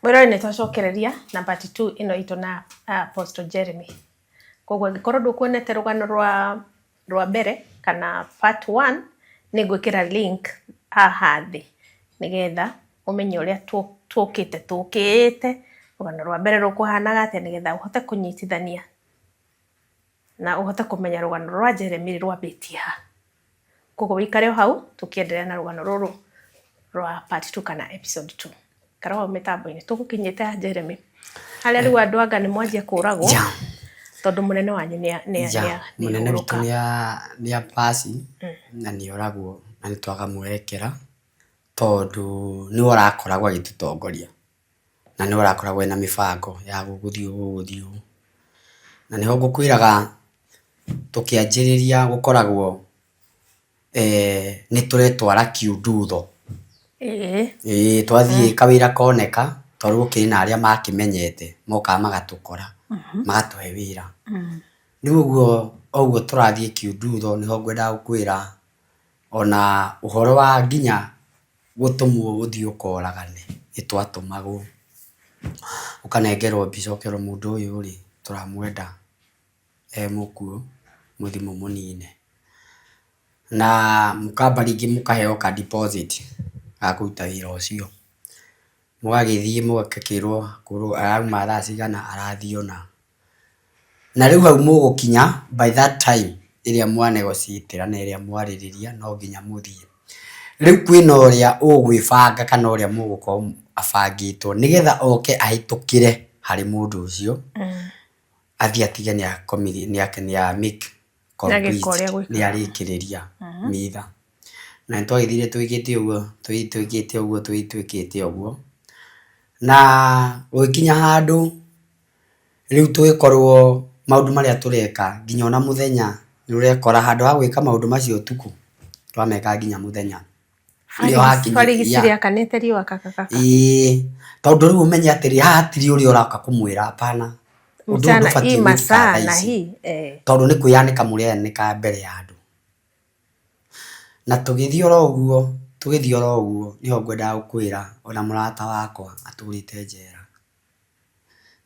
Mwĩrore, nĩ twacokereria na part 2 ĩno itũ na Apostle Jeremy. Koguo angĩkorwo ndũkuonete rũgano rwa mbere kana part 1, nĩ ngwĩkĩra link haha thĩ nĩgetha ũmenye ũrĩa tũkĩte tũkĩte rũgano rwa mbere rũkũhanaga atĩa, nĩgetha ũhote kũnyitithania na ũhote kũmenya rũgano rwa Jeremy rwambĩtie ha. Koguo wĩikare o hau tũkĩenderea na rũgano rũrũ rwa part 2 kana episode 2. Ikara hau mĩtambo-inĩ. Tũgũkinyĩte ha, Jeremy? Harĩa rĩu andũ anga nĩ mwanjia kũragwo tondũ mũnene wanyu nĩ Mũnene witũ nĩ nĩ apasi na nĩ oragwo na nĩ twaga mwerekera, tondũ nĩwe ũrakoragwo agĩtũtongoria na nĩwe ũrakoragwo ena mĩbango ya gũgũthiĩ ũũ, gũgũthiĩ ũũ. Na nĩho ngũkwĩraga tũkĩanjĩrĩria gũkoragwo nĩ tũretwara kiundutho. Ĩĩ, twathiĩ kawĩra koneka, tondũ gũkĩrĩ na arĩa makĩmenyete mokaga magatũkora magatũhe wĩra. Rĩu ũguo o ũguo tũrathiĩ kiundutho, nĩho ngwendaga gũkwĩra ona ũhoro wa nginya gũtũmwo ũthiĩ ũkoragane, nĩ twatũmagwo. Ũkanengerwo mbica ũkerwo mũndũ ũyũ rĩ, tũramwenda e mũkuũ, mũthiĩ mũmũnine. Na mũkamba rĩngĩ mũkaheo ka deposit ga kũruta wĩra ũcio. Mũgagĩthiĩ mũgakĩrwo arauma thaa cigana, arathiĩ ũna. Na rĩu hau mũgũkinya by that time ĩrĩa mwa negotiate na ĩrĩa mwarĩrĩria, no nginya mũthiĩ. Rĩu kwĩna ũrĩa ũgwĩbanga kana ũrĩa mũgũkorwo abangĩtwo nĩgetha oke ahĩtũkĩre harĩ mũndũ ũcio, athiĩ atige nĩ a make Nĩagĩka ũrĩa complete, gwĩkaga. Nĩ arĩkĩrĩria mitha. Na nĩ twagĩthire twĩkĩte ũguo, twĩkĩte ũguo, twĩkĩte ũguo, na gũgĩkinya handũ rĩu tũgĩkorwo maũndũ marĩa tũreka nginya ona mũthenya nĩ ũrekora handũ ha gwĩka maũndũ macio ũtukũ, twameka nginya mũthenya. Nĩho Barigicirĩ akanĩte riũa kakakaka. Ĩĩ, tondũ rĩu ũmenye atĩrĩ, haha hatirĩ ũrĩa ũroka kũmwĩra hapana, ũndũ ũyũ Mchana ndũbatiĩ hii gwĩkĩka masaa thaa na ici, hii eh. tondũ nĩ kwĩyanĩka mũreyanĩka mbere ya andũ. Na tũgĩthiĩ oro ũguo, tũgĩthiĩ oro ũguo, nĩho ngwendaga gũkwĩra ona mũrata wakwa atũrĩte njera,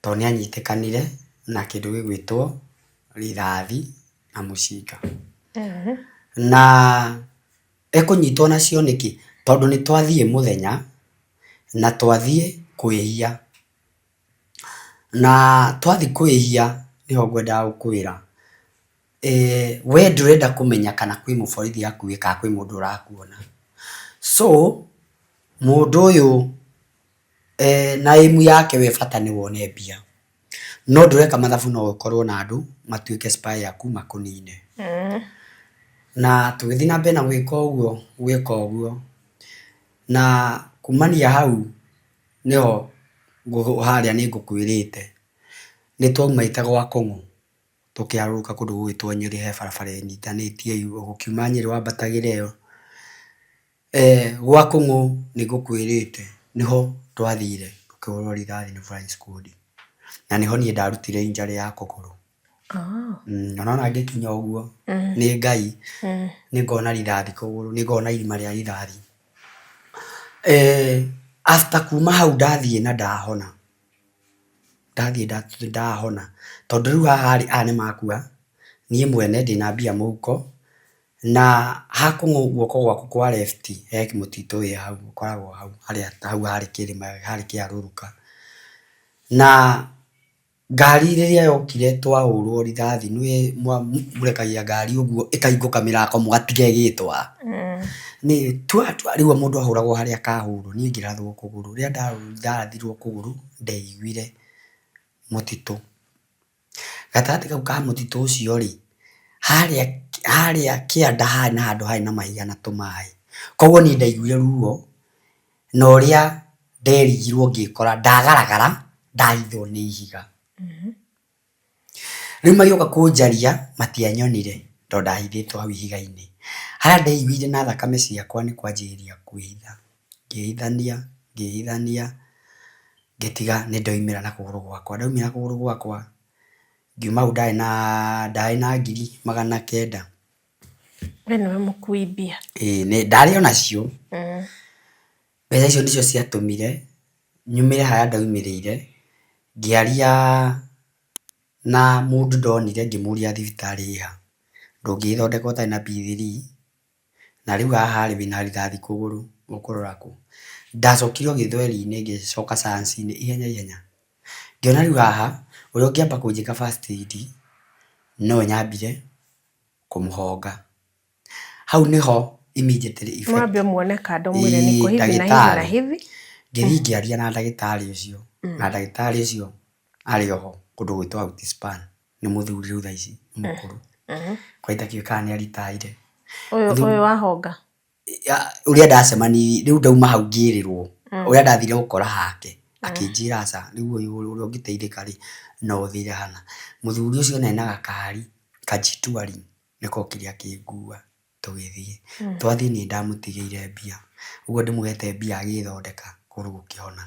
tondũ nĩ anyitĩkanire na kĩndũ gĩgwĩtwo rithathi na mũcinga. Na ekũnyitwo nacio nĩkĩ? Tondũ nĩ twathiĩ mũthenya na twathiĩ kwĩhia. Na twathiĩ kwĩhia, nĩho ngwendaga gũkwĩra, we ndũrenda kũmenya kana kwĩ mũborithi hakuhĩ kana kwĩ mũndũ ũrakuona. So mũndũ ũyũ na aim yake we bata nĩ wone mbia. No ndũreka mathabu no ũkorwo na andũ matuĩke spy aku makũnine. Na tũgĩthiĩ na mbere na gwĩka ũguo, gwĩka ũguo, na kumania hau nĩho harĩa nĩ ngũkwĩrĩte, nĩ twaumĩte gwa Kũng'ũ tũkĩharũrũka kũndũ gũgwĩtwo Nyĩrĩ, he barabara ĩnyitanĩtie ũkiuma Nyĩrĩ wambatagĩra ĩyo. Gwa Kũng'ũ nĩ ngũkwĩrĩte nĩho twathire tũkĩhũrwo rithathi nĩ flying squad, na nĩho niĩ ndarutire injury ya kũgũrũ. Na nĩwona ngĩkinya ũguo nĩ Ngai, nĩ ngona rithathi kũgũrũ, nĩ ngona irima rĩa rithathi. After kuma hau ndathiĩ na ndahona, ndathiĩ ndahona, tondũ rĩu haha rĩ, aya nĩ makua, niĩ mwene ndĩna mbia mũhuko, na hakũng'ũ guoko gwakwa kwa left he mũtitũ wĩ hau, ũkoragwo hau harĩa hau harĩ kĩrĩma harĩ kĩharũrũka. Na ngari rĩrĩa yokire twahũrwo rithathi, nĩũĩ mũrekagia ngari ũguo ĩkahingũka mĩrango mũgatiga ĩgĩtwara. Nĩ tua tua, rĩu mũndũ ahũragwo harĩa akahũrwo, niĩ ngĩrathwo kũgũrũ. Rĩrĩa ndarathirwo kũgũrũ, ndeiguire mũtitũ. Gatagatĩ kau ka mũtitũ ũcio rĩ, harĩa harĩa kĩanda harĩ na handũ harĩ na mahiga na tũmaĩ. Koguo niĩ ndaiguire ruo na ũrĩa nderigirwo ngĩkora ndagaragara ndahithwo nĩ ihiga. Rĩu magĩũka kũnjaria matianyonire tondũ ndahithĩtwo hau ihiga-inĩ. Harĩa ndeiguire na thakame ciakwa nĩ kwanjĩrĩria kwĩhitha. Ngĩhithania, ngĩhithania, ngĩtiga nĩ ndaumĩra na kũgũrũ gwakwa. Ndaumĩra na kũgũrũ gwakwa, ngiuma hau ndarĩ na 900,000. We nĩwe mũkui mbia. Ĩĩ ndarĩ onacio. Mbeca icio nĩcio ciatũmire nyumĩre harĩa ndaumĩrĩire, ngĩaria na mũndũ ndonire ngĩmũria thibitarĩ ĩha, ndũngĩgĩthondeka ũtarĩ na P3, na rĩu haha rĩ wĩna rithathi kũgũrũ ũkũrora kũ? Ndacokire o gĩthweri-inĩ ngĩcoka science-inĩ ihenya ihenya. Ngĩona rĩu haha ũrĩa ũngĩamba kũnjĩka first aid no nyambire kũmũhonga. Hau nĩho immediately effect. Mwambe muone kando mwĩre niko hivi na hivi na Ndagĩtarĩ. hivi. Ngĩthiĩ ngĩaria na ndagĩtarĩ ũcio, na ndagĩtarĩ ũcio arĩ oho kũndũ gwĩtwo Outspan, nĩ mũthuri rĩu thaa ici, nĩ mũkũrũ. Kwa itakĩũĩ kana nĩ aritaire. Ũyũ wahonga. Ũrĩa ndacemanirie, rĩu ndauma hau ngĩrĩrwo, ũrĩa ndathire gũkora hake, akĩnjĩra aca, rĩu ũyũ ũrĩa ũngĩteithĩka rĩ, no ũthire hana. Mũthuri ũcio ona ena gakari, ka G-Touring, nĩko okire akĩngua tũgĩthiĩ. Twathiĩ niĩ ndamũtigĩire mbia, ũguo ndĩmũhete mbia agĩthondeka kũgũrũ gũkĩhona.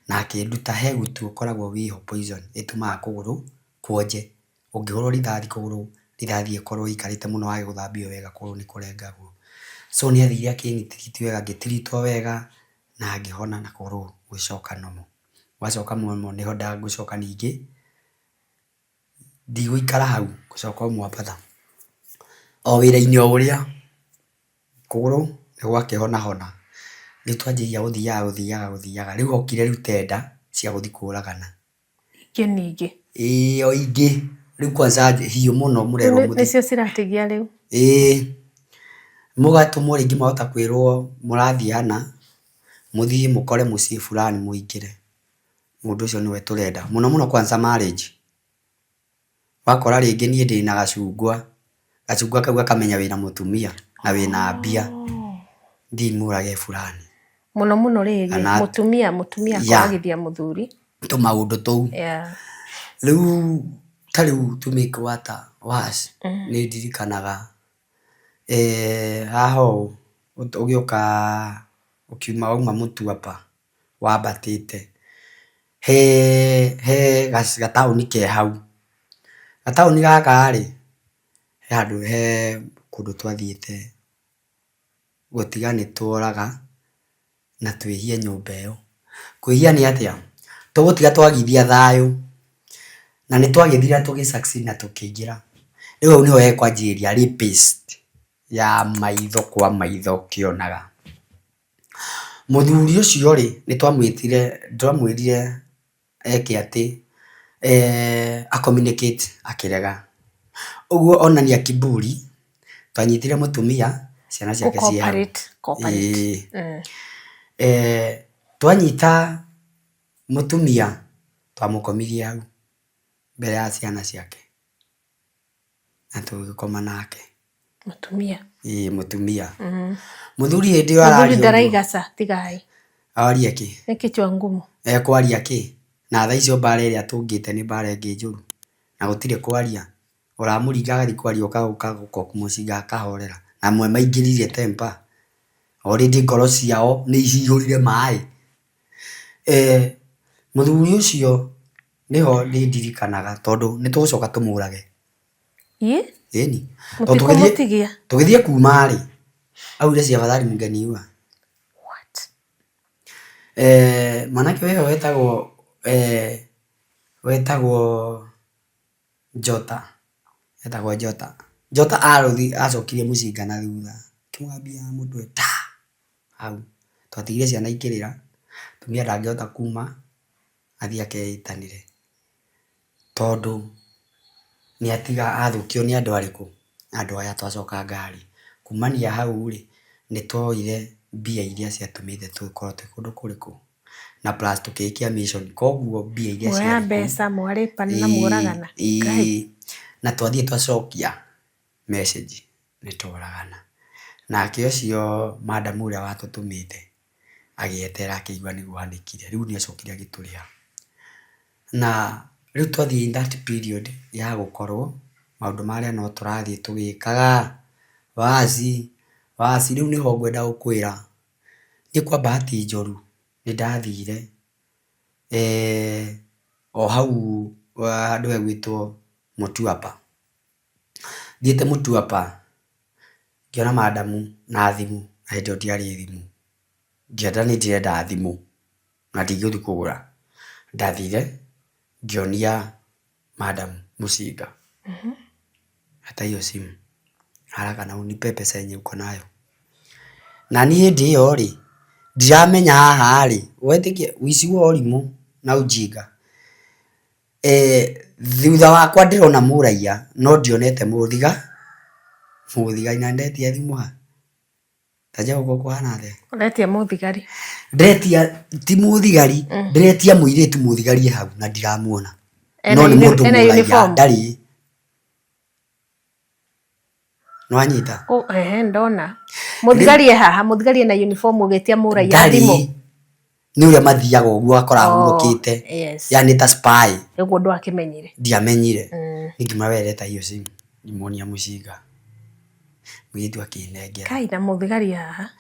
Na akĩnduta he gutu ũkoragwo wĩho poison ĩtũmaga kũgũrũ kwonje. Ũngĩhũrwo rithathi kũgũrũ, rithathi ĩkorwo ĩikarĩte mũno wage gũthambio wega kũgũrũ nĩ kũrengagwo. So nĩ athire akĩnĩ treat wega, ngĩ treat-wo wega na ngĩhona na kũgũrũ gũgĩcoka normal. Gwacoka normal nĩho ngũcoka ningĩ, ndigũikara hau ngũcoka o Mwambatha. O wĩra-inĩ o ũrĩa, kũgũrũ nĩ gwakĩhona hona. Rĩu twanjĩrĩria gũthiaga gũthiaga gũthiaga, rĩu hokire rĩu tender cia gũthiĩ kũragana. Ingĩ ningĩ. Ĩĩ o ingĩ, rĩu kwanza hiũ mũno mũrerwo mũthiĩ. Nĩcio ciratigia rĩu. Ĩĩ, mũgatũmwo rĩngĩ mwahota kwĩrwo mũrathiĩ hana, mũthiĩ mũkore mũciĩ fulani mũingĩre. Mũndũ ũcio nĩwe tũrenda. Mũno mũno kwanza marriage. Wakora rĩngĩ niĩ ndĩna gacungwa, gacungwa kau gakamenya wĩna mũtumia na wĩna mbia, thiĩ mũrage fulani. Mũno mũno rĩrĩ, mũtumia mũtumia akoragithia mũthuri. Tũmaũndũ tũu. Rĩu ta rĩu to make matter worse, nĩ ndirikanaga haha ũũ ũgĩũka ũkiuma wauma Mũtuapa wambatĩte, he gataũni ke hau. Gataũni gaka rĩ, he handũ he kũndũ twathiĩte gũtiga nĩ tworaga na twĩhie nyũmba ĩyo. Kwĩhia nĩ atĩa? Tũgũtiga twagithia thayũ na nĩ twagĩthire tũgĩ succeed na tũkĩingĩra. Rĩu hau nĩho hekwanjĩrĩria rapist ya maitho kwa maitho ũkĩonaga. Mũthuri ũcio rĩ, nĩ twamwĩtire, twamwĩrire eke atĩ, a communicate akĩrega. Ũguo onania kiburi, twanyitire mũtumia, ciana ciake ciĩ hau. Ĩĩ. Twanyita mũtumia, twamũkomirie hau mbere ya ciana ciake na tũgĩkoma nake. Mũtumia. Ĩĩ mũtumia. Mũthuri hĩndĩ ĩyo Mũthuri araria ũguo. ndaraiga ca, tigai. Arie kĩ? Nĩ kichwa ngumu. Ekwaria kĩ? Na thaa icio mbara ĩrĩa tũngĩte nĩ mbara ĩngĩ njũru. Na gũtirĩ kwaria. Ũramũringa agathiĩ kwaria ũgoka kũmũcinga akahorera. Na amwe maingĩririe temper. Already ngoro ciao nĩ cihũrire maĩ. Mũthuri ũcio nĩho niĩ ndirikanaga tondũ nĩ tũgũcoka tũmũrage. Ĩ? Ĩni. Mũtikũmũtigia? Tũgĩthiĩ kuma rĩ, augire si afadhali mngeniua. What? Mwanake wĩho wetagwo wetagwo Njota, etagwo Njota. Njota acokirie mũcinga na thutha, akĩmũgambia mũtwe ta hau. Twatigire ciana ikĩrĩra, mũtumia ndangĩhota kuma athiĩ akeĩtanĩre, tondũ nĩ atiga athũkio nĩ andũ arĩkũ? Andũ aya twacoka ngari. Kumania hau rĩ, nĩ tuoire mbia iria ciatũmĩte tũkorwo twĩ kũndũ kũrĩkũ? Na plus tũkĩrĩkia mission. Koguo mbia iria Muoya ciarĩ kũu, mbeca, mwarĩpana na mworagana. Ĩĩ, na twathiĩ twacokia message nĩ tworagana. Nake ũcio madam ũrĩa watũtũmĩte agĩeterera akĩigua nĩguo anĩkire. Rĩu nĩ acokire agĩtũrĩha. Na rĩu twathiĩ in that period ya gũkorwo maũndũ marĩa no tũrathiĩ tũgĩkaga, waci waci, rĩu nĩho ngwenda gũkwĩra, niĩ kwa bahati njũru nĩ ndathire o hau handũ hegwĩtwo Mũtuapa. Thiĩte Mũtuapa ngĩona madam na thimũ, na hĩndĩ ĩyo ndiarĩ thimũ. Ngĩenda nĩ ndĩrenda thimũ na ndingĩthiĩ kũgũra. Ndathire ngĩonia madam mũcinga. Hata hiyo simu haraka na unipe pesa yenye uko nayo. Na niĩ hĩndĩ ĩyo rĩ, ndiramenya haha rĩ, wetĩkia ũici wa ũrimũ na ujinga. Thutha wakwa ndĩrona mũraiya no ndionete mũthiga, mũthigari na nĩndetia thimũ ha? Ta njĩra gũkũ kũhana atĩa? Ũretia mũthigari. Ndĩretia ti mũthigari, ndĩretia mũirĩtu mũthigari e hau na ndiramuona. No nĩ mũndũ Ena mũraiya uniform? ndarĩ. Nĩwanyita? Ehe, ndona. Mũthigari e haha, mũthigari ena uniform ũgĩtia mũraiya Ndarĩ. thimũ. Nĩ ũrĩa mathiaga ũguo ũgakora ahurũkĩte. Yes. Yani ta spy. Ũguo ndwakĩmenyire. Ndiamenyire. Ningĩ we leta hiyo simu. Ngĩmuonia mũcinga. Mũirĩtu akĩnengera. Kai na mũthigari haha.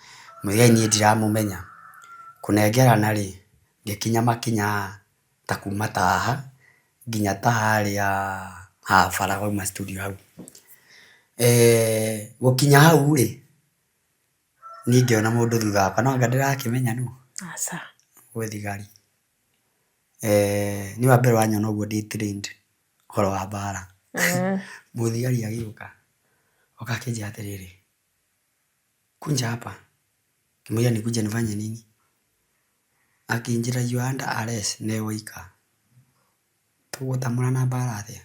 Mũthigari niĩ ndiramũmenya. Kũnengerana rĩ, ngĩkinya makinya ta kuma ta haha nginya ta harĩa ha bara wauma studio hau. Gũkinya hau rĩ, niĩ ngĩona mũndũ thutha wakwa no anga ndĩrakĩmenya nũ? Aca. Gwĩ thigari. Niĩ wa mbere wanyona ũguo ndĩ trained ũhoro wa mbara. Mũthigari agĩũka, oka akĩnjĩra atĩrĩrĩ, kunja hapa. Ngĩmwĩra nikuje nifanye nini? Akĩnjĩra you are under arrest nĩ woika. Tũgũtamũrana mbara atĩa?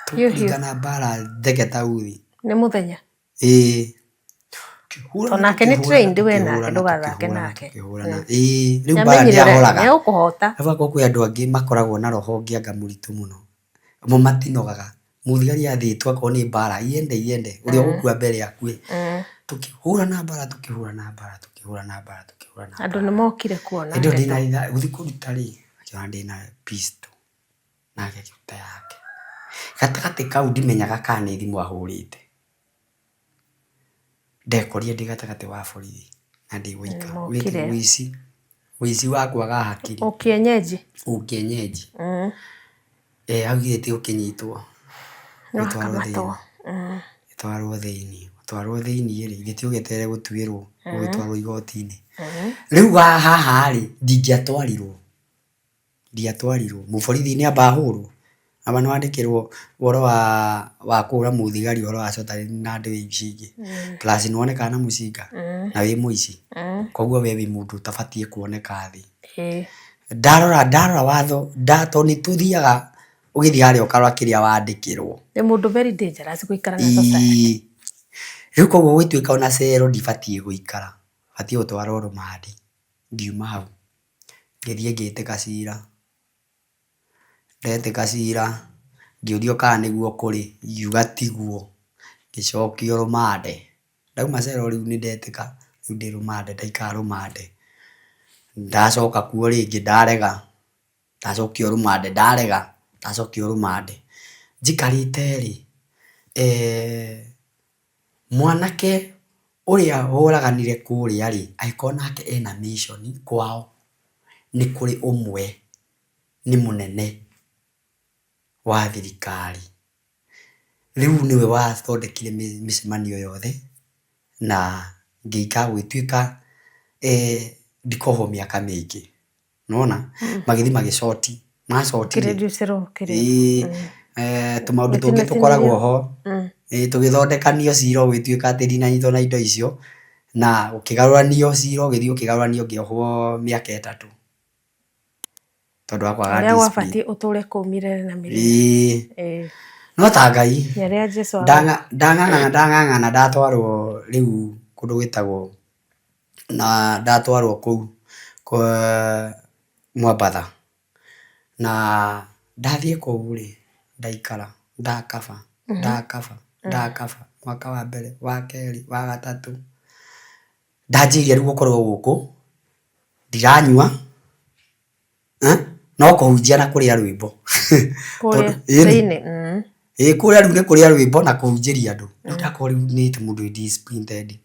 Tũkũringana mbara theke ta uthi. Nĩ mũthenya? Ĩĩ. To nake nĩ trained we nake ndũgathake nake. Ĩĩ rĩu mbara nĩahoraga. Nĩegũkũhota. Arabu akorwo kwĩ andũ angĩ makoragwo na roho ũngĩ anga mũritũ mũno. Mo matinogaga. Mũthigari athĩtwo akorwo nĩ mbara iende iende ũrĩa ũgũkua mbere akue. Tũkĩhũrana mbara tũkĩhũrana mbara tũkĩhũrana mbara tũkĩhũrana mbara. Andũ nĩmokire kuona Hĩndĩ ĩyo ndĩna gũthiĩ kũruta rĩ, akĩona ndĩna pistol nake akĩruta yake. Gatagatĩ kau ndimenyaga kana nĩ thimũ ahũrĩte. Ndekorire ndĩ gatagatĩ wa borithi na ndĩ woika. Ũici, ũici wa kwaga hakiri. Ũkĩenyenji. Ũkĩenyenji. Hau githĩ ti gũkĩnyitwo. Nĩwakamatwo. Gĩtwarwo thĩiniĩ. Gũtwarwo thĩiniĩ rĩ, githĩ ti ũgĩeterere gũtuĩrwo ũgĩtwarwo igoti-inĩ. Rĩu haha rĩ, ndingĩatwarirwo. Ndiatwarirwo. Mũborithi nĩ amba ahũrwo? Amba nĩ wandĩkĩrwo ũhoro wa kũhũra mũthigari ũhoro wa na ndũĩ ici ingĩ. Plus nĩ wonekana na mũcinga na wĩ mũici. Koguo we wĩ mũndũ ũtabatiĩ kuoneka thĩ. Ndarora ndarora watho tondũ nĩ tũthiaga ũgĩthiĩ harĩa ũkarora kĩrĩa wandĩkĩrwo. Nĩ mũndũ very dangerous gũikara na society. Rĩu koguo gũgĩtuĩka ona cero ndibatiĩ gũikara, batiĩ gũtwarwo rũmande. Ngiuma hau ngĩthiĩ ngĩtĩka cira. Ndetĩka cira ngĩũrio kana nĩguo kũrĩ, ngiuga tiguo, ngĩcokio rũmande. Ndauma cero rĩu nĩ ndetĩka, rĩu ndĩ rũmande ndaikara rũmande. Ndacoka kuo rĩngĩ ndarega, ndacokio rũmande ndarega, ndacokio rũmande. Njikarĩte rĩ, mwanake ũrĩa woraganire kũrĩa rĩ, angĩkorwo nake ena mission kwao, nĩ kũrĩ ũmwe nĩ mũnene wa thirikari. Rĩu nĩwe wathondekire mĩcemanio yothe na ngĩikara gũgĩtuĩka ndikohwo mĩaka mĩingĩ. Nĩwona? Magĩthiĩ magĩcoti. Macoti rĩ, tũmaũndũ tũngĩ tũkoragwo ho, tũgĩthondekanio cira ũgĩtuĩka atĩ ndinanyitwo na indo icio, na ũkĩgarũranio cira ũgĩthiĩ ũkĩgarũranio ngĩohwo mĩaka ĩtatũ. Tondũ wa kwaga Ũrĩa discipline. gwabatiĩ ũtũre kũu milele na milele. Ĩĩ. No ta Ngai. Nginya rĩrĩa Jesũ Ndang'ang'ana ndang'ang'ana ndatwarwo rĩu kũndũ gwĩtagwo na ndatwarwo kũu kwa Mwambatha. Na ndathiĩ kũu rĩ, ndaikara, ndakaba, ndakaba, ndakaba, mwaka wa mbere, wa kerĩ, wa gatatũ. Ndanjirie rĩu gũkorwo gũkũ, ndiranyua, no kũhunjia na kũrĩa rwĩmbo. Kũrĩa thĩinĩ. Ĩĩ kũrĩa rĩu nĩ kũrĩa rwĩmbo na kũhunjĩria andũ. Rĩu ndakorwo rĩu nĩ ta mũndũ wĩ disciplined.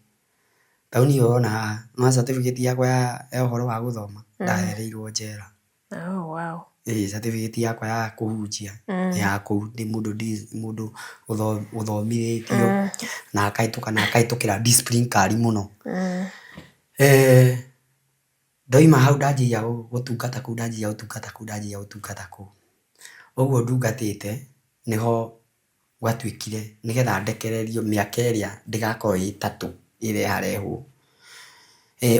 Ta rĩu niĩ ũrona haha, nĩwona certificate yakwa ya ũhoro wa gũthoma, ndahereirwo njera. Oh, wow. Ĩĩ certificate yakwa ya kũhunjia nĩ ya kũu, ndĩ mũndũ mũndũ ũthomithĩtio na akahĩtũka na akahĩtũkĩra discipline kali mũno. Ndoima hau ndanjia gũtungata kũu, ndanjia gũtungata kũu, ndanjia gũtungata kũu. Ũguo ndungatĩte nĩho gwatuĩkire nĩgetha ndekererio mĩaka ĩrĩa ndĩgakorwo ĩ ĩtatũ ĩreharehwo.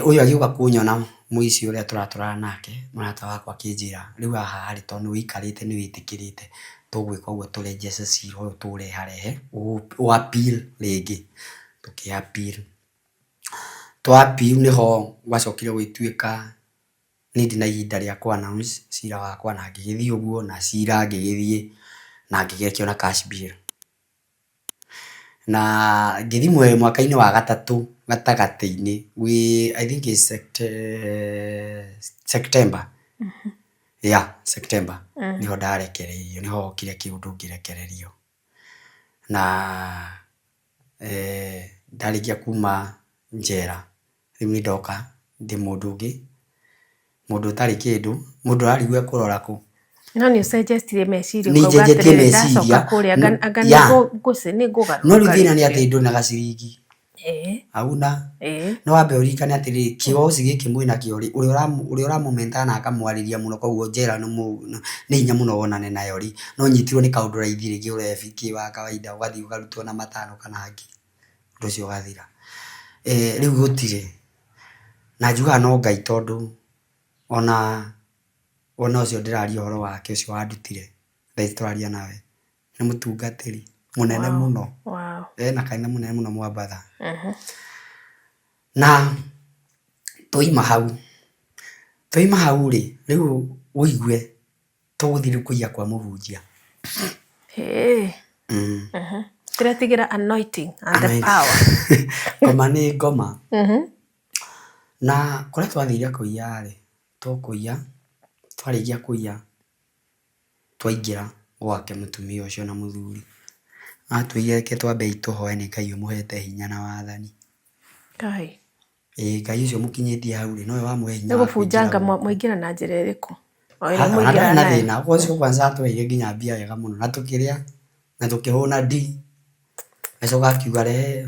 Ũyũ agĩũka kũnyona mũici ũrĩa tũratũraga nake, mũrata wakwa akĩnjĩra rĩu haha rĩ tondũ nĩ wĩikarĩte nĩ wĩtĩkĩrĩte tũgwĩka ũguo tũrenjece cira ũyũ tũũreharehe ũ appeal rĩngĩ. Tũkĩ appeal. Twa appeal nĩho gwacokire gũgĩtuĩka niĩ ndĩ na ihinda rĩa kũ announce cira wakwa na ngĩgĩthiĩ ũguo na cira ngĩgĩthiĩ na ngĩgĩrekio na cash bail. Na ngĩthiĩ mwaka-inĩ wa gatatũ gatagatĩ-inĩ wĩ I think it's September, yeah September nĩho ndarekereirio, nĩho hokire kĩũndũ ngĩrekererio. Na ndarĩkia kuma njera rĩu nĩ ndoka ndĩ mũndũ ũngĩ, mũndũ ũtarĩ kĩndũ, mũndũ ũrarigwo ekũrora kũ. No nĩ ũcenjetie meciria Nĩ ũkauga njenjetie atĩrĩrĩ ndacoka meciria. kũrĩa anga Yeah. nĩ ngũgarũrũka No rĩu thĩna nĩ atĩ rĩngĩ. ndũrĩ na gaciringi. Hauna. No wambe ũririkane atĩrĩrĩ, kĩoci gĩkĩ mwĩnakĩo rĩ, ũrĩa ũramũmenta na akamwarĩria mũno koguo njera nĩ hinya mũno wonane nayo rĩ, no ũnyitirwo nĩ kaũndũ raithi rĩngĩ ũrebi kĩ wa kawaida ũgathiĩ ũkarutwo na matano kana ngiri, ũndũ ũcio ũgathira. Rĩu gũtirĩ, na njugaga no Ngai tondũ ona ũcio ndĩraria ũhoro wake ũcio wandutire thaa ici tũraria nawe, nĩ mũtungatĩri mũnene mũno. Ena kanitha mũnene mũno Mwambatha. Na twaima hau, twaima hau rĩ, rĩu ũigue tũgũthiĩ rĩu kũiya kwa mũhunjia. Tũretigĩra anointing and the power. Ngoma nĩ ngoma. Na kũrĩa twathire kũiya rĩ, tũkũiya, twarĩkia kũiya twaingĩra gwake mũtumia ũcio na mũthuri, atwĩrire reke twambei tũhoe nĩ Ngai ũmũhete hinya na wathani. Ngai. Ĩĩ Ngai ũcio ũmũkinyĩtie hau rĩ, nowe wamũhe hinya Nĩ wa kũingĩra gũbunjanga gũkũ. mwaingĩra na njĩra ĩrĩkũ? O ĩrĩa Ona ndarĩ mũingĩraga na nayo. thĩna, ũcio kwanza atũheire nginya mbia wega mũno na tũkĩrĩa na tũkĩhũna ndi. Agĩcoka akiuga rehe,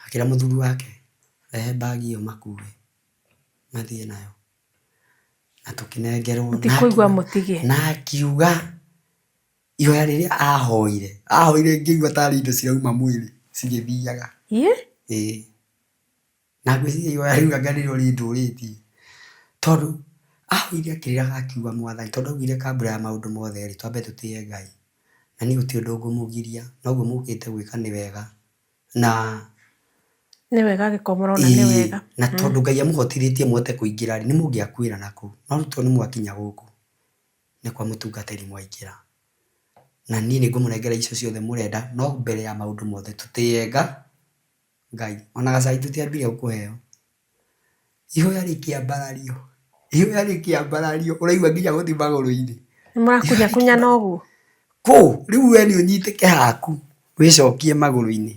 akĩra mũthuri wake rehe mbagi ĩyo makue mathiĩ nayo. Na tũkĩnengerwo Mũtikũigua mũtige. Na akiuga ihoya rĩrĩa ahoire, ahoire ngĩigua tarĩ indo cirauma mwĩrĩ cigĩthiaga. Ĩĩ. Na ngwĩciria ihoya rĩu anga nĩrĩo rĩndũrĩtie. Tondũ ahoire akĩrĩraga akiuga Mwathani, tondũ augire kabla ya maũndũ mothe rĩ, twambe tũtĩe Ngai. Na niĩ gũtirĩ ũndũ ngũmũgiria, noguo mũkĩte gwĩka nĩ wega. Na Nĩ wega angĩkorwo mũrona nĩ wega. Na tondũ Ngai amũhotithĩtie mũhote kũingĩra rĩ, nĩ mũngĩakuĩra nakũu. No rĩu tondũ nĩ mwakinya gũkũ, nĩ kwa mũtungatĩri mwaingĩra. Na niĩ nĩ ngũmũnengera icio ciothe mũrenda, no mbere ya maũndũ mothe tũtĩe Ngai. Ona gacai tũtiambire kũheo. Ihoya rĩkĩambarario, ihoya rĩkĩambarario, ũraigua nginya gũthiĩ magũrũ-inĩ. Nĩ mũrakunyakunyana ũguo? Kũ? Rĩu we nĩ ũnyitĩke haku, wĩcokie magũrũ-inĩ.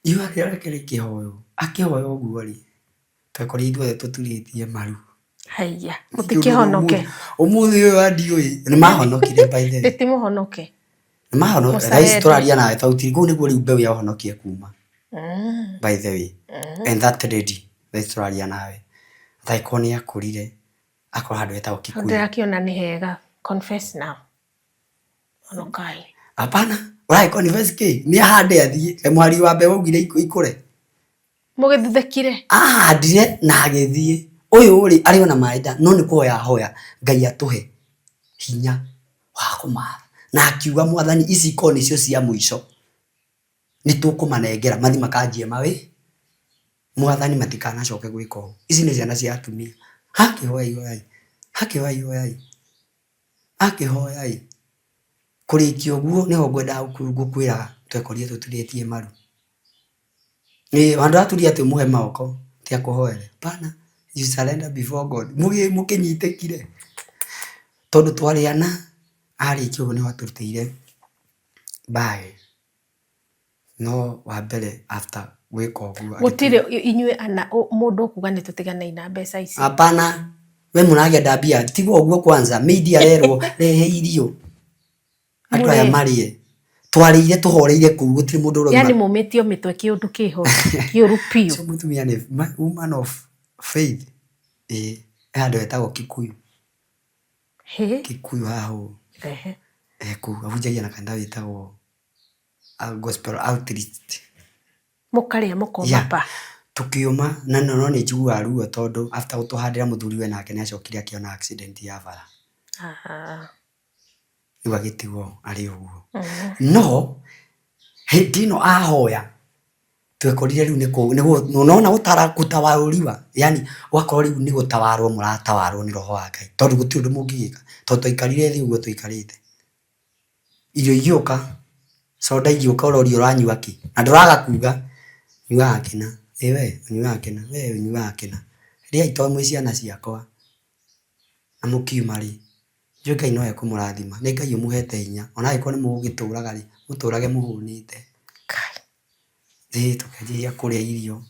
Ihoya rĩrĩa rĩake rĩkĩhoywo, akĩhoya ũguo rĩ, twekorire ithuothe tũturĩtie maru. Haiya, mũtikĩhonoke. Ũmũthĩ ũyũ andiũĩ, nĩ mahonokire by the way. Ti mũhonoke. Nĩ mahonokire, thaa ici tũraria nawe tondũ kũu nĩkuo rĩu mbeũ ya ũhonokio ĩkuma. By the way. And that lady, thaa ici tũraria nawe, angĩkorwo nĩ akũrire, akorwo handũ hetagwo Kikuyu. Ndĩrakĩona nĩ hega. Confess now. Honokai. Hapana, ũragĩ confess kĩ? Nĩ ahande athiĩ, kaĩ mũhari wa mbeũ augire ikũre? Mũgĩthuthĩkire? Ahandire na agĩthiĩ. Ũyũ rĩ, arĩ ona maĩ nda, no nĩ kũhoya ahoya Ngai atũhe hinya wa kũmatha. Na akiuga Mwathani ici ikorwo nĩcio cia mũico, nĩ tũkũmanengera mathiĩ makanjie mawĩ, Mwathani matikanacoke gwĩka ũũ. Ici nĩ ciana cia atumia. Akĩhoya ihoya ĩ, akĩhoya ihoya ĩ, akĩhoya ĩ. Kũrĩkia ũguo nĩho ngwendaga gũkwĩraga twekorire tũturĩtie maru. Ĩĩ handũ ha aturia atĩ ũmũhe moko ti akũhoere, hapana you surrender before God mũkĩnyitĩkire. Tondũ twarĩ ana, arĩkia ũguo nĩho atũrutĩire bag. No wa mbere after gwĩka ũguo. Gũtirĩ inyuĩ ana mũndũ ũkuga nĩ tũtiganei na mbeca ici. Hapana, we mũragenda mbia, tiga ũguo kwanza, maid arerwo rehe irio. Andũ aya marĩe. Twarĩire tũhoreire kũu gũtirĩ mũndũ ũrauma. Yani mũmĩtio mĩtwe kĩũndũ kĩho kĩũru biũ. Ũcio mũtumia nĩ woman of faith. Ĩĩ, he handũ hetagwo Kikuyu. Hĩ. Kikuyu haha ũũ. Ehe. E kũu, ahunjagia na kanitha wĩtagwo Gospel Outreach. Mũkarĩa mũkoma Yeah. pa. Tũkĩũma na no nĩ njiguaga ruo tondũ after gũtũhandĩra mũthuri we nake nĩ acokire akĩona accident ya bara. Ah. Rĩu agĩtigwo arĩ ũguo. No hĩndĩ ĩno ahoya twekorire rĩu nĩũrona gũtawarũriwa yani ũgakorwo rĩu nĩ gũtawarwo mũratawarwo nĩ roho wa Ngai tondũ gũtirĩ ũndũ mũngĩgĩka tondũ twaikarire thĩ ũguo tũikarĩte. Irio igĩũka, soda igĩũka ũrorio ũranyua kĩ na ndũraga kuga nyuaga kĩna, ĩ we ũnyuaga kĩna, we ũnyuaga kĩna, rĩai tondũ mwĩ ciana ciakwa na mũkiuma rĩ, njũĩ Ngai no ekũmũrathima, nĩ Ngai ũmũhete hinya ona angĩkorwo nĩ mũgũgĩtũraga rĩ, mũtũrage mũhũnĩte. Ĩĩ tũkĩanjĩrĩria kũrĩa irio,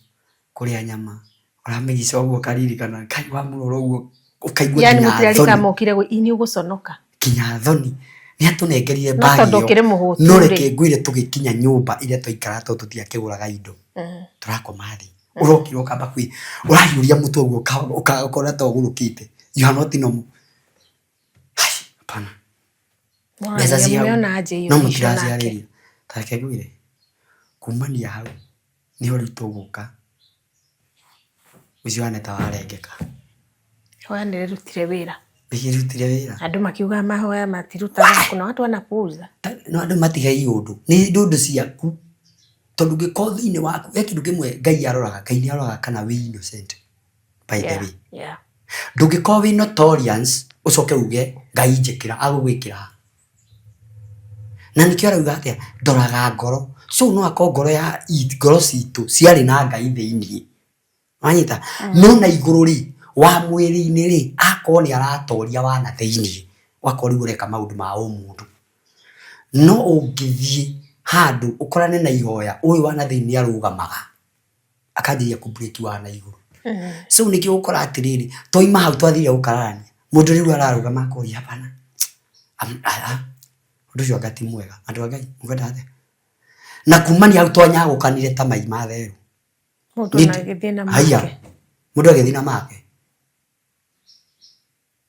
kũrĩa nyama, ũramĩgica ũguo ũkaririkana, Ngai wamũrora ũguo ũkaigua Yani nginya mũtirarika thoni, mokire nĩ ũgũconoka. Nginya thoni. Nĩ atũnengerire No bag tondũ ĩyo, ũkĩrĩ mũhũtu no rĩ. reke ngwĩre tũgĩkinya nyũmba ĩrĩa twaikaraga tondũ tũtiakĩgũraga indo, tũrakoma thĩ. Ũrokĩra ũkamba kwĩ, ũrahiũria mũtwe ũguo ũkona ta ũgũrũkĩte. You are not normal. Hai, hapana. Mbeca ci hau Mũrona aje no iyo icio nake. mũtiraciarĩria. Ta reke ngwĩre, kumania hau nĩho rĩu tũgũka ũcio ũhane ta warengeka. Ihoya nĩ rĩrutire wĩra. Nĩrĩrutire wĩra. Andũ makiuga mahoya matirutaga, kuna watu wanapuuza. No andũ matige iũndũ, nĩ ndũndũ ciaku tondũ ũngĩkorwo thĩinĩ waku he kĩndũ kĩmwe Ngai aroraga, Ngai nĩ aroraga kana wĩ innocent by the way. Ndũngĩkorwo wĩ notorious ũcoke uge Ngai njĩkĩra, agũgwĩkĩra ha? Na nĩkĩo arauga atĩa, ndoraga ngoro. So no akorwo ngoro ya ngoro citũ ciarĩ na Ngai thĩiniĩ. Wanyita? No na igũrũ rĩ, wa mwĩrĩ-inĩ rĩ, akorwo nĩ aratoria wa na thĩiniĩ, ũgakorwo rĩu ũreka maũndũ ma ũmũndũ. No ũngĩthiĩ handũ ũkorane na ihoya, ũyũ wa na thĩiniĩ arũgamaga, akanjĩrĩria kũ break wa na igũrũ. So nĩkĩo ũgũkora atĩrĩrĩ, twauma hau twathire gũkararania, mũndũ rĩu ararũgama akoria hapana, ũndũ ũcio anga ti mwega, andũ a Ngai mũkwenda atĩa? Na kumania hau twanyagũkanire ta mai ma therũ. Mũndũ ona agĩthiĩ na Haiya, make. Mũndũ agĩthiĩ na make.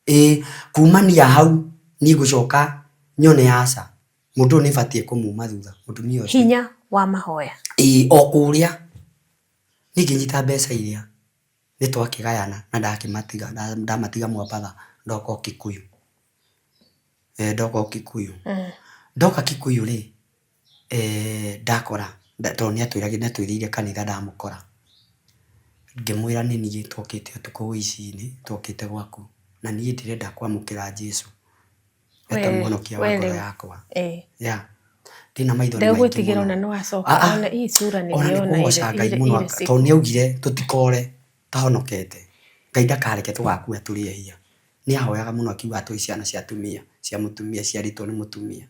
Ĩĩ kumania hau niĩ ngũcoka nyone aca, mũndũ ũyũ nĩ batiĩ kũmuma thutha, mũtumia ũcio. Hinya wa mahoya. Ĩĩ o kũrĩa, niĩ ngĩnyita mbeca iria, nĩ twakĩgayana na ndakĩmatiga, ndamatiga Mwambatha ndoka o Kikuyu. Ndoka o Kikuyu. Ndoka Kikuyu rĩ, ndakora tondũ nĩ atwĩrĩire kanitha ndamũkora. Ngĩmwĩra nĩ niĩ twokĩte ũtukũ rũcinĩ, twokĩte gwaku, na niĩ ndĩrenda kwamũkĩra Jesũ ta mũhonokia wa ngoro yakwa. Ndĩna maithori maingĩ mũno. Ndegwĩtigĩra ona nĩ wacoka, ona hii sura Ona nĩ niliona kũgoca Ngai ile mũno ile siku. Tondũ nĩ augire tũtikore tũhonokete. Ngai ndakareke tũgakua tũrĩ ehia. Nĩ ahoyaga mũno akiugaga tũrĩ ciana cia atumia, cia mũtumia, ciarĩtwo nĩ mũtumia.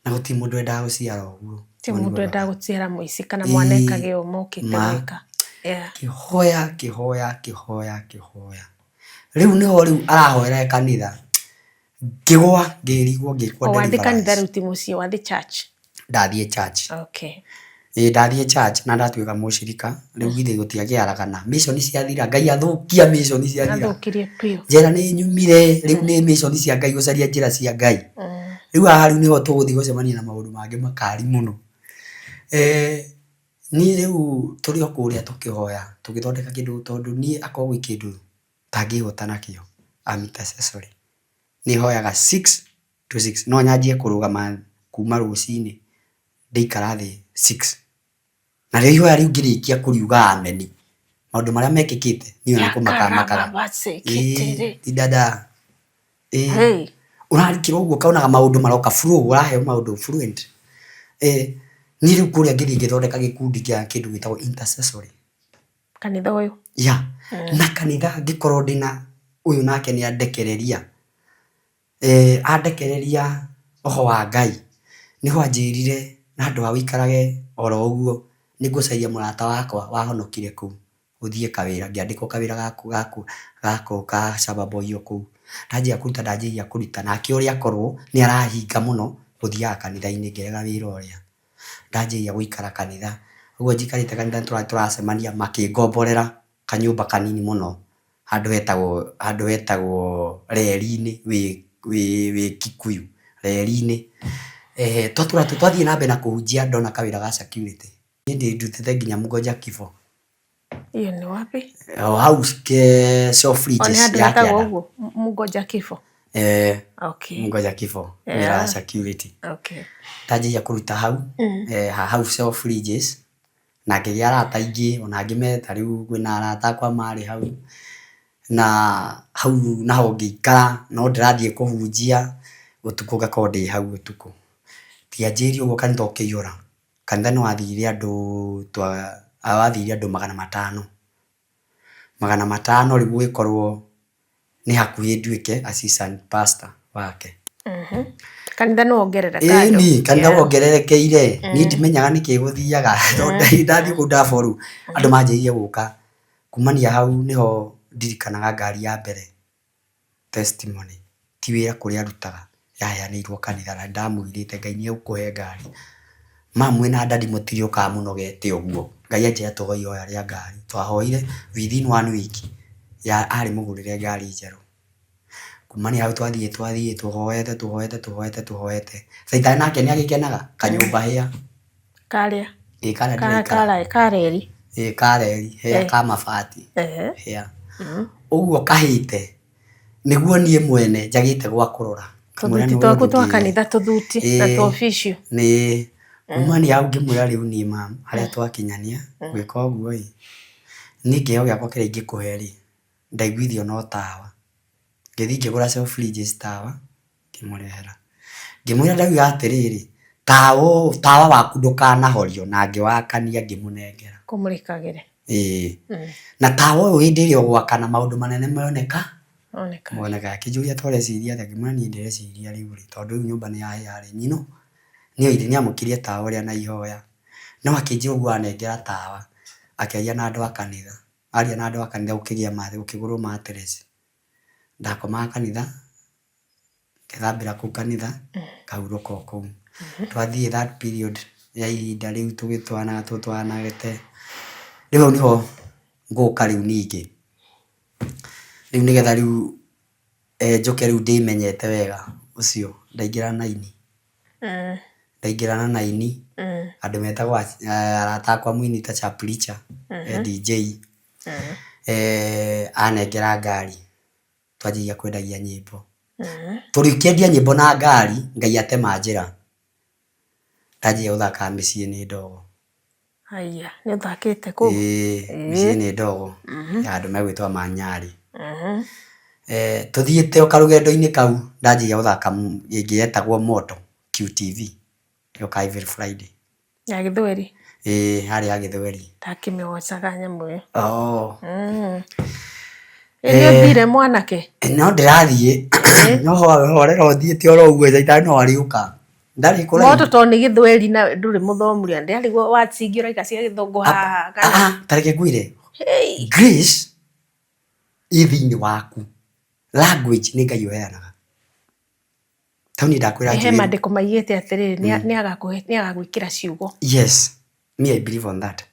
Na gũtirĩ mũndũ wendaga gũciara ũguo. Ti mũndũ wendaga gũciara mũici kana mwana ekage ũũ mokĩte gwĩka. Ngĩhoya, ngĩhoya, ngĩhoya, ngĩhoya. Rĩu nĩho rĩu arahoera e kanitha. Ngĩgwa, ngĩrigwo ngĩkwo O wathiĩ kanitha deliverance. rĩu ti mũciĩ, wathiĩ church? Ndathiĩ church. Okay. Ĩĩ ndathiĩ church na ndatuĩka mũcirika, rĩu githĩ gũtiakĩaragana. Mission ciathira, Ngai athũkia mission ciathira. Athũkirie biũ. Njera nĩ nyumire, rĩu nĩ mission cia Ngai gũcaria njĩra cia Ngai. Rĩu haha rĩu nĩho tũgũthiĩ gũcemania na maũndũ mangĩ makari mũno. Niĩ rĩu tũrĩ o kũrĩa tũkĩhoya, tũgĩthondeka kĩndũ tondũ niĩ akorwo gwĩ kĩndũ itangĩhota nakĩo, I'm intercessory. Nĩ hoyaga 6 to 6, no nyanjie kũrũgama kuma rũcinĩ ndĩikara thĩ 6. Narĩo ihoya rĩu ngĩrĩkia kũriuga ameni, maũndũ marĩa mekĩkĩte niĩ ona nĩ kũmaka makaga. Ĩĩ dada, ĩĩ ũrarikĩra ũguo ũkonaga maũndũ maroka flow, ũraheo maũndũ fluent. Niĩ rĩu kũrĩa ngĩthiĩ ngĩthondeka gĩkundi kĩa kĩndũ gĩtagwo intercessory. Kanitha ũyũ? Yeah, na kanitha ngĩkorwo ndĩna ũyũ nake nĩ andekereria, andekereria roho wa Ngai, nĩho anjĩrire handũ ha ũikarage oro ũguo, nĩ ngũcaria mũrata wakwa wahonokire kũu, ũthiĩ kawĩra, ngĩandĩkwo kawĩra ga shamba boy o kũu. Ndanjia kũruta ndanjĩrĩria kũruta, nake ũrĩa akorwo nĩ arahinga mũno gũthiaga kanitha-inĩ ngĩrega wĩra ũrĩa. Ndanjĩrĩria gũikara kanitha, ũguo njikarĩte kanitha nĩ tũracemania makĩngomborera kanyũmba kanini mũno. Handũ hetagwo handũ hetagwo reri-inĩ wĩ Kikuyu reri-inĩ. Twatũra twathiĩ na mbere na kũhunjia ndona kawĩra ga security. Niĩ ndutĩte nginya Mgonja Kifo. Hiyo ni wapi? O hau O nĩ handũ ya hetagwo kĩanda. ũguo Mgonja Kifo? Okay. Mgonja Kifo wĩra wa security. Okay. Ndanjĩrĩria kũruta hau hau Selfridges na ngĩgĩa arata aingĩ ona angĩ me ta rĩu kwĩna arata akwa marĩ hau na hau naho ngĩikara no ndĩrathiĩ kũhunjia ũtukũ ngakorwo ndĩ hau ũtukũ. Ndianjĩrĩirie ũguo kanitha ũkĩihũra, kanitha nĩ wathire andũ wathire andũ 500. 500 rĩu gũgĩkorwo nĩ hakuhĩ nduĩke assistant pastor wake. Kanitha nĩ wongerereka andũ. Ĩni kanitha wongererekeire niĩ ndimenyaga nĩkĩ gũthiaga tondũ ndathiĩ kũu ndaboru andũ manjĩrĩirie gũka. Kumania hau nĩho ndirikanaga ngari ya mbere testimony ti wĩra kũrĩa arutaga yaheanĩirwo kanitha na nĩndamwĩrĩte Ngai nĩ egũkũhe ngari. Ma mwĩna daddy mũtirĩũkaga mũnogete ũguo. Ngai anjĩra tũhoe ihoya rĩa ngari, twahoire within one week arĩ mũgũrĩre ngari njerũ. Kumania hau twathiĩ twathiĩ tũhoete tũhoete tũhoete tũhoete, caitani nake nĩ agĩkenaga kanyũmba hĩa. Karĩa? Ĩ karĩa ndĩraikara. Ka reri? Ĩ ka reri hĩa ka mabati hĩa. Ũguo kahĩte nĩguo niĩ mwene njagĩte gwa kũrora. Tũthuti twaku twa kanitha tũthuti na tũobicio. Nĩ kumania hau ngĩmwĩra rĩu niĩ mam harĩa twakinyania gwĩka ũguo ĩ, niĩ kĩheo gĩakwa kĩrĩa ingĩkũhe rĩ, ndaiguithio no tawa. Ngĩthiĩ ngĩgũra Selfridges tawa ngĩmũrehera. Ngĩmwĩra ndauga atĩrĩrĩ, tawa ũyũ tawa waku ndũkanahorio na ngĩwakania ngĩmũnengera. Kũmũrĩkagĩre. Ĩĩ. Na tawa ũyũ hĩndĩ ĩrĩa ũgwakana maũndũ manene moneka Moneka. Moneka. Akĩnjũria ta ũreciria atĩa, ngĩmwĩra niĩ ndĩreciria rĩu rĩ, tondũ rĩu nyũmba nĩ yahĩa rĩ, nyino nĩ amũkirie tawa ũrĩa na ihoya. No akĩnjĩra ũguo anengera tawa, akĩaria na andũ a kanitha. Aria na andũ a kanitha gũkĩgĩa gũkĩgũrwo mattress. Ndakomaga kanitha, ngethambĩra kũu kanitha, ngahurũka o kũu. Twathiĩ that period ya ihinda rĩu tũgĩtwaranaga tũtwaranĩte, rĩu hau nĩho ngũka rĩu ningĩ. Rĩu nĩgetha rĩu njũke rĩu ndĩmenyete wega ũcio ndaingĩra naini. Ndaingĩra na naini, andũ metagwo arata akwa mũini ta Chaplicha, DJ, anengera ngari twanjĩrĩria kwendagia nyĩmbo. Tũgĩkĩendia nyĩmbo na ngari, Ngai atema njĩra, ndanjĩrĩria gũthakaga mĩciĩ nĩ ndogo. Haiya, nĩ ũthakĩte kũu? Ĩĩ, mĩciĩ nĩ ndogo ya andũ megwĩtwo Manyarĩ. Tũthiĩte o karũgendo-inĩ kau ndanjĩrĩria gũthaka ĩngĩ yetagwo Moto QTV, yokaga every Friday. Ya gĩthweri? Ĩĩ, yarĩ ya gĩthweri. Ndakĩmĩwocaga nyamũ ĩyo. Oh. Ĩ nĩ ũthire mwanake? No ndĩrathiĩ, no horera ũthiĩte oro ũguo caitani no arĩũka. Ndarĩ kũraihu. Moto tondũ nĩ gĩthweri na ndũrĩ mũthomu rĩ, ndĩrarigwo words ingĩ ũraiga cia gĩthũngũ haha kana. Ah, ta reke ngwĩre. Grace ĩ thĩinĩ waku. Language nĩ Ngai ũheanaga. Tau niĩ ndakwĩra He njũĩ. maandĩko maigĩte atĩrĩrĩ, nĩ agagwĩkĩra ciugo. Yes, me I believe on that.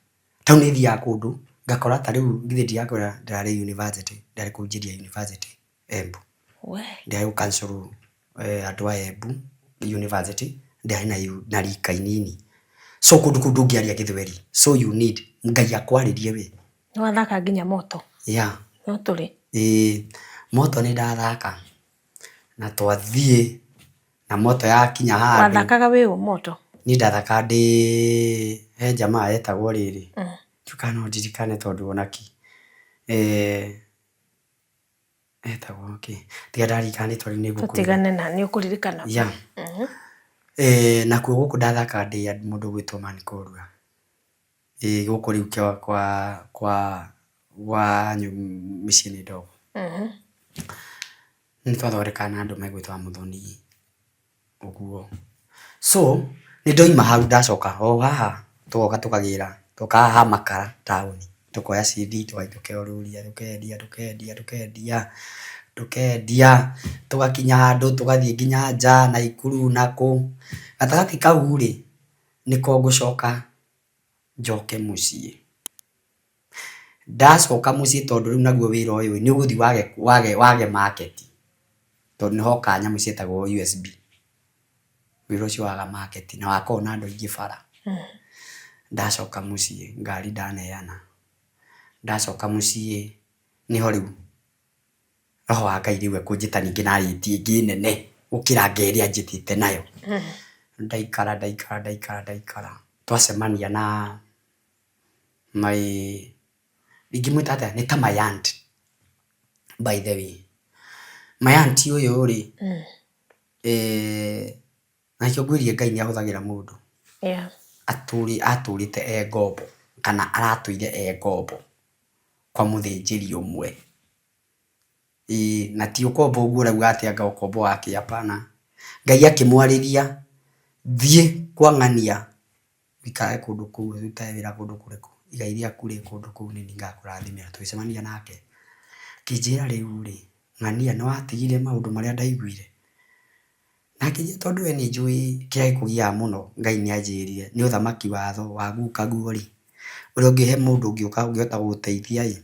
Tau nĩ thiaga kũndũ ngakora ta rĩu githĩ ndirakwĩra ndĩrarĩ university, ndĩrarĩ kũu Njiria University Embu. We. Ndĩrarĩ gũ counsel andũ a Embu University, ndĩrarĩ na rika inini. So kũndũ kũu ndũngĩaria gĩthweri, so you need Ngai akwarĩrie we. Nĩ wathaka nginya moto? Yeah. No tũrĩ. Ĩĩ, moto nĩ ndathaka na twathiĩ na moto yakinya handũ. Wathakaga wĩ ũ moto? Niĩ ndathakaga ndĩ he jamaa etagwo rĩrĩ, ndiũĩ kana no ndirikane tondũ ona kĩ, etagwo kĩ, tiga ndaririkana rĩtwa rĩu nĩ ngũkwĩra. Tũtigane na nĩ ũkũririkana. Yeah. Nakuo gũkũ ndathakaga ndĩ mũndũ ũgwĩtwo Man Kũrua. Ĩĩ gũkũ rĩu kwa kwa gwa mĩciĩ nĩ ndogo. Nĩ twathondekaga na andũ megwĩtwo Muthoni ũguo. So nĩ ndoima hau ndacoka o haha tũgoka tũkagĩra, twoka haha ha makara taũni, tũkoya CD tũgathiĩ tũkeũrũria tũkendia tũkendia tũkendia tũkendia, tũgakinya handũ tũgathiĩ nginya nja Naikuru na kũ. Gatagatĩ kau rĩ, nĩko ngũcoka njoke mũciĩ. Ndacoka mũciĩ tondũ rĩu naguo wĩra ũyũ nĩ ũgũthiĩ wage wage wage market, tondũ nĩ hokaga nyamũ ciĩtagwo USB. Wĩra ũcio waga market na wakoragwo na andũ aingĩ bara. Ndacoka mũciĩ ngari ndaneana, ndacoka mũciĩ nĩho rĩu Roho wa Ngai rĩu ekũnjĩta ningĩ na rĩti ĩngĩ nene gũkĩra anga ĩrĩa anjĩtĩte nayo. Ndaikara ndaikara ndaikara ndaikara, twacemania na my ingĩmwĩta atĩa, nĩ ta my aunt by the way. My aunt ũyũ rĩ, na nĩkĩo ngwĩrire Ngai nĩ ahũthagĩra mũndũ. Atũrĩte e ngombo kana aratũire e ngombo kwa mũthĩnjĩri ũmwe. Ĩĩ na ti ũkombo ũguo ũrauga atĩ anga ũkombo wa kĩ hapana. Ngai akĩmwarĩria thiĩ kwa ng'ania ũikare kũndũ kũu ũrutage wĩra kũndũ kũrĩkũ, igai rĩaku rĩ kũndũ kũu nĩ niĩ ngakũrathimĩra. Tũgĩcemania nake akĩnjĩra rĩu rĩ, ng'ania nĩ watigire maũndũ marĩa ndaiguire? Na akĩnjĩra tondũ we nĩ njũĩ kĩrĩa gĩkũgiaga mũno Ngai nĩ anjĩrire nĩ ũthamaki watho wa gukaguo rĩ, ũrĩa ũngĩhe mũndũ ũngĩũka ũngĩhota gũgũteithia ĩ,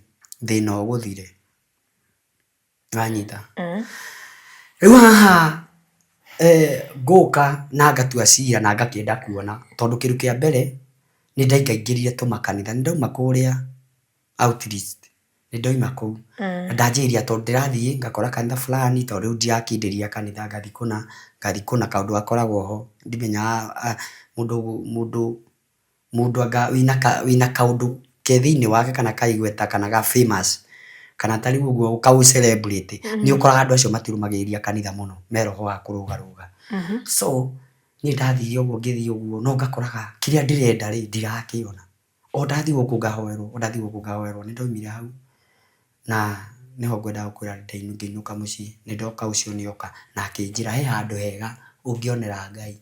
thĩna ũgũthire. Wanyita? Rĩu haha ngũka na ngatua cira na ngakĩenda kuona tondũ kĩndũ kĩa mbere nĩ ndaingaingĩrire tũmakanitha, nĩ ndauma kũrĩa outreach, nĩ ndauma kũu na ndanjĩrĩria tondũ ndĩrathiĩ ngakora kanitha fulani tondũ rĩu ndirakindĩria kanitha ngathiĩ kũna ngathiĩ kũna kaũndũ gakoragwo ho ndimenyaga mũndũ mũndũ Mũndũ anga wĩna kaũndũ ke thĩiniĩ wake kana ka igweta kana ga famous kana ta rĩu ũguo ka ũ celebrity nĩ ũkoraga andũ acio matirũmagĩrĩria kanitha mũno me roho wa kũrũgarũga. So niĩ ndathire ũguo ngĩthiĩ ũguo no ngakoraga kĩrĩa ndĩrenda rĩ ndirakĩona. O ndathiĩ gũkũ ngahoerwo, o ndathiĩ gũkũ ngahoerwo. Nĩ ndaumire hau na nĩho ngwendaga gũkwĩra ngĩinũka mũciĩ nĩ ndoka ũcio nĩ oka na akĩnjĩra he handũ hega ũngĩonera Ngai.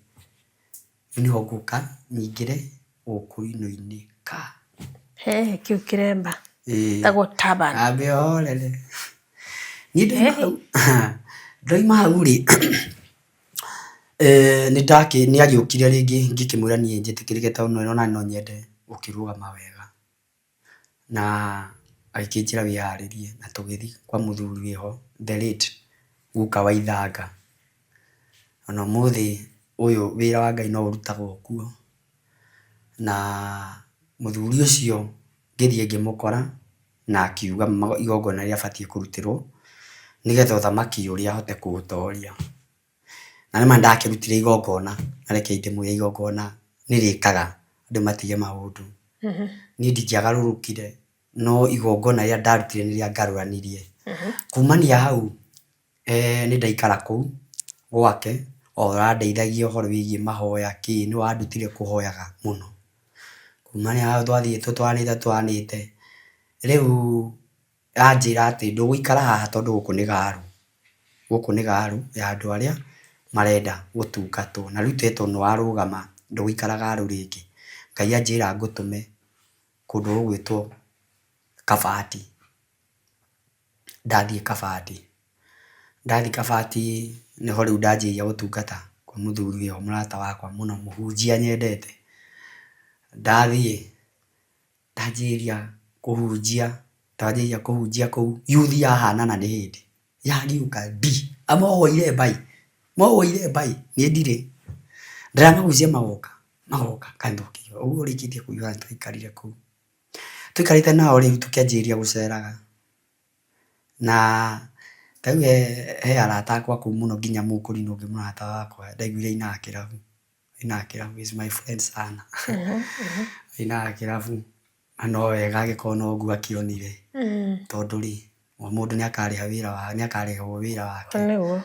Rĩu nĩho ngũka nyingĩre gũkũ-inĩ ka. Hehe kĩu kĩremba. Ĩtagwo turban. Ambe ũhorere. Niĩ ndoima hau, ndoima hau rĩ, nĩ agĩũkire rĩngĩ ngĩkĩmwĩra niĩ njĩtĩkĩrĩke tondũ nĩ no nyende gũkĩrũgama wega. Na agĩkĩnjĩra wĩharĩrie na tũgĩthiĩ kwa mũthuri wĩho the late guka wa Ithanga. Ona ũmũthĩ ũyũ wĩra wa Ngai no ũrutagwo kuo. Na mũthuri ũcio ngĩthiĩ ngĩmũkora na akiuga igongona rĩrĩa abatiĩ kũrutĩrwo nĩgetha ũthamaki ũrĩa ahote kũũtoria. Na nĩma nĩndakĩrutire igongona, na rekei ndĩmwĩre igongona nĩ rĩkaga andũ matige maũndũ. Niĩ ndingĩagarũrũkire, no igongona rĩrĩa ndarutire nĩ rĩangarũranirie. Kumania hau nĩ ndaikara kũu gwake, o arandeithagia ũhoro wĩgiĩ mahoya kĩ, nĩwe wandutire kũhoyaga mũno. Kumania hau twathiĩ tũtwaranĩte tũtwaranĩte, rĩu anjĩra atĩ ndũgũikara haha tondũ gũkũ nĩ garu, gũkũ nĩ garu ya andũ arĩa marenda gũtungatwo, na rĩu tetwo nĩ warũgama ndũgũikara garu rĩngĩ. Ngai anjĩra ngũtũme kũndũ gũgwĩtwo Kabati. Ndathiĩ Kabati, ndathiĩ Kabati nĩho rĩu ndanjĩrĩria gũtungata kwĩ mũthuri wĩho mũrata wakwa mũno mũhunjia nyendete. Ndathiĩ Ndanjĩrĩria kũhunjia, ndanjĩrĩria kũhunjia kũu, youth yahanana nĩ hĩndĩ, yagĩũka mbi, amohoire mbai, mohoire mbai, niĩ ndirĩ. Ndĩramagucia magoka, magoka kanitha ũkĩiyũra, ũguo ũrĩkĩtie kũiyũra nĩ twaikarire kũu. Tũikarĩte nao rĩ, tũkĩanjĩrĩria gũceraga, na ta rĩu he arata akwa kũu mũno nginya mũkũrinũ ũngĩ mũrata wakwa ndaiguire ainaga kĩrabu. Ainaga kĩrabu, he is my friend sana. Ainaga kĩrabu, na no wega angĩkorwo noguo akĩonire, tondũ rĩ, o mũndũ nĩ akarĩha wĩra wa, nĩ akarĩhwo wĩra wake. Nĩguo.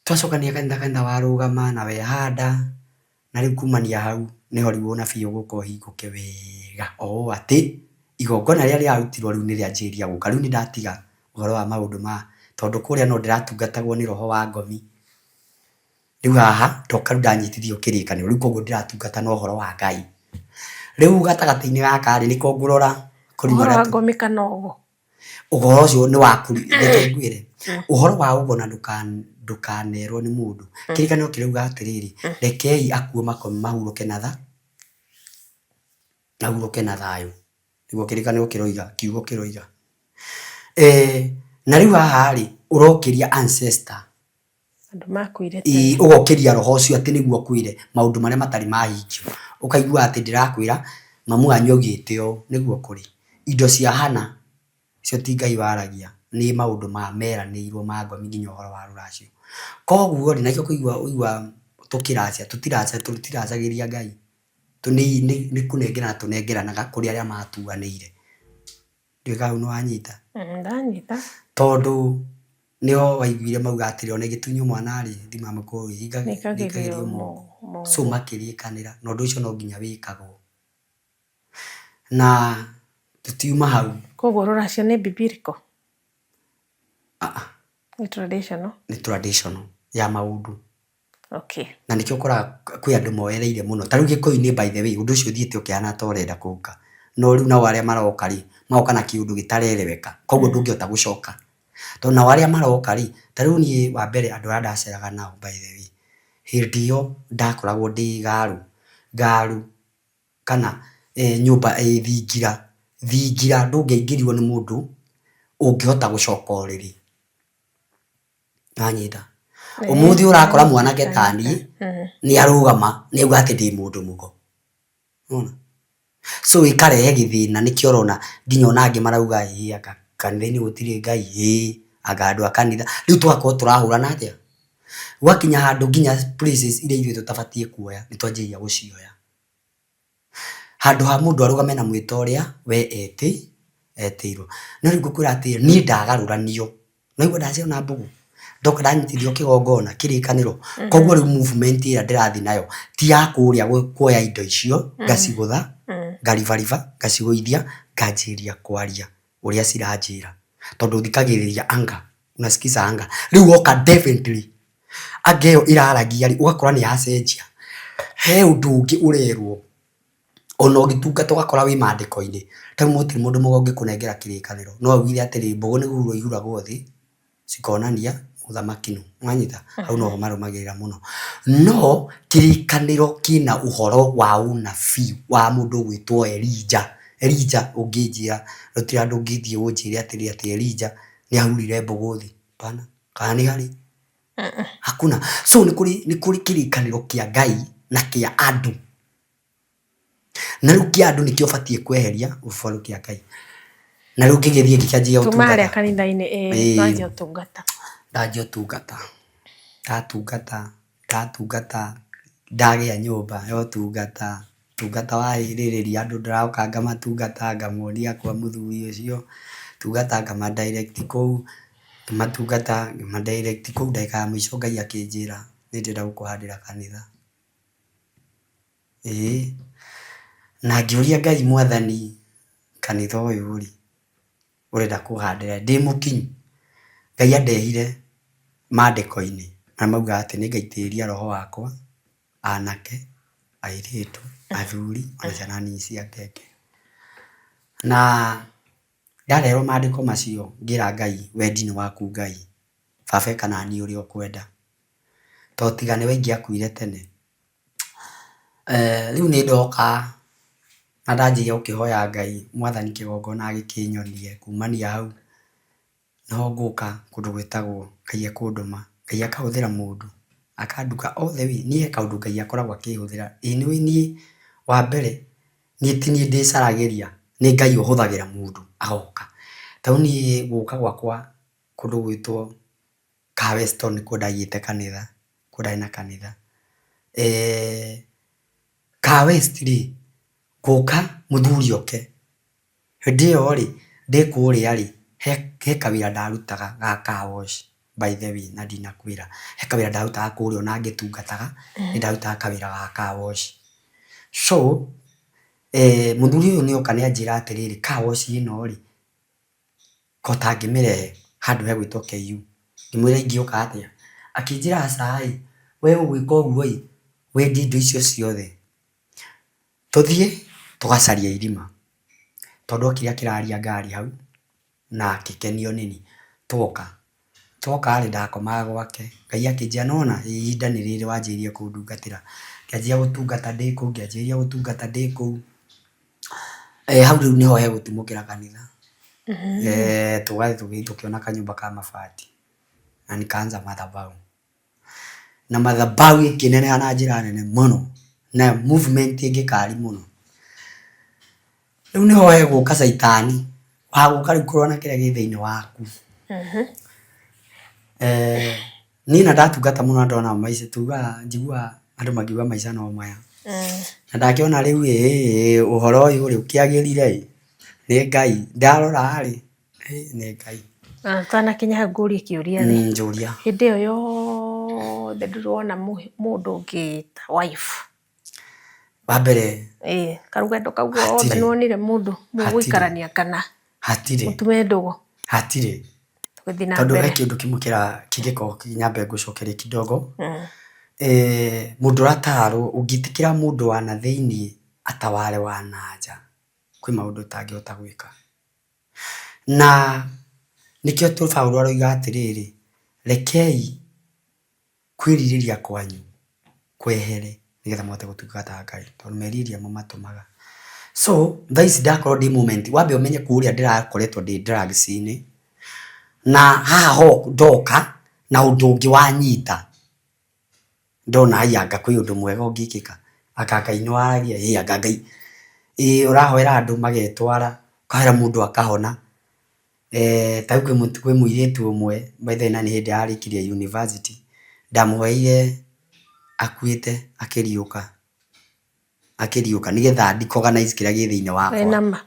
Twacokania kanitha kanitha warũgama na wehanda, na rĩu kumania hau nĩho rĩu ũnabii ũgũka ũhingũke wega, o ũũ atĩ, igongona rĩrĩa rĩrarutirwo rĩu nĩ rĩanjĩrĩria gũka. Rĩu nĩ ndatiga ũhoro wa maũndũ ma, tondũ kũrĩa no ndĩratungatagwo nĩ roho wa ngomi. Rĩu haha ndoka rĩu ndanyitithio kĩrĩkanĩro rĩu koguo ndĩratungata na ũhoro wa Ngai. Rĩu gatagatĩ-inĩ gaka rĩ nĩko ngũrora Ũhoro wa ngomi kana ũgo? Ũhoro ũcio nĩ wa reke ngwĩre, ũhoro wa ũgo na ndũkanerwo nĩ mũndũ. Kĩrĩkanĩro kĩrauga atĩrĩrĩ, rekei akuũ makome mahurũke na thayũ. Nĩguo kĩrĩkanĩro kĩroiga, kiugo kĩroiga. Na rĩu haha rĩ, ũrokĩria ancestor. Andũ makuire tene. Ũgokĩria roho ũcio atĩ nĩguo ũkwĩre maũndũ marĩa matarĩ mahingio. Ũkaigua atĩ ndĩrakwĩra mamu wanyu augĩte ũũ, nĩguo kũrĩ. Indo cia hana, icio ti Ngai waragia, nĩ maũndũ ma meranĩirwo ma ngomi nginya ũhoro wa rũracio. Koguo rĩ, na nĩkĩo ũkũigua ũiguaga tũkĩracia, tũtiracagĩria Ngai. Nĩ kũnengerana tũnengeranaga kũrĩ arĩa matuanĩire. Ndiũĩ kana hau nĩ wanyita. Ndanyita. Tondũ nĩho waiguire mauga atĩrĩ ona ĩgĩtunywo mwana rĩ, thima mũkũyũ ĩikagĩrio moko. So makĩrĩkanĩra na ũndũ ũcio no nginya wĩkagwo. Na tũtiuma hau. Koguo rũracio nĩ biblical? Ah ah. Nĩ traditional? Nĩ traditional ya maũndũ. Okay. Na nĩkĩo ũkoraga kwĩ andũ moereire mũno. Ta rĩu gĩkũyũ-inĩ by the way, ũndũ ũcio ũthiĩte ũkĩhana ta ũrenda kũhuka. No rĩu nao arĩa maroka rĩ, magoka na kĩũndũ gĩtarereweka. Koguo ndũngĩhota gũcoka. Tondũ nao arĩa maroka rĩ, ta rĩu niĩ wa mbere andũ arĩa ndaceraga nao by the way, hĩndĩ ĩyo ndakoragwo ndĩ garu, garu kana nyũmba ĩ thingira. Thingira ndũngĩaingĩrirwo nĩ mũndũ ũngĩhota gũcoka ũrĩrĩ. Wanyita? Ũmũthĩ ũrakora mwanake taniĩ nĩ arũgama nĩ auga atĩ ndĩ mũndũ mũgo. Nĩwona? So ĩkarehe gĩthĩna nĩkĩo ũrona nginya ona angĩ marauga ĩĩ anga kanitha-inĩ gũtirĩ Ngai, ĩĩ anga andũ a kanitha. Rĩu tũgakorwo tũrahũrana atĩa? Gwakinya handũ nginya places iria ithuĩ tũtabatiĩ kuoya nĩ twanjĩrĩria gũcioya. Handũ ha mũndũ arũgame na mwĩto ũrĩa we etĩirwo. No rĩu ngũkwĩra atĩ niĩ ndagarũranio, nĩwaigua ndaciona mbũgũ? Ndoka ndanyitithio kĩgongona kĩrĩkanĩro, koguo rĩu movement ĩrĩa ndĩrathiĩ nayo ti ya kũrĩa kuoya indo icio ngacigũtha, ngaribariba, ngacigũithia, nganjĩrĩria kwaria ũrĩa ciranjĩra. Tondũ thikagĩrĩria anga, unasikiza anga. Rĩu woka definitely anga ĩyo ĩraragia rĩ, ũgakora nĩ yacenjia. He ũndũ ũngĩ ũrerwo, ona ũgĩtungata ũgakora wĩ mandĩko-inĩ. Ta rĩu gũtirĩ mũndũ mũgo ũngĩkũnengera kĩrĩkanĩro, no augire atĩrĩ, mbũgũ nĩ kũhurwo ihuragwo thĩ, cikonania mũthamaki nũ. Nĩwanyita? Hau noho marũmagĩrĩra mũno. No kĩrĩkanĩro kĩna ũhoro wa ũnabii wa mũndũ ũgwĩtwo Elijah. Elijah ũngĩnjĩra, gũtirĩ handũ ũngĩthiĩ ũnjĩre atĩrĩ atĩ Elijah nĩ ahurire mbũgũ thĩ. Hapana. Kana nĩ harĩ? Hakuna. So nĩ kũrĩ nĩ kũrĩ kĩrĩkanĩro kĩa Ngai na kĩa andũ. Na rĩu kĩa andũ nĩkĩo ũbatiĩ kweheria ũboro kĩa Ngai. Na rĩu ngĩgĩthiĩ ngĩkĩanjia Tuma harĩa ũtungata. kanitha-inĩ ĩĩ Ĩĩ. twanjia ũtungata. Ndanjia ũtungata. Ndatungata, ndatungata, ndagĩa nyũmba ya ũtungata. Ũtungata wa rĩrĩ andũ ndĩroka ngamatungata ngamonia kwa mũthuri ũcio, tungata ngama direct kũu, ngĩmatungata ngĩma direct kũu, ndagĩka ya mũico Ngai akĩnjĩra nĩ ndĩrenda gũkũhandĩra kanitha. Ĩĩ, na ngĩũria Ngai Mwathani kanitha ũyũ rĩ, ũrenda kũhandĩra ndĩ mũkinyu? Ngai andehire mandĩko-inĩ marĩa maugaga atĩ nĩngaitĩrĩria roho wakwa anake, airĩtu, athuri ona ciana nini cia ngenge. Na ndareherwo mandĩko macio ngĩra Ngai wendi nĩ waku Ngai, baba ĩka naniĩ ũrĩa ũkwenda. To tiga nĩwe ingĩakuire tene. Rĩu nĩ ndoka na ndanjĩrĩria gũkĩhoya Ngai mwathani kĩgongona agĩkĩnyonie kumania hau. No ngũka kũndũ gwĩtagwo Ngai ekũndũma, Ngai akahũthĩra mũndũ, akanduga all the way. Niĩ he kaũndũ Ngai akoragwo akĩhũthĩra, ĩĩ nĩũĩ niĩ wa mbere niĩ ti niĩ ndĩcaragĩria, nĩ Ngai ũhũthagĩra mũndũ agoka. Ta rĩu niĩ gũka gwakwa kũndũ gwĩtwo Car Weston nĩkuo ndaigĩte kanitha, nĩkuo ndarĩ na kanitha. Car West rĩ, ngũka mũthuri oke. Hĩndĩ ĩyo rĩ, ndĩ kũrĩa rĩ, he kawĩra ndarutaga ga car wash by the way na ndinakwĩra. He kawĩra ndarutaga kũrĩa ona ngĩtungataga, nĩ ndarutaga kawĩra ga car wash. So, mũthuri ũyũ nĩ oka nĩ anjĩra atĩrĩrĩ, car wash ĩno rĩ, ko ũtangĩmĩrehe handũ hegwĩtwo KU. Ngĩmwĩra ingĩũka atĩa? Akĩnjĩra aca ĩ, we ũgwĩka ũguo ĩ, wendie indo icio ciothe. Tũthiĩ tũgacarie irima, tondũ okire akĩraria ngari hau na akĩkenio nĩniĩ, twoka. Twoka rĩ, ndakomaga gwake, Ngai akĩnjĩra nĩ wona ihinda nĩ rĩrĩ wanjĩrĩirie kũndungatĩra. Ngĩanjia gũtungata ndĩ kũu, ngĩanjĩrĩria gũtungata ndĩ kũu. Hau rĩu nĩho hegũtumũkĩra kanitha. Tũgathiĩ tũkĩona kanyũmba ka mabati na nikaanza madhabahu. Na madhabahu ĩkĩneneha na njĩra nene mũno na movement ĩngĩkari mũno. Rĩu nĩho hegũka caitani wa gũka rĩu kũrũa na kĩrĩa gĩ thĩinĩ waku. Niĩ na ndatungata mũno na ndona maica tugaga njiguaga andũ makiuga maica no maya. Na ndakĩona rĩu ĩ ũhoro ũyũ rĩ ũkĩagĩrire ĩ nĩ Ngai, ndarora rĩ nĩ Ngai. Ũtanakinya hau ngũrie kĩũria rĩ, Njũria. Hĩndĩ ĩyo yothe ndũrĩ wona mũndũ ũngĩ ta wife? Wa mbere. Ĩĩ karũgendo kau gothe nĩ wonire mũndũ mũgũikarania kana Hatirĩ. Mũtume ndũgũ? Hatirĩ. Tũgĩthiĩ na Tondũ mbere. he kĩũndũ kĩmwe kĩngĩkorwo nyambe ngũcokerie kidogo. Mũndũ ũratarwo, ũngĩtĩkĩra mũndũ wa na thĩiniĩ ataware wa na nja, kwĩ maũndũ ũtangĩhota gwĩka. Na nĩkĩo Paũlũ aroiga atĩrĩrĩ, rekei kwĩrirĩria kwanyu kwehere nĩgetha mũhote gũtuĩka ta Ngai, tondũ merirĩria mamatũmaga. So thaa ici ndakorwo ndĩ moment, wambe ũmenye kũrĩa ndĩrakoretwo ndĩ drugs -inĩ, na haha ho ndoka na ũndũ ũngĩ wanyita, ndona haiya anga kwĩ ũndũ mwega ũngĩkĩka, anga Ngai nĩ waragia, ĩ anga Ngai, ĩ ũrahoera andũ magetwara, ũkahoera mũndũ akahona. Ta rĩu kwĩ mũirĩtu ũmwe by the way na nĩ hĩndĩ ararĩkirie university, ndamũhoeire akuĩte akĩriũka, akĩriũka nĩgetha ndi organize kĩrĩa gĩ thĩiniĩ wakwa. Wĩna ma?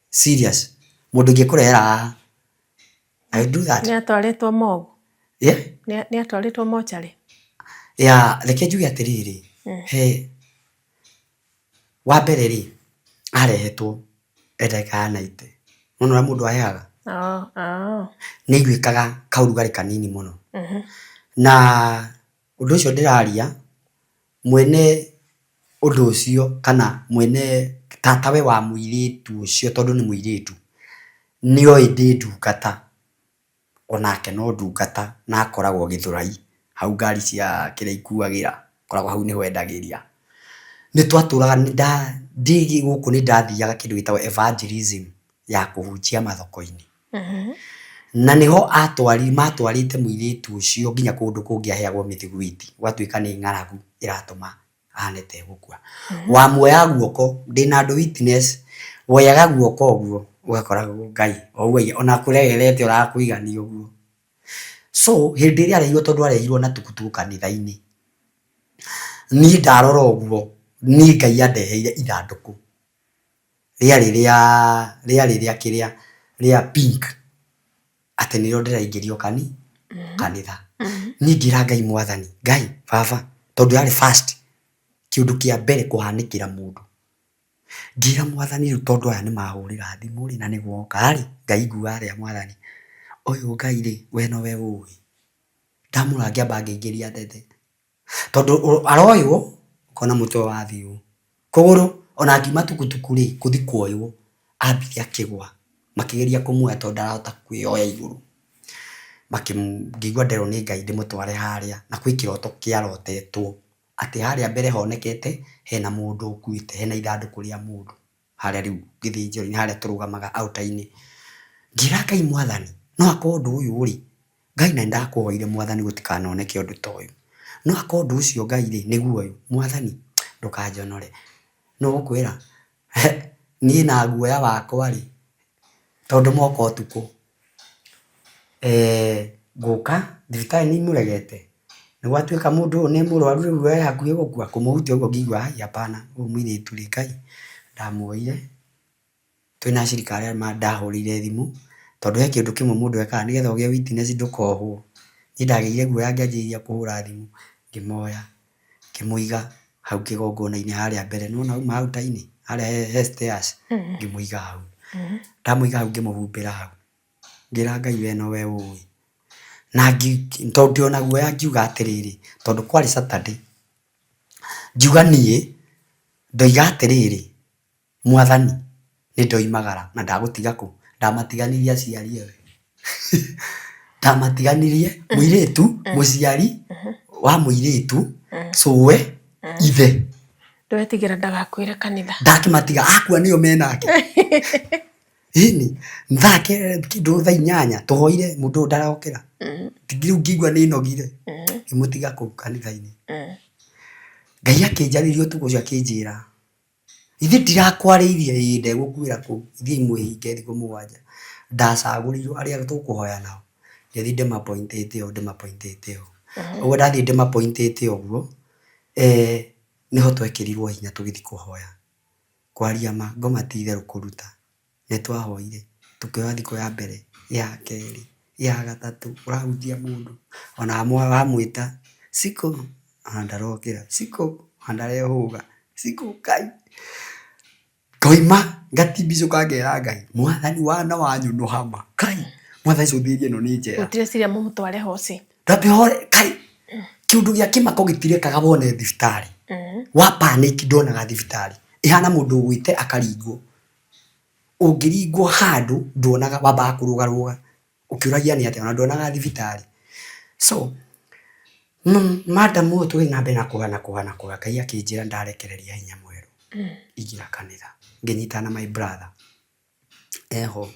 Serious. Mũndũ ingĩkũrehera haha, I will do that. Nĩ atwarĩtwo morgue? Yeah? Nĩ atwarĩtwo mocarĩ? Yeah, reke njuge atĩrĩrĩ, he Wa mbere rĩ, arehetwo e ndagĩka ya 90. Nĩwona ũrĩa mũndũ ahehaga? Nĩ aiguĩkaga kaũrugarĩ kanini mũno. Na ũndũ ũcio ndĩraria, mwene ũndũ ũcio kana mwene tatawe wa mũirĩtu ũcio tondũ nĩ mũirĩtu, nĩoĩ ndĩ ndungata. Onake no ndungata na akoragwo Gĩthũrai, hau ngari cia kĩrĩa ikuagĩra, akoragwo hau nĩho endagĩria. Nĩ twatũraga, ndĩ gũkũ nĩ ndathiaga kĩndũ gĩtagwo evangelism ya kũhunjia mathoko-inĩ. Na nĩho matwarĩte mũirĩtu ũcio nginya kũndũ kũngĩ aheagwo mĩthiguiti, gũgatuĩka nĩ ng'aragu ĩratũma ahane ta egũkua. Wamuoya guoko, ndĩna andũ witness, woyaga guoko ũguo ũgakora Ngai o ũguo ona kũregerete ũrakũigania ũguo. So hĩndĩ ĩrĩa arehirwo tondũ arehirwo na tukutuku kanitha-inĩ, niĩ ndarora ũguo, niĩ Ngai andeheire ithandũkũ rĩarĩ rĩa rĩarĩ rĩa kĩrĩa rĩa pink. Atĩ nĩrĩo ndĩraingĩrio kanitha. Niĩ ngĩra Ngai mwathani, Ngai baba, tondũ yarĩ first kĩũndũ kĩa mbere kũhanĩkĩra mũndũ. Ngĩra mwathani rĩu tondũ aya nĩ mahũrĩra thimũ rĩ, na nĩ guoka rĩ, Ngai ngua atĩa mwathani? Ũyũ Ngai rĩ, we nowe ũĩ. Ndamũrora ngĩamba ngĩingĩria tete. Tondũ aroywo ũkona mũtwe wathiĩ ũũ, kũgũrũ ona angiuma tukutuku rĩ, gũthiĩ kuoywo ambire akĩgwa, makĩgeria kũmuoya tondũ ndarahota kwĩyoya igũrũ. Ngĩigua nderwo nĩ Ngai ndĩmũtware harĩa, na kwĩ kĩroto kĩarotetwo atĩ harĩa mbere honekete hena mũndũ ũkuĩte, hena ithandũkũ rĩa mũndũ. Harĩa rĩu gĩthĩnjĩro-inĩ harĩa tũrũgamaga altar -inĩ. Ngĩra Ngai mwathani, no akorwo ũndũ ũyũ rĩ, Ngai na nĩndakũhoire mwathani gũtikanoneke ũndũ ta ũyũ. No akorwo ũndũ ũcio Ngai rĩ, nĩguo ũyũ, mwathani ndũkanjonore. Nũ ũgũkwĩra niĩ na guoya wakwa rĩ, tondũ moka ũtukũ, ngũka thibitarĩ nĩ imũregete, nĩ gwatuĩka mũndũ ũyũ nĩ mũrwaru rĩu e hakuhĩ gũkua, kũmũhutia ũguo ngĩigua ai hapana, ũyũ mũirĩtu rĩ Ngai, ndamuoire, twĩna acirika arĩa ndahũrĩire thimũ, tondũ he kĩndũ kĩmwe mũndũ ekaga nĩgetha ũgĩe witness ndũkohwo, niĩ ndagĩire guoya ngĩanjĩrĩria kũhũra thimũ, ngĩmoya, ngĩmũiga hau kĩgongona-inĩ harĩa mbere, nĩ wona auma altar -inĩ, harĩa he stairs, ngĩmũiga hau, ndamũiga hau ngĩmũhumbĩra hau. Ngĩra Ngai we nowe ũĩ. Na tondũ ndĩ ona guoya ngiuga atĩrĩrĩ, tondũ kwarĩ Saturday, ngiuga niĩ, ndoiga atĩrĩrĩ, Mwathani nĩ ndoimagara na ndagũtiga kũ? Ndamatiganirie aciari othe. Ndamatiganirie mũirĩtu, mũciari wa mũirĩtu, cũwe, ithe. Ndũretigĩra ndagakuĩre kanitha. Ndakĩmatiga akua nĩo menake. Ĩni thaa kĩndũ thaa 8 tũhoire mũndũ ũyũ ndarokĩra. Rĩu ngĩigua nĩ nogire ngĩmũtiga kũu kanitha-inĩ. Ngai akĩnjarĩria ũtukũ ũcio akĩnjĩra, githĩ ndirakwarĩirie? Ĩĩ ndegũkuĩra kũu, thiĩi mwĩhinge thikũ 7. Ndacagũrirwo arĩa tũkũhoya nao, ngĩthiĩ ndĩmapointĩte ũũ ndĩmapointĩte ũũ. Ũguo ndathiĩ ndĩmapointĩte ũguo, nĩho twekĩrirwo hinya tũgĩthiĩ kũhoya. Kwaria ma ngoma ti itherũ kũruta. Nĩ twahoire, tũkĩhoya thikũ ya mbere, ya kerĩ, ya gatatũ, ũrahutia mũndũ, ona wamwĩta, Cikũ, ona ndarokĩra, Cikũ, ona ndarehũga, Cikũ, Ngai. Ngoima ngatimbicũka ngera Ngai, Mwathani wana wanyũnũha ma, Ngai, Mwathani cũthĩrĩria ĩno nĩ njera. Ũtireciria mũmũtware hoci. Ndambe hoe, Ngai, kĩũndũ gĩa kĩmako gĩtirekaga wone thibitarĩ. Wa panic ndonaga thibitarĩ. Ĩhana mũndũ ũgwĩte akaringwo. Ũngĩringwo handũ nduonaga wambaga kũrũgarũga ũkĩũragia nĩ atĩa ona nduonaga thibitarĩ. So madam ũyũ tũgĩthiĩ na mbere na kũhoya na kũhoya na kũhoya Ngai akĩnjĩra ndarekereria hinya mwerũ ingĩra kanitha. Ngĩnyitana na my brother eho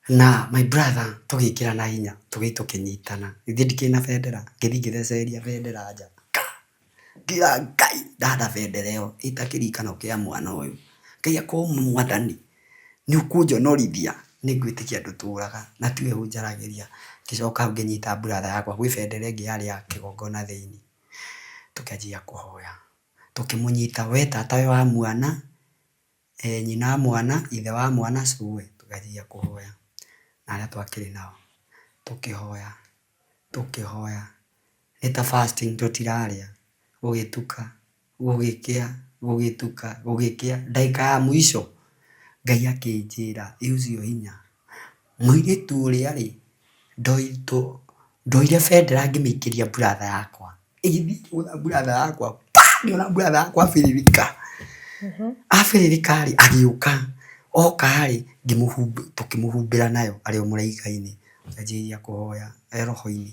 na my brother tũgĩkĩrana hinya tũgĩthiĩ tũkĩnyitana. Ithuĩ ndikĩrĩ na bendera ngĩthiĩ ngĩthecereria bendera nja. Ngĩra Ngai ndahanda bendera ĩyo ĩta kĩririkano kĩa mwana ũyũ. Ngai akorwo mwathani nĩ ũkũnjonorithia nĩ ngwĩtĩkia ndũtũraga na tiwe ũnjaragĩria. Ngĩcoka hau ngĩnyita brother yakwa gwĩ bendera ĩngĩ yarĩ ya kĩgongona thĩiniĩ, tũkĩanjia kũhoya. Tũkĩmũnyita we tata we wa mwana, nyina wa mwana, ithe wa mwana, cũwe, tũkĩanjia kũhoya na arĩa twakĩrĩ nao. Tũkĩhoya, tũkĩhoya. Nĩ ta fasting tũtirarĩa, gũgĩtuka, gũgĩkĩa, gũgĩtuka, gũgĩkĩa, ndagĩka ya mũico Ngai akĩnjĩra ĩ ũcio hinya, mũirĩtu ũrĩa rĩ, ndoire bendera ngĩmĩikĩria brother yakwa, ĩgĩthiĩ ĩkĩgũtha brother yakwa pa! Ngĩona brother yakwa abĩrĩrĩka, abĩrĩrĩka rĩ, agĩũka, oka rĩ, tũkĩmũhumbĩra nayo arĩ o mũraika-inĩ, akĩanjĩrĩria kũhoya e roho-inĩ.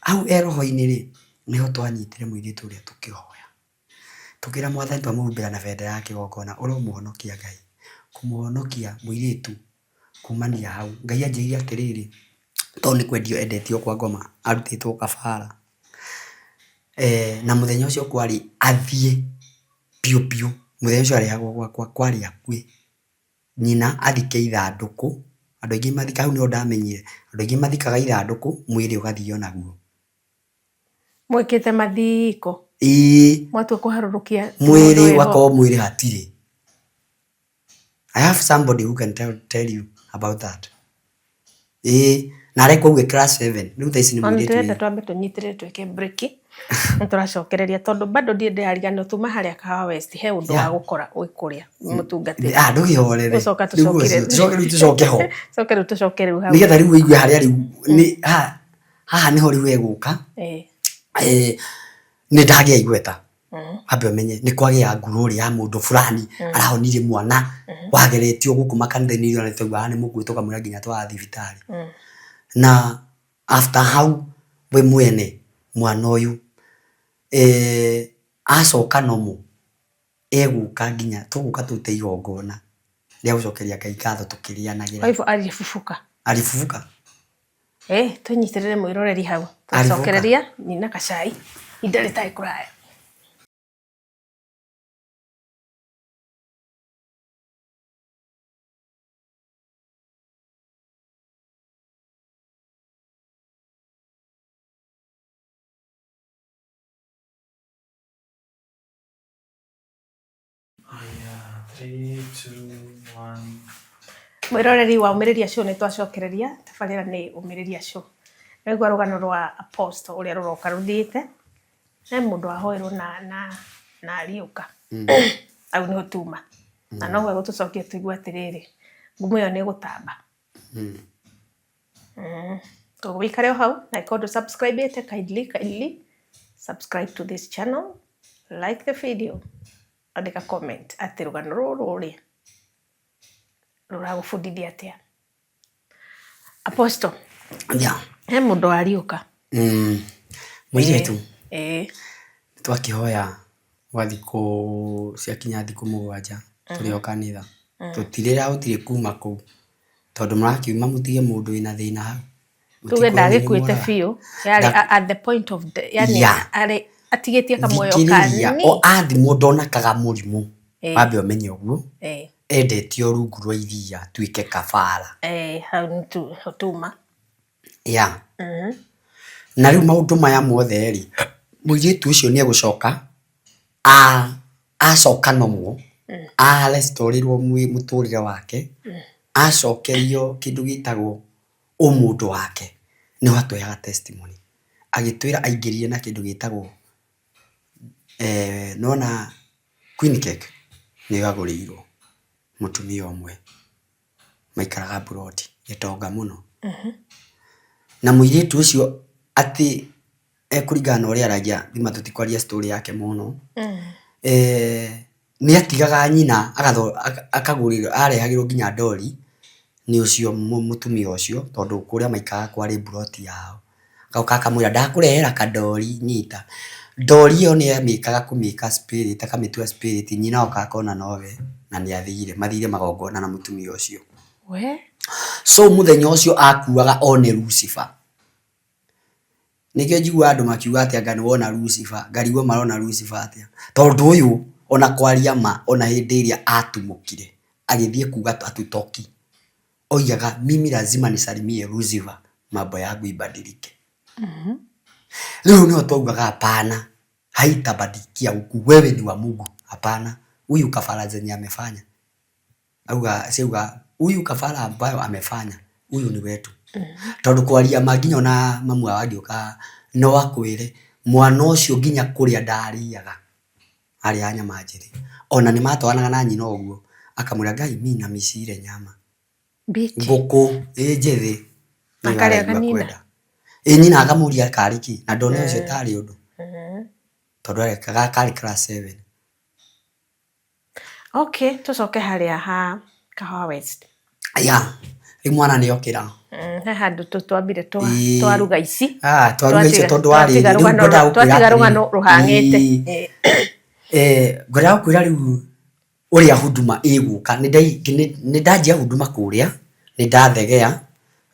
Hau e roho-inĩ rĩ, nĩho twanyitire mũirĩtu ũrĩa tũkĩhoya. Tũkĩra Mwathani twamũhumbĩra na bendera ya kĩgongona, ũromũhonokia Ngai. Kũmũhonokia mũirĩtu kumania hau. Ngai anjĩrire atĩrĩrĩ, tondũ nĩ kwendio endetio kwa ngoma, arutĩtwo kabara. Na mũthenya ũcio kwarĩ athiĩ biũ biũ, mũthenya ũcio arehagwo gwakwa kwarĩ akue. Nyina athike ithandũkũ, andũ aingĩ mathikaga, hau nĩho ndamenyire, andũ aingĩ mathikaga ithandũkũ mwĩrĩ ũgathio naguo. Mwĩkĩte mathiko? Ĩĩ. Mwatua kũharũrũkia mwĩrĩ wakorwo mwĩrĩ hatirĩ. I have somebody who can tell you about that. Ĩĩ na areka ũguo e class 7 rĩu thaa ici nĩ Ona mũirĩtu ndĩrenda wĩ twambe tũnyitĩrĩre twĩke break nĩ tũracokereria tondũ bado ndirĩ ndĩrariganĩrwo tuma harĩa Kahawa West he ũndũ wa gũkora wĩ kũrĩa mũtungatĩri. Ah, ndũkĩhorere. Gũcoka Rĩu tũcokire. ũcio, tũcoke rĩu tũcoke ho. Coke rĩu tũcoke rĩu hau. Nĩgetha rĩu ũigue harĩa rĩu nĩ haha nĩho rĩu egũka. Nĩ ndagĩa igweta. Wambe ũmenye nĩ kwagĩa ngurũri ya mũndũ fulani arahonirie mwana wageretio gũkũ makanitha-inĩ ithuĩ ona twaiguaga nĩ mũkuũ tũkamwĩra nginya twara thibitarĩ. Na after hau we mwene mwana ũyũ acoka normal egũka nginya tũgũka tũrute igongona rĩa gũcokeria Ngai ngatho tũkĩrĩanagĩra. Kwa hivyo alifufuka. Alifufuka. Tũnyitĩrĩre mwĩroreri hau. Alifufuka. Twacokereria nyina gacai ihinda rĩtarĩ kũraya. Aya, 3, 2, 1. Mwĩroreri wa Ũmĩrĩria Show nĩ twacokereria tabarĩra nĩ Ũmĩrĩria Show. Nĩwaigua rũgano rwa Apostle ũrĩa rũroka rũthiĩte, he mũndũ wahoerwo na ariũka. Hau nĩho tuma. Na noguo egũtũcokia tũigue atĩrĩrĩ, ngumo ĩyo nĩ ĩgũtamba. Koguo wĩikare o hau na ĩkorwo ndũ subscribe ĩte kindly kindly subscribe to this channel, like the video, andĩka comment atĩ rũgano rũrũ rĩ rũragũbundithia atĩa. Apostle, he mũndũ wariũka. Mũirĩtu, twakĩhoya Gwa thikũ ciakinya thikũ 7 tũrĩ o kanitha. Tũtirĩrahotire kuma kũu tondũ mũrakiuma mũtige mũndũ wĩna thĩna hau. Tuge Mũtikwĩrwo nĩ ndagĩkuĩte nĩmworaga. biũ, yarĩ at the point of yani arĩ atigĩtie kamuoyo Thikĩrĩria, kanini. O athimwo ndonekaga mũrimũ. Wambe ũmenye ũguo. Endetio rungu rwa iria atuĩke kabara. Hau nĩ hau tuma. Yeah. Na rĩu maũndũ maya mothe rĩ, mũirĩtu ũcio nĩ egũcoka acoka normal, a restore-ĩrwo mũtũrĩre wake, acokerio kĩndũ gĩtagwo ũmũndũ wake, nĩho atũheaga testimony. Agĩtwĩra aingĩrire na kĩndũ gĩtagwo nĩwona queen cake nĩyo agũrĩirwo mũtumia ũmwe maikaraga mburoti gĩtonga mũno. Na mũirĩtu ũcio atĩ kũringana na ũrĩa aragia thima tũtikwaria story yake mũno, nĩ atigaga nyina akagũrĩrwo arehagĩrwo nginya ndori nĩ ũcio mũtumia ũcio tondũ kũrĩa maikaraga kwarĩ mburoti yao. Agoka akamwĩra ndakũrehera kandori nyita. Ndori ĩyo nĩ amĩkaga kũmĩka spirit akamĩtua spirit nyina oka akona nowe na nĩ athire, mathire magongona na mũtumia ũcio. So mũthenya ũcio akuaga one Lucifer. Nĩkĩo njiguaga andũ makiuga atĩ anga nĩwona Lucifer, ngarigwo marona Lucifer atĩa. Tondũ ũyũ ona kwaria ma ona hĩndĩ ĩrĩa atumũkire agĩthiĩ kuga hatutoki, oigaga mimi lazima nisalimie Lucifer mambo yangu ibadilike. Rĩu nĩho twaugaga hapana, haitabadilikia huku, wewe ni wa Mungu, hapana. Huyu kafara zenye amefanya auga ciauga huyu kafara ambayo amefanya huyu ni wetu. Tondũ kwaria ma nginya ona mamu wao angĩũka no akwĩre mwana ũcio nginya kũrĩa ndarĩaga arĩaga nyama njĩthĩ. Ona nĩ matwaranaga na nyina ũguo akamwĩra Ngai mi na miss ile nyama. Ngũkũ ĩ njĩthĩ nĩyo Akarĩa araigua kanina. kwenda. Ĩ nyina akamũria karĩ kĩ na ndona ũcio tarĩ ũndũ. Tondũ arekaga karĩ class 7. Okay, tũcoke harĩa ha Kahawa West. Ya, rĩu mwana nĩ okĩra. He handũ twambire twaruga ici. Ah, twaruga icio tondũ warĩ rĩu ngwendaga gũkwĩra Twatiga rũgano atĩrĩrĩ. rũhang'ĩte. Ngwendaga gũkwĩra rĩu ũrĩa huduma ĩgũka. Nĩ ndanjia huduma kũrĩa, nĩ ndathegea,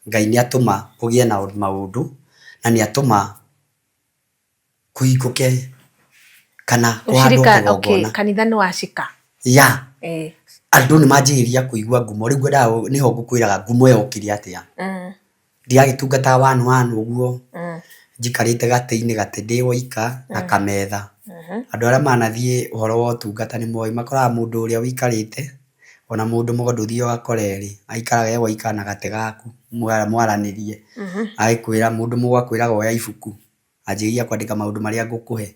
Ngai nĩ atũma kũgĩe na maũndũ, na nĩ atũma kũhingũke kana kũhandwo kĩgongona. Kanitha nĩ wacika. Ya. Andũ nĩ manjĩrĩria kũigua ngumo. Rĩu ngwendaga nĩho ngũkwĩraga ngumo yokire atĩa. Ndiragĩtungataga one one ũguo, njikarĩte gatĩ-inĩ gatĩ ndĩ woika na kametha. Andũ arĩa manathiĩ ũhoro wa ũtungata nĩ moĩ, makoraga mũndũ ũrĩa ũikarĩte, ona mũndũ mũgo ndũthiaga ũgakora erĩ, aikaraga e woika na gatĩ gaku, mwaranĩrie. Agĩkwĩra mũndũ mũgo akwĩraga oya ibuku, anjĩrĩria kwandĩka maũndũ marĩa ngũkũhe.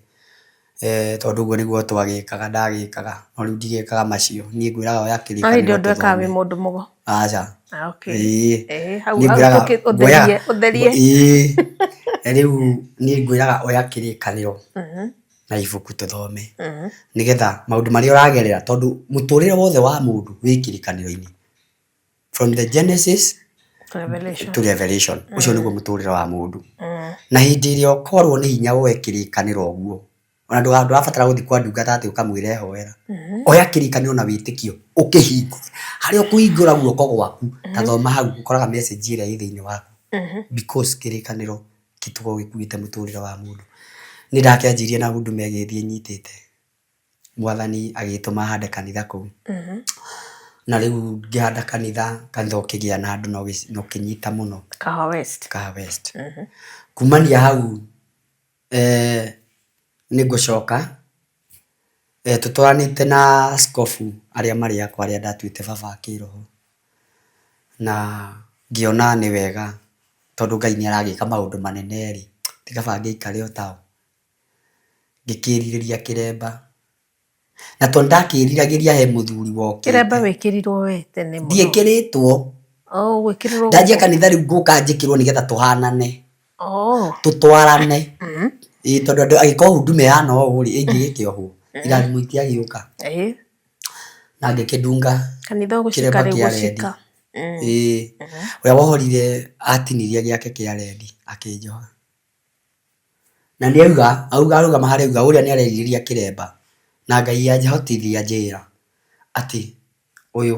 Tondũ ũguo nĩguo twagĩkaga, ndagĩkaga, no rĩu ndigĩkaga macio. Niĩ ngwĩraga oya No hĩndĩ kĩrĩkanĩro ĩyo ndwekaga wĩ tũthome. mũndũ mũgo. Aca. Okay. Ĩĩ. Hau Niĩ hau ngwĩraga ũtherie, ũtherie. Ĩĩ. Rĩu niĩ ngwĩraga oya kĩrĩkanĩro na ibuku tũthome. Nĩgetha maũndũ marĩa ũragerera, tondũ mũtũrĩre wothe wa mũndũ wĩ kĩrĩkanĩro-inĩ. From the Genesis To Revelation. to Revelation. Ũcio nĩguo mũtũrĩre wa mũndũ. Na hĩndĩ ĩrĩa ũkorwo nĩ hinya woe kĩrĩkanĩro ũguo, ona ndũrabatara gũthiĩ kwa ndungata atĩ ũkamwĩra ehoera. Oya kĩrĩkanĩro na wĩtĩkio ũkĩhingũre. Harĩa ũkũhingũra guoko gwaku, ta thoma hau ũkoraga message ĩrĩa ĩ thĩinĩ waku. Because kĩrĩkanĩro gĩkoragwo gĩkuĩte mũtũrĩre wa mũndũ. Nĩ ndakĩanjirie na huduma ĩgĩthiĩ nyitĩte. Mwathani agĩtũma hande kanitha kũu. Na rĩu ngĩhanda kanitha, kanitha ũkĩgĩa na andũ na ũkĩnyita mũno. Kahawa West. Kahawa West. Kumania hau nĩ ngũcoka tũtwaranĩte na askobu arĩa marĩ akwa arĩa ndatuĩte baba kĩroho. Na ngĩona nĩ wega tondũ Ngai nĩ aragĩka maũndũ manene rĩ, ti kaba ngĩikare o tao. Ngĩkĩrirĩria kĩremba. Na tondũ ndakĩriragĩria he mũthuri wokĩte. Kĩremba wĩkĩrirwo we tene mũno. Ndiĩkĩrĩtwo. Oh, gwĩkĩrĩrwo Ndanjia gũkũ. kanitha rĩu ngũka njĩkĩrwo nĩgetha tũhanane. Tũtwarane. Ĩĩ tondũ andũ angĩkorwo huduma ĩhana ũũ rĩ, ĩngĩgĩkĩohwo. Irathimo itiagĩũka. Na ngĩkĩndunga Kanitha ũgũcika kĩremba rĩu kĩa rendi. gũcika. Ĩĩ. Ũrĩa wohorire atinirie gĩake kĩa rendi akĩnjoha. Na nĩ auga, auga arũgama harĩa auga ũrĩa nĩ arerirĩria kĩremba. Na Ngai anjĩhotithia anjĩra atĩ ũyũ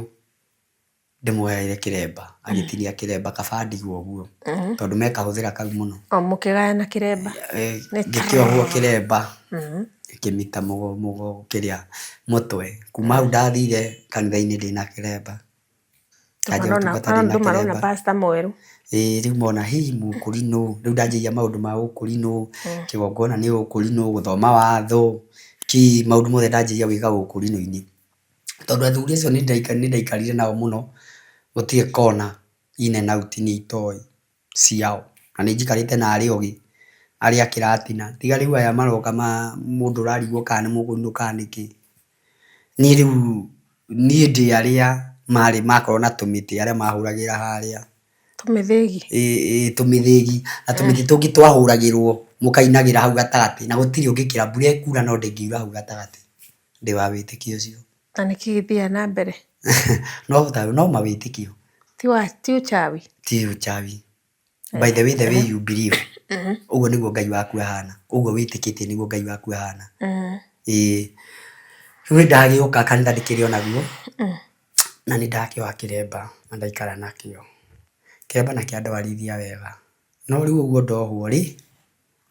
ndĩmuoeire kĩremba, agĩtinia kĩremba kaba ndigwo ũguo tondũ mekahũthĩra kau mũno. O mũkĩgayana kĩremba. Nĩ Ngĩkĩohwo kĩremba ngĩmita kĩrĩa mũtwe. Kuma hau ndathire kanitha-inĩ ndĩna kĩremba. Ndanjia gũtungata ndĩna Andũ marona kĩremba. pastor mwerũ. Ĩĩ rĩu mona hihi mũkũrinũ, rĩu ndanjĩrĩria maũndũ ma ũkũrinũ, kĩgongona nĩ ũkũrinũ, gũthoma watho, kĩ, maũndũ mothe ndanjĩrĩria gwĩka ũkũrinũ-inĩ. Tondũ athuri acio nĩ ndaikarire nao mũno, gũtirĩ kona in and out niĩ itoĩ ciao. Na nĩ njikarĩte na arĩa ogĩ, arĩa a kĩratina, tiga rĩu aya maroka ma mũndũ ũrarigwo kana nĩ mũkũrinũ kana nĩkĩ. Niĩ rĩu niĩ ndĩ arĩa marĩ makorwo na tũmĩtĩ arĩa mahũragĩra harĩa. Tũmĩthĩgi. Ĩĩ tũmĩthĩgi na tũmĩtĩ tũngĩ twahũragĩrwo mũkainagĩra hau gatagatĩ na gũtirĩ ũngĩkĩra mbura ĩkura no ndĩngiura hau gatagatĩ. Ndĩ wa wĩtĩkio ũcio. Na nĩkĩ gĩthiaga na mbere? No no mawĩtĩkio. Ti wa ti uchawi? Ti uchawi. By the way, the way you believe, ũguo nĩguo Ngai waku ahana. Ũguo wĩtĩkĩtie nĩguo Ngai waku ahana. Ĩĩ. Rĩu nĩ ndagĩũka kanitha ndĩkĩrĩ o naguo, na nĩ ndakĩoha kĩremba na ndaikara nakĩo. Kĩremba na kĩandwarithia wega. No rĩu ũguo ndohwo rĩ,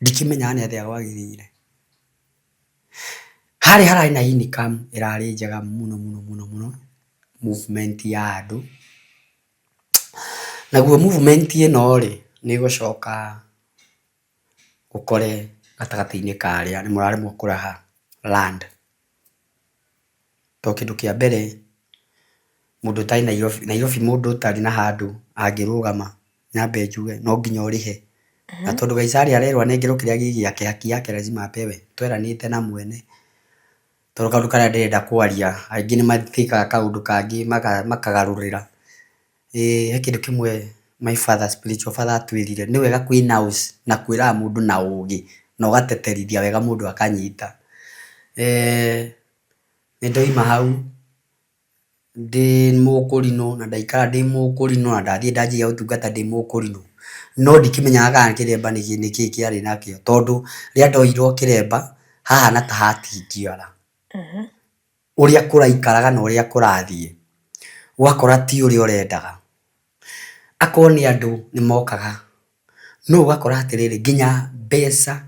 ndikĩmenyaga nĩ atĩa gwagĩthire. Harĩa hararĩ na income ĩrarĩ njega mũno mũno mũno mũno, movement ya andũ. Naguo movement ĩno rĩ, nĩ ĩgũcoka ũkore gatagatĩ-inĩ ka arĩa nĩ mũraremwo kũraha land. Tondũ kĩndũ kĩa mbere mũndũ ũtarĩ Nairobi, Nairobi mũndũ ũtarĩ na handũ angĩrũgama nyambe njuge no nginya ũrĩhe. Na tondũ Kaisari arerwo anengerwo kĩrĩa gĩ gĩake haki yake lazima apewe, tweranĩte na mwene. Tondũ kaũndũ karĩa ndĩrenda kwaria aingĩ nĩ matĩkaga kaũndũ kangĩ makagarũrĩra. He kĩndũ kĩmwe my father, spiritual father atwĩrire, nĩ wega kwĩ announce na kwĩraga mũndũ na ũgĩ na ũgateterithia wega mũndũ akanyita. Nĩ ndoima hau ndĩ mũkũrinũ na ndaikara ndĩ mũkũrinũ na ndathiĩ ndanjia ũtungata ndĩ mũkũrinũ, no ndikĩmenyaga kana kĩremba nĩkĩ kĩarĩ nakĩo tondũ rĩrĩa ndoirwo kĩremba hahana ta hatingiara. Ũrĩa kũraikaraga na ũrĩa kũrathiĩ, ũgakora ti ũrĩa ũrendaga. Akorwo nĩ andũ nĩ mokaga, no ũgakora atĩrĩrĩ nginya mbeca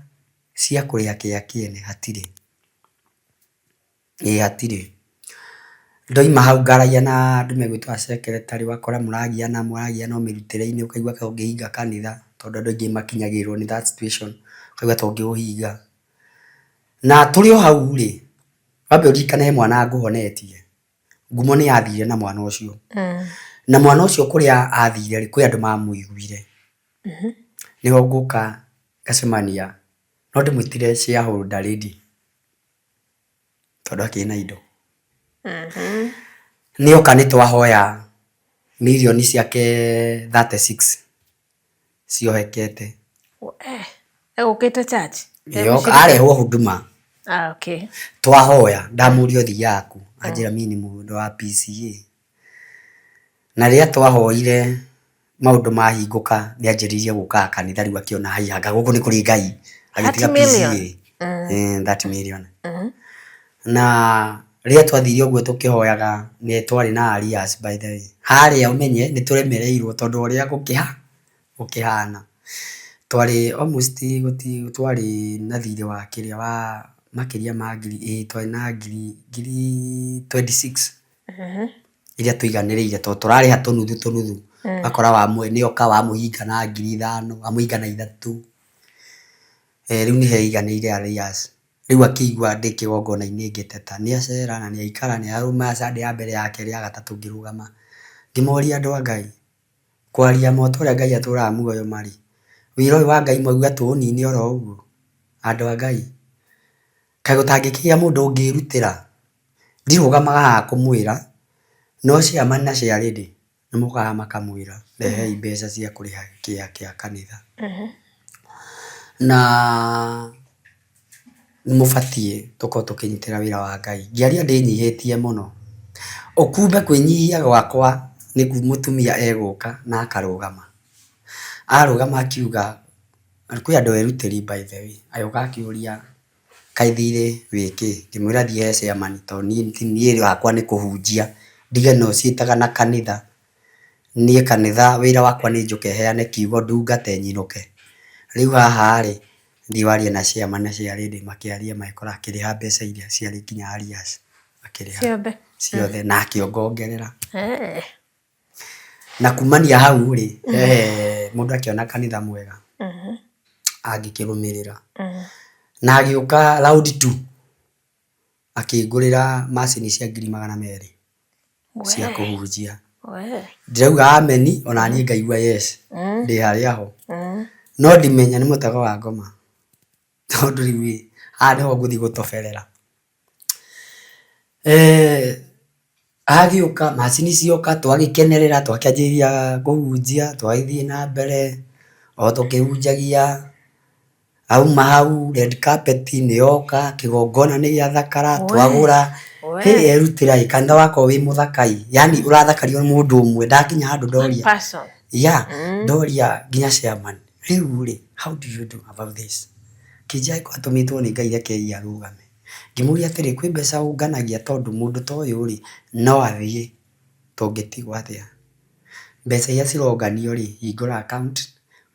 cia kũrĩha kĩa kĩene hatirĩ. Ĩĩ hatirĩ. Ndoima hau ngaragia na andũ megwĩtwo a secretary ũgakora mũragiana mũragiana o mĩrutĩre-inĩ ũkaigua ta ũngĩhinga kanitha tondũ andũ aingĩ makinyagĩrĩrwo nĩ that situation ũkaigua ta ũngĩũhinga. Na tũrĩ o hau rĩ, wambe ũririkane he mwana ngũhonetie, ngumo nĩ yathire na mwana ũcio. Na mwana ũcio kũrĩa athire rĩ, kwĩ andũ mamũiguire. Nĩho ngũka ngacemania, no ndĩmwĩtire shareholder lady tondũ akĩrĩ na indo. Nĩoka nĩ twahoya mirioni ciake 36 ciohekete. Egũkĩte church? Arehwo huduma. Ah, okay. Twahoya ndamũria ũthiaga kũ, anjĩra mimi nĩ mũndũ wa PCEA. Na rĩrĩa twahoire maũndũ mahingũka nĩ anjĩrĩirie gũkaga kanitha rĩu akĩona haiya anga gũkũ nĩ kũrĩ Ngai, agĩtiga 30 million. PCEA. 30 million. Na rĩrĩa twathire ũguo tũkĩhoyaga nĩ twarĩ na arrears by the way. Harĩa ũmenye nĩ tũremereirwo tondũ ũrĩa gũkĩhana. Twarĩ almost twarĩ na thirĩ wa kĩrĩa wa makĩria ma ngiri, ĩĩ twarĩ na ngiri 26 iria tũiganĩrĩire tondũ tũrarĩha tũnuthu tũnuthu. Ũgakora nĩoka wamũhinga na ngiri ithano, wamũhinga na ithatũ. Rĩu nĩ heiganĩire arrears. Rĩu akĩigua ndĩ kĩgongona-inĩ ngĩteta, nĩ acera na nĩ aikara nĩ arũma Sunday ya mbere ya kerĩ ya gatatũ ngĩrũgama. Ngĩmoria andũ a Ngai, kwaria ma ta ũrĩa Ngai atũraga muoyo ma rĩ, wĩra ũyũ wa Ngai mwauga tũũnine oro ũguo? Andũ a Ngai, kaĩ gũtangĩkĩgĩa mũndũ ũngĩrutĩra? Ndirũgamaga haha kũmwĩra, no chairman na chairlady nĩ mokaga makamwĩra rehei mbeca cia kũrĩha kĩa kĩa kanitha. Na nĩ mũbatiĩ tũkorwo tũkĩnyitĩrĩra wĩra wa Ngai. Ngĩaria ndĩnyihĩtie mũno, ũkumbe kwĩnyihia gwakwa nĩkuo mũtumia egũka na akarũgama. Arũgama akiuga, kwĩ andũ erutĩri by the way, agĩũka akĩũria Kaĩ thirĩ wĩ kĩ? Ngĩmwĩra thiĩ he chairman tondũ niĩ hakwa nĩ kũhunjia ndige no ciĩtaga na kanitha. Niĩ kanitha wĩra wakwa nĩ njũke heane kiugo ndungate nyinũke. Rĩu haha rĩ, thiĩ warie na chairman na chairlady makĩaria magĩkora akĩrĩha mbeca iria ciarĩ nginya arrears akĩrĩha Ciothe. Ciothe na akĩongongerera. Na kumania hau rĩ, he mũndũ akĩona kanitha mwega angĩkĩrũmĩrĩra. Na agĩũka round two akĩngũrĩra macini cia 200,000 cia kũhunjia. Ndĩrauga ameni ona niĩ ngaigua yes ndĩ harĩa ho. No ndimenya nĩ mũtego wa ngoma tondũ rĩu ĩ, haha nĩho ngũthiĩ gũtoberera. Agĩũka macini cioka twagĩkenerera twakĩanjĩrĩria kũhunjia twagĩthiĩ na mbere o tũkĩhunjagia, auma hau red carpet nĩ yoka, kĩgongona nĩ gĩathakara, twagũra, hĩ erutĩra ĩ kanitha wakorwo wĩ mũthaka ĩ, yaani ũrathakario nĩ mũndũ ũmwe, ndakinya handũ ndoria, yeah ndoria nginya chairman, rĩu rĩ how do you do about this? Akĩnjĩra angĩkorwo atũmĩtwo nĩ Ngai rekei arũgame. Ngĩmũria atĩrĩ, kwĩ mbeca ũnganagia tondũ mũndũ ta ũyũ rĩ, no athiĩ tũngĩtigwo atĩa? Mbeca iria cironganio rĩ, hingũra account,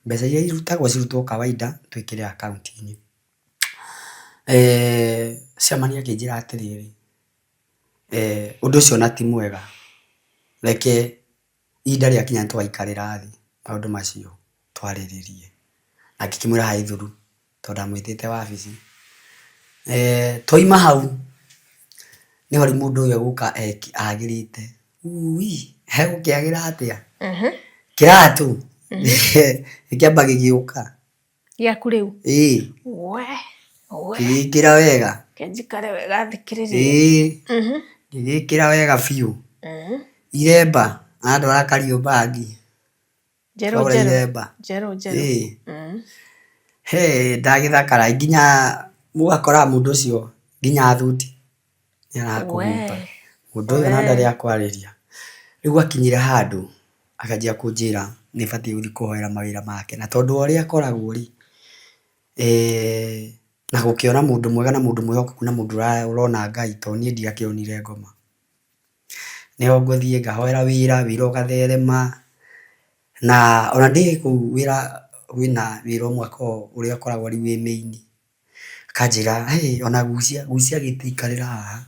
mbeca iria irutagwo cirutwo kawaida twĩkĩre akaunti-inĩ. Chairman akĩnjĩra atĩrĩrĩ, ũndũ ũcio ona ti mwega, reke ihinda rĩakinya nĩ tũgaikarĩra thĩ maũndũ macio twarĩrĩrie. Na ngĩkĩmwĩra haithũru tondũ ndamwĩtĩte wabici. Twauma hau nĩho rĩu mũndũ ũyũ egũka agĩrĩte, ui egũkĩagĩra atĩa? Kĩratũ gĩkĩamba gĩgĩũka. Gĩaku rĩu? Ĩĩ. We, we. Ngĩgĩkĩra wega. Reke njikare wega thikĩrĩrie. Ĩĩ. Ngĩgĩkĩra wega biũ. Iremba, andwara Kariobangi. Njerũ Twagũra njerũ. iremba. Njerũ njerũ. Ĩĩ. He ndagĩthakara nginya ũgakora mũndũ ũcio nginya thuti nĩ arakũhumba. Mũndũ ũyũ ona ndarĩ akwarĩria. Rĩu akinyire handũ akanjia kũnjĩra nĩ batiĩ gũthiĩ kũhoera mawĩra make. Na tondũ wa ũrĩa akoragwo rĩ, na gũkĩona mũndũ mwega na mũndũ mwĩhokeku na mũndũ ũrona Ngai tondũ niĩ ndiakĩonire ngoma. Nĩho ngũthiĩ ngahoera wĩra, wĩra ũgatherema. Na ona ndĩ kũu wĩra wĩna wĩra ũmwe akoragwo ũrĩa ũkoragwo rĩu wĩ main. Akanjĩra hĩ ona gucia gucia gĩtĩ ikarĩra haha.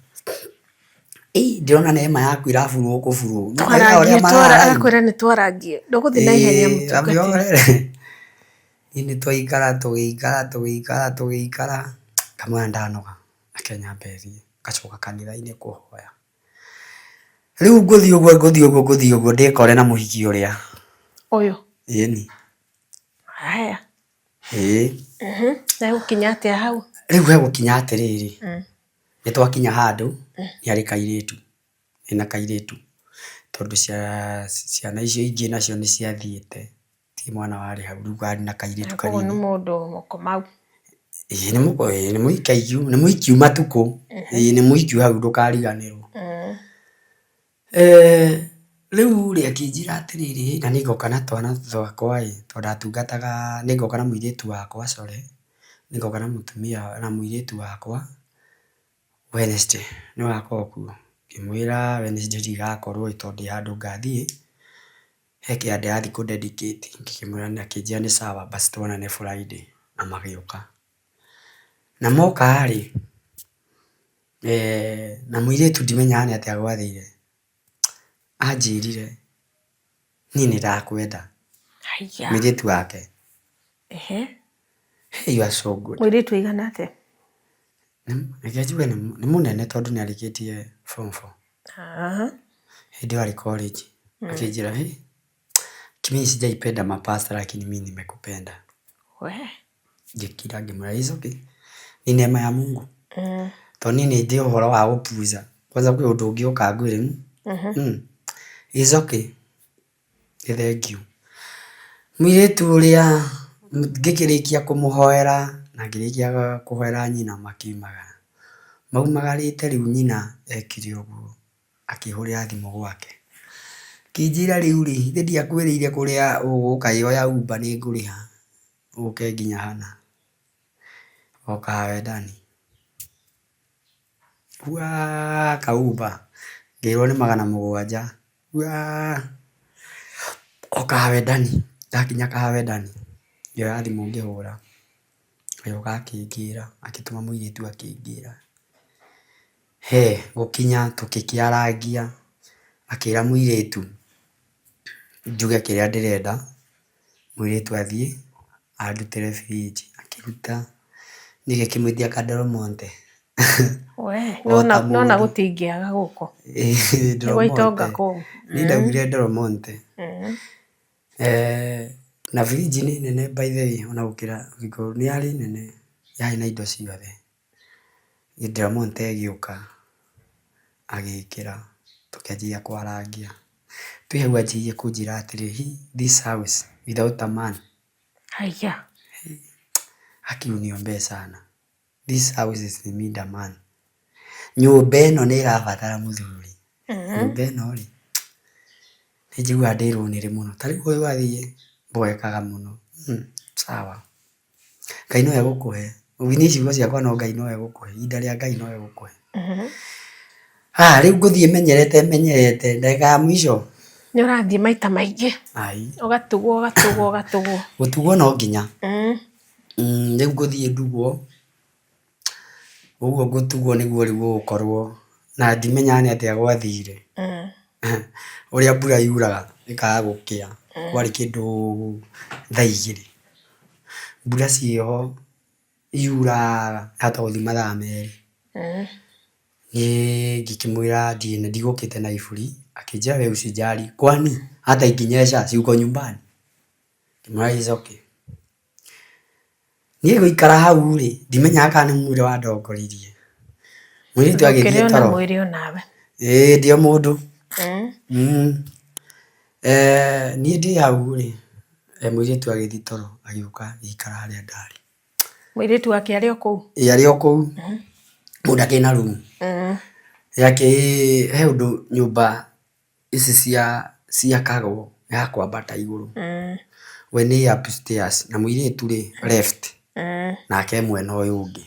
Ĩ ndĩrona neema yaku ĩraburwo kũburwo. Twarangie agakwĩra nĩ twarangie ndũgũthiĩ na ihenya mũtungatĩri. Niĩ nĩ twaikara tũgĩikara tũgĩikara tũgĩikara ngamwĩra nĩ ndanoga reke nyambe thiĩ ngacoka kanitha-inĩ kũhoya. Rĩu ngũthiĩ ũguo ngũthiĩ ũguo ngũthiĩ ũguo ndĩkore na mũhiki ũrĩa. Ũyũ? Ĩni. Haya. Ĩĩ. Hegũkinya atĩa hau? Rĩu hegũkinya atĩrĩrĩ, nĩ twakinya handũ nĩ harĩ kairĩtu, ena kairĩtu tondũ ciana icio ingĩ nacio nĩ ciathiĩte, gũtirĩ mwana warĩ hau rĩu harĩ na kairĩtu Koguo kanini. nĩ mũndũ mũkomau. Ĩĩ nĩ mũikaiyu, nĩ mũikiu matukũ, ĩĩ nĩ mũikiu hau ndũkariganĩrwo. Rĩu rĩ akĩnjĩra atĩrĩrĩ, na nĩ ngoka na twana twakwa ĩ, tondũ ndatungataga, nĩ ngoka na mũirĩtu wakwa sorry, nĩ ngoka na mũtumia na mũirĩtu wakwa Wednesday, nĩ ũgakorwo kuo? Ngĩmwĩra Wednesday ndigakorwo ĩ tondũ ndĩ handũ ngathiĩ, he kĩanda ndĩrathiĩ kũ dedicate, ngĩkĩmwĩra akĩnjĩra nĩ sawa basi tuonane Friday, na magĩũka. Na moka rĩ, na mũirĩtu ndimenyaga nĩ atĩa gwathire, anjĩrire niĩ nĩ ndakwenda, mũirĩtu wake. Hey, you are so good. Mũirĩtu aigana atĩa? Reke njuge nĩ mũnene tondũ nĩ arĩkĩtie form four. Hĩndĩ ĩyo arĩ college. Akĩnjĩra hey, mimi sijaipenda mapasta lakini mimi nimekupenda. Ngĩkira ngĩmwĩra it's okay. Ni neema ya Mungu. Tondũ niĩ nĩ ndĩ ũhoro wa gũpuza. Kwanza kwĩ ũndũ ũngĩ ũka ngwĩre it's okay. Nĩ thengiũ. Mũirĩtu ũrĩa ngĩkĩrĩkia kũmũhoera na ngĩrĩkia kũhoera nyina makiumagara. Maumagarĩte rĩu nyina ekire ũguo akĩhũrĩra thimũ gwake. Akĩnjĩra rĩu rĩ, githĩ ndiakwĩrĩire kũrĩa ũgũka ĩ oya Uber nĩ ngũrĩha ũke nginya hana. Oka wendani. Waa ka Uber ngĩrwo nĩ 700. Waa o Kahawendani, ndakinya Kahawendani ngĩoya thimũ ngĩhũra, agĩũka akĩngĩra, agĩtũma mũirĩtu akĩngĩra. He gũkinya tũgĩkĩarangia, akĩra mũirĩtu njuge kĩrĩa ndĩrenda, mũirĩtu athiĩ andutĩre fridge, akĩruta, niĩ ngĩkĩmwĩtia ka Del Monte. We, O ta nona mũndũ. gũtingĩaga gũkũ. Ĩĩ, Del Nĩguo itonga Monte. kũu. Niĩ ndaugire Del Monte. Na fridge nĩ nene by the way ona gũkĩra nĩ yarĩ nene, yarĩ na indo ciothe. Del Monte ĩgĩũka agĩkĩra tũkĩanjia kwarangia. Twĩ hau anjĩrĩirie kũnjĩra atĩrĩrĩ, this house without a man. Haiya. Haki uniombee sana. This house is need a man. Nyũmba ĩno nĩ ĩrabatara mũthuri. Nyũmba ĩno rĩ, nĩ njiguaga ndĩ lonely mũno. Ta rĩu ũyũ athiĩ mboekaga mũno. Sawa. Ngai no egũkũhe. Niĩ ciugo ciakwa no Ngai no egũkũhe. Ihinda rĩa Ngai no egũkũhe. Ah, rĩu ngũthiĩ menyerete menyerete ndagĩka ya mũico. Nĩ ũrathiĩ maita maingĩ. Ai. Ũgatugwo ũgatugwo ũgatugwo. Gũtugwo no nginya. Rĩu ngũthiĩ ndugwo, ũguo ngũtugwo nĩguo rĩu gũgũkorwo na ndimenyaga nĩ atĩa gwathire. Ũrĩa mbura yuraga ĩkaga gũkĩa, kwarĩ kĩndũ thaa 2. Mbura ciĩho yuraga yahota gũthiĩ mathaa 2. Niĩ ngĩkĩmwĩra ndigũkĩte na iburi, akĩnjĩra we usijali, kwani hata ikinyesha si uko nyumbani? Ngĩmwĩra it's okay. Niĩ gũikara hau rĩ, ndimenyaga kana nĩ mwĩrĩ wandongoririe. Mũirĩtu agĩthiĩ Ndũkĩrĩ ona toro. mwĩrĩ onawe. Ĩĩ ndĩ o mũndũ. Niĩ ndĩ hau rĩ, mũirĩtu agĩthiĩ toro agĩũka agĩikara harĩa ndarĩ. Mũirĩtu wake arĩ o kũu? Ĩĩ arĩ o kũu, mũndũ akĩrĩ na room. Yake he ũndũ nyũmba ici ciakagwo ya kwambata igũrũ. We nĩ upstairs na mũirĩtu rĩ left, nake mwena ũyũ ũngĩ.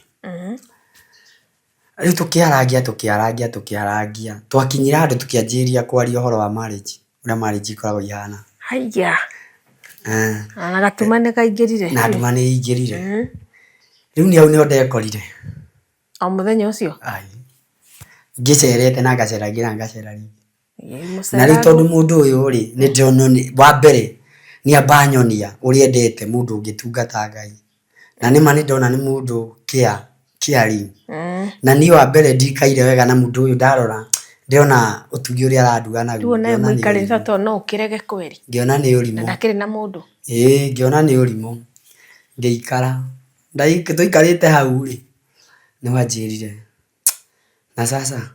Rĩu tũkĩarangia tũkĩarangia tũkĩarangia, twakinyire handũ tũkĩanjĩrĩria kwaria ũhoro wa marriage, ũrĩa marriage ikoragwo ihana. Haiya. Na gatuma nĩ kaingĩrire. Na nduma nĩ ĩingĩrire. Rĩu niĩ hau nĩho ndekorire. O mũthenya ũcio? Ai. Ngĩcerete na ngacera rĩngĩ na ngacera rĩngĩ. Na rĩu tondũ mũndũ ũyũ rĩ, nĩ ndĩrona wa mbere nĩ amba anyonia ũrĩa endete mũndũ ũngĩtungata Ngai. Na nĩma nĩ ndona nĩ mũndũ caring. Na niĩ wa mbere ndikaire wega na mũndũ ũyũ ndarora, ndĩrona ũtugi ũrĩa aranduga naguo. Rĩu onawe mũikarĩte tondũ no ũkĩrege kweri. Ngĩona nĩ ũrimũ. Na ndakĩrĩ na mũndũ. Ĩĩ ngĩona nĩ ũrimũ. Ngĩikara. Tũikarĩte hau rĩ, nĩ wanjĩrire na sasa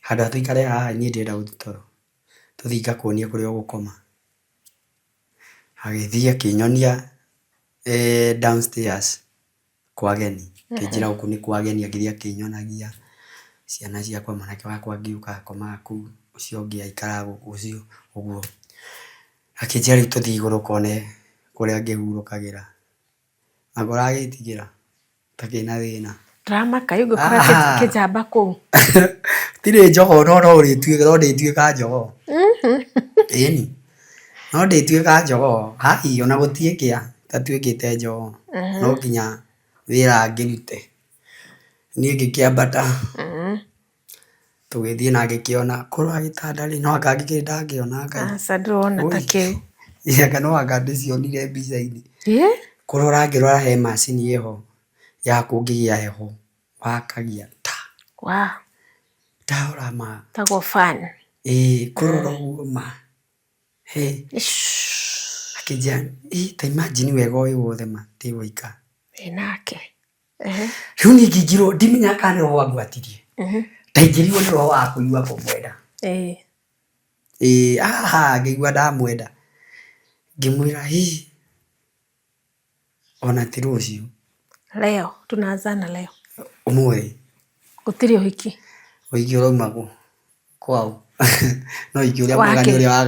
handũ ha tũikare haha niĩ ndĩrenda gũthiĩ toro, tũthiĩ ngakuonie kũrĩa ũgũkoma. Agĩthiĩ akĩnyonia downstairs kwa ageni, akĩnjĩra gũkũ nĩ kwa ageni, agĩthiĩ akĩnyonagia ciana ciakwa, mwanake wakwa angĩũka akomaga kũu, ũcio ũngĩ aikaraga gũkũ, ũcio ũguo. Akĩnjĩra rĩu tũthiĩ igũrũ ũkone kũrĩa ngĩhurũkagĩra. Anga ũragĩtigĩra ũtakĩrĩ na thĩna. Ndĩramaka ĩ ũngĩkora kĩnjamba kũu. Gũtirĩ njogoo no no ũrĩtuĩka no ndĩtuĩka njogoo. Ĩni, no ndĩtuĩka njogoo, hai ona gũtiĩkĩa itatuĩkĩte njogoo, no nginya wĩra ngĩrute. Niĩ ngĩkĩambata, tũgĩthiĩ na ngĩkĩona kũrora gĩtanda rĩ, no anga ngĩkĩrĩ ndakĩona Ngai. Aca ndĩrona ta kĩu. Anga no anga ndĩcionire mbica-inĩ. Kũrora ngĩrora he macini ĩho ya kũngĩgĩa heho wakagia ta. Ndarora ma. Ĩtagwo fan. Ĩĩ kũrora ũguo ma. Hĩ. Akĩnjĩra ta imagine wega ũyũ wothe ma ndĩ woika. Wĩ nake. Rĩu niĩ ngĩingĩrwo ndimenyaga kana nĩ roho wangwatirie. Ndaingĩrirwo nĩ roho wa kũigua kũmwenda. Ĩĩ haha ngĩigua ndamwenda. Ngĩmwĩra hĩ ona ti rũciũ. Leo, tunaanzana leo. Ũmũthĩ. Gũtirĩ ũhiki. Ũhiki ũrauma kũ? Kwaũ? No ũhiki ũrĩa mwega nĩ ũrĩa wa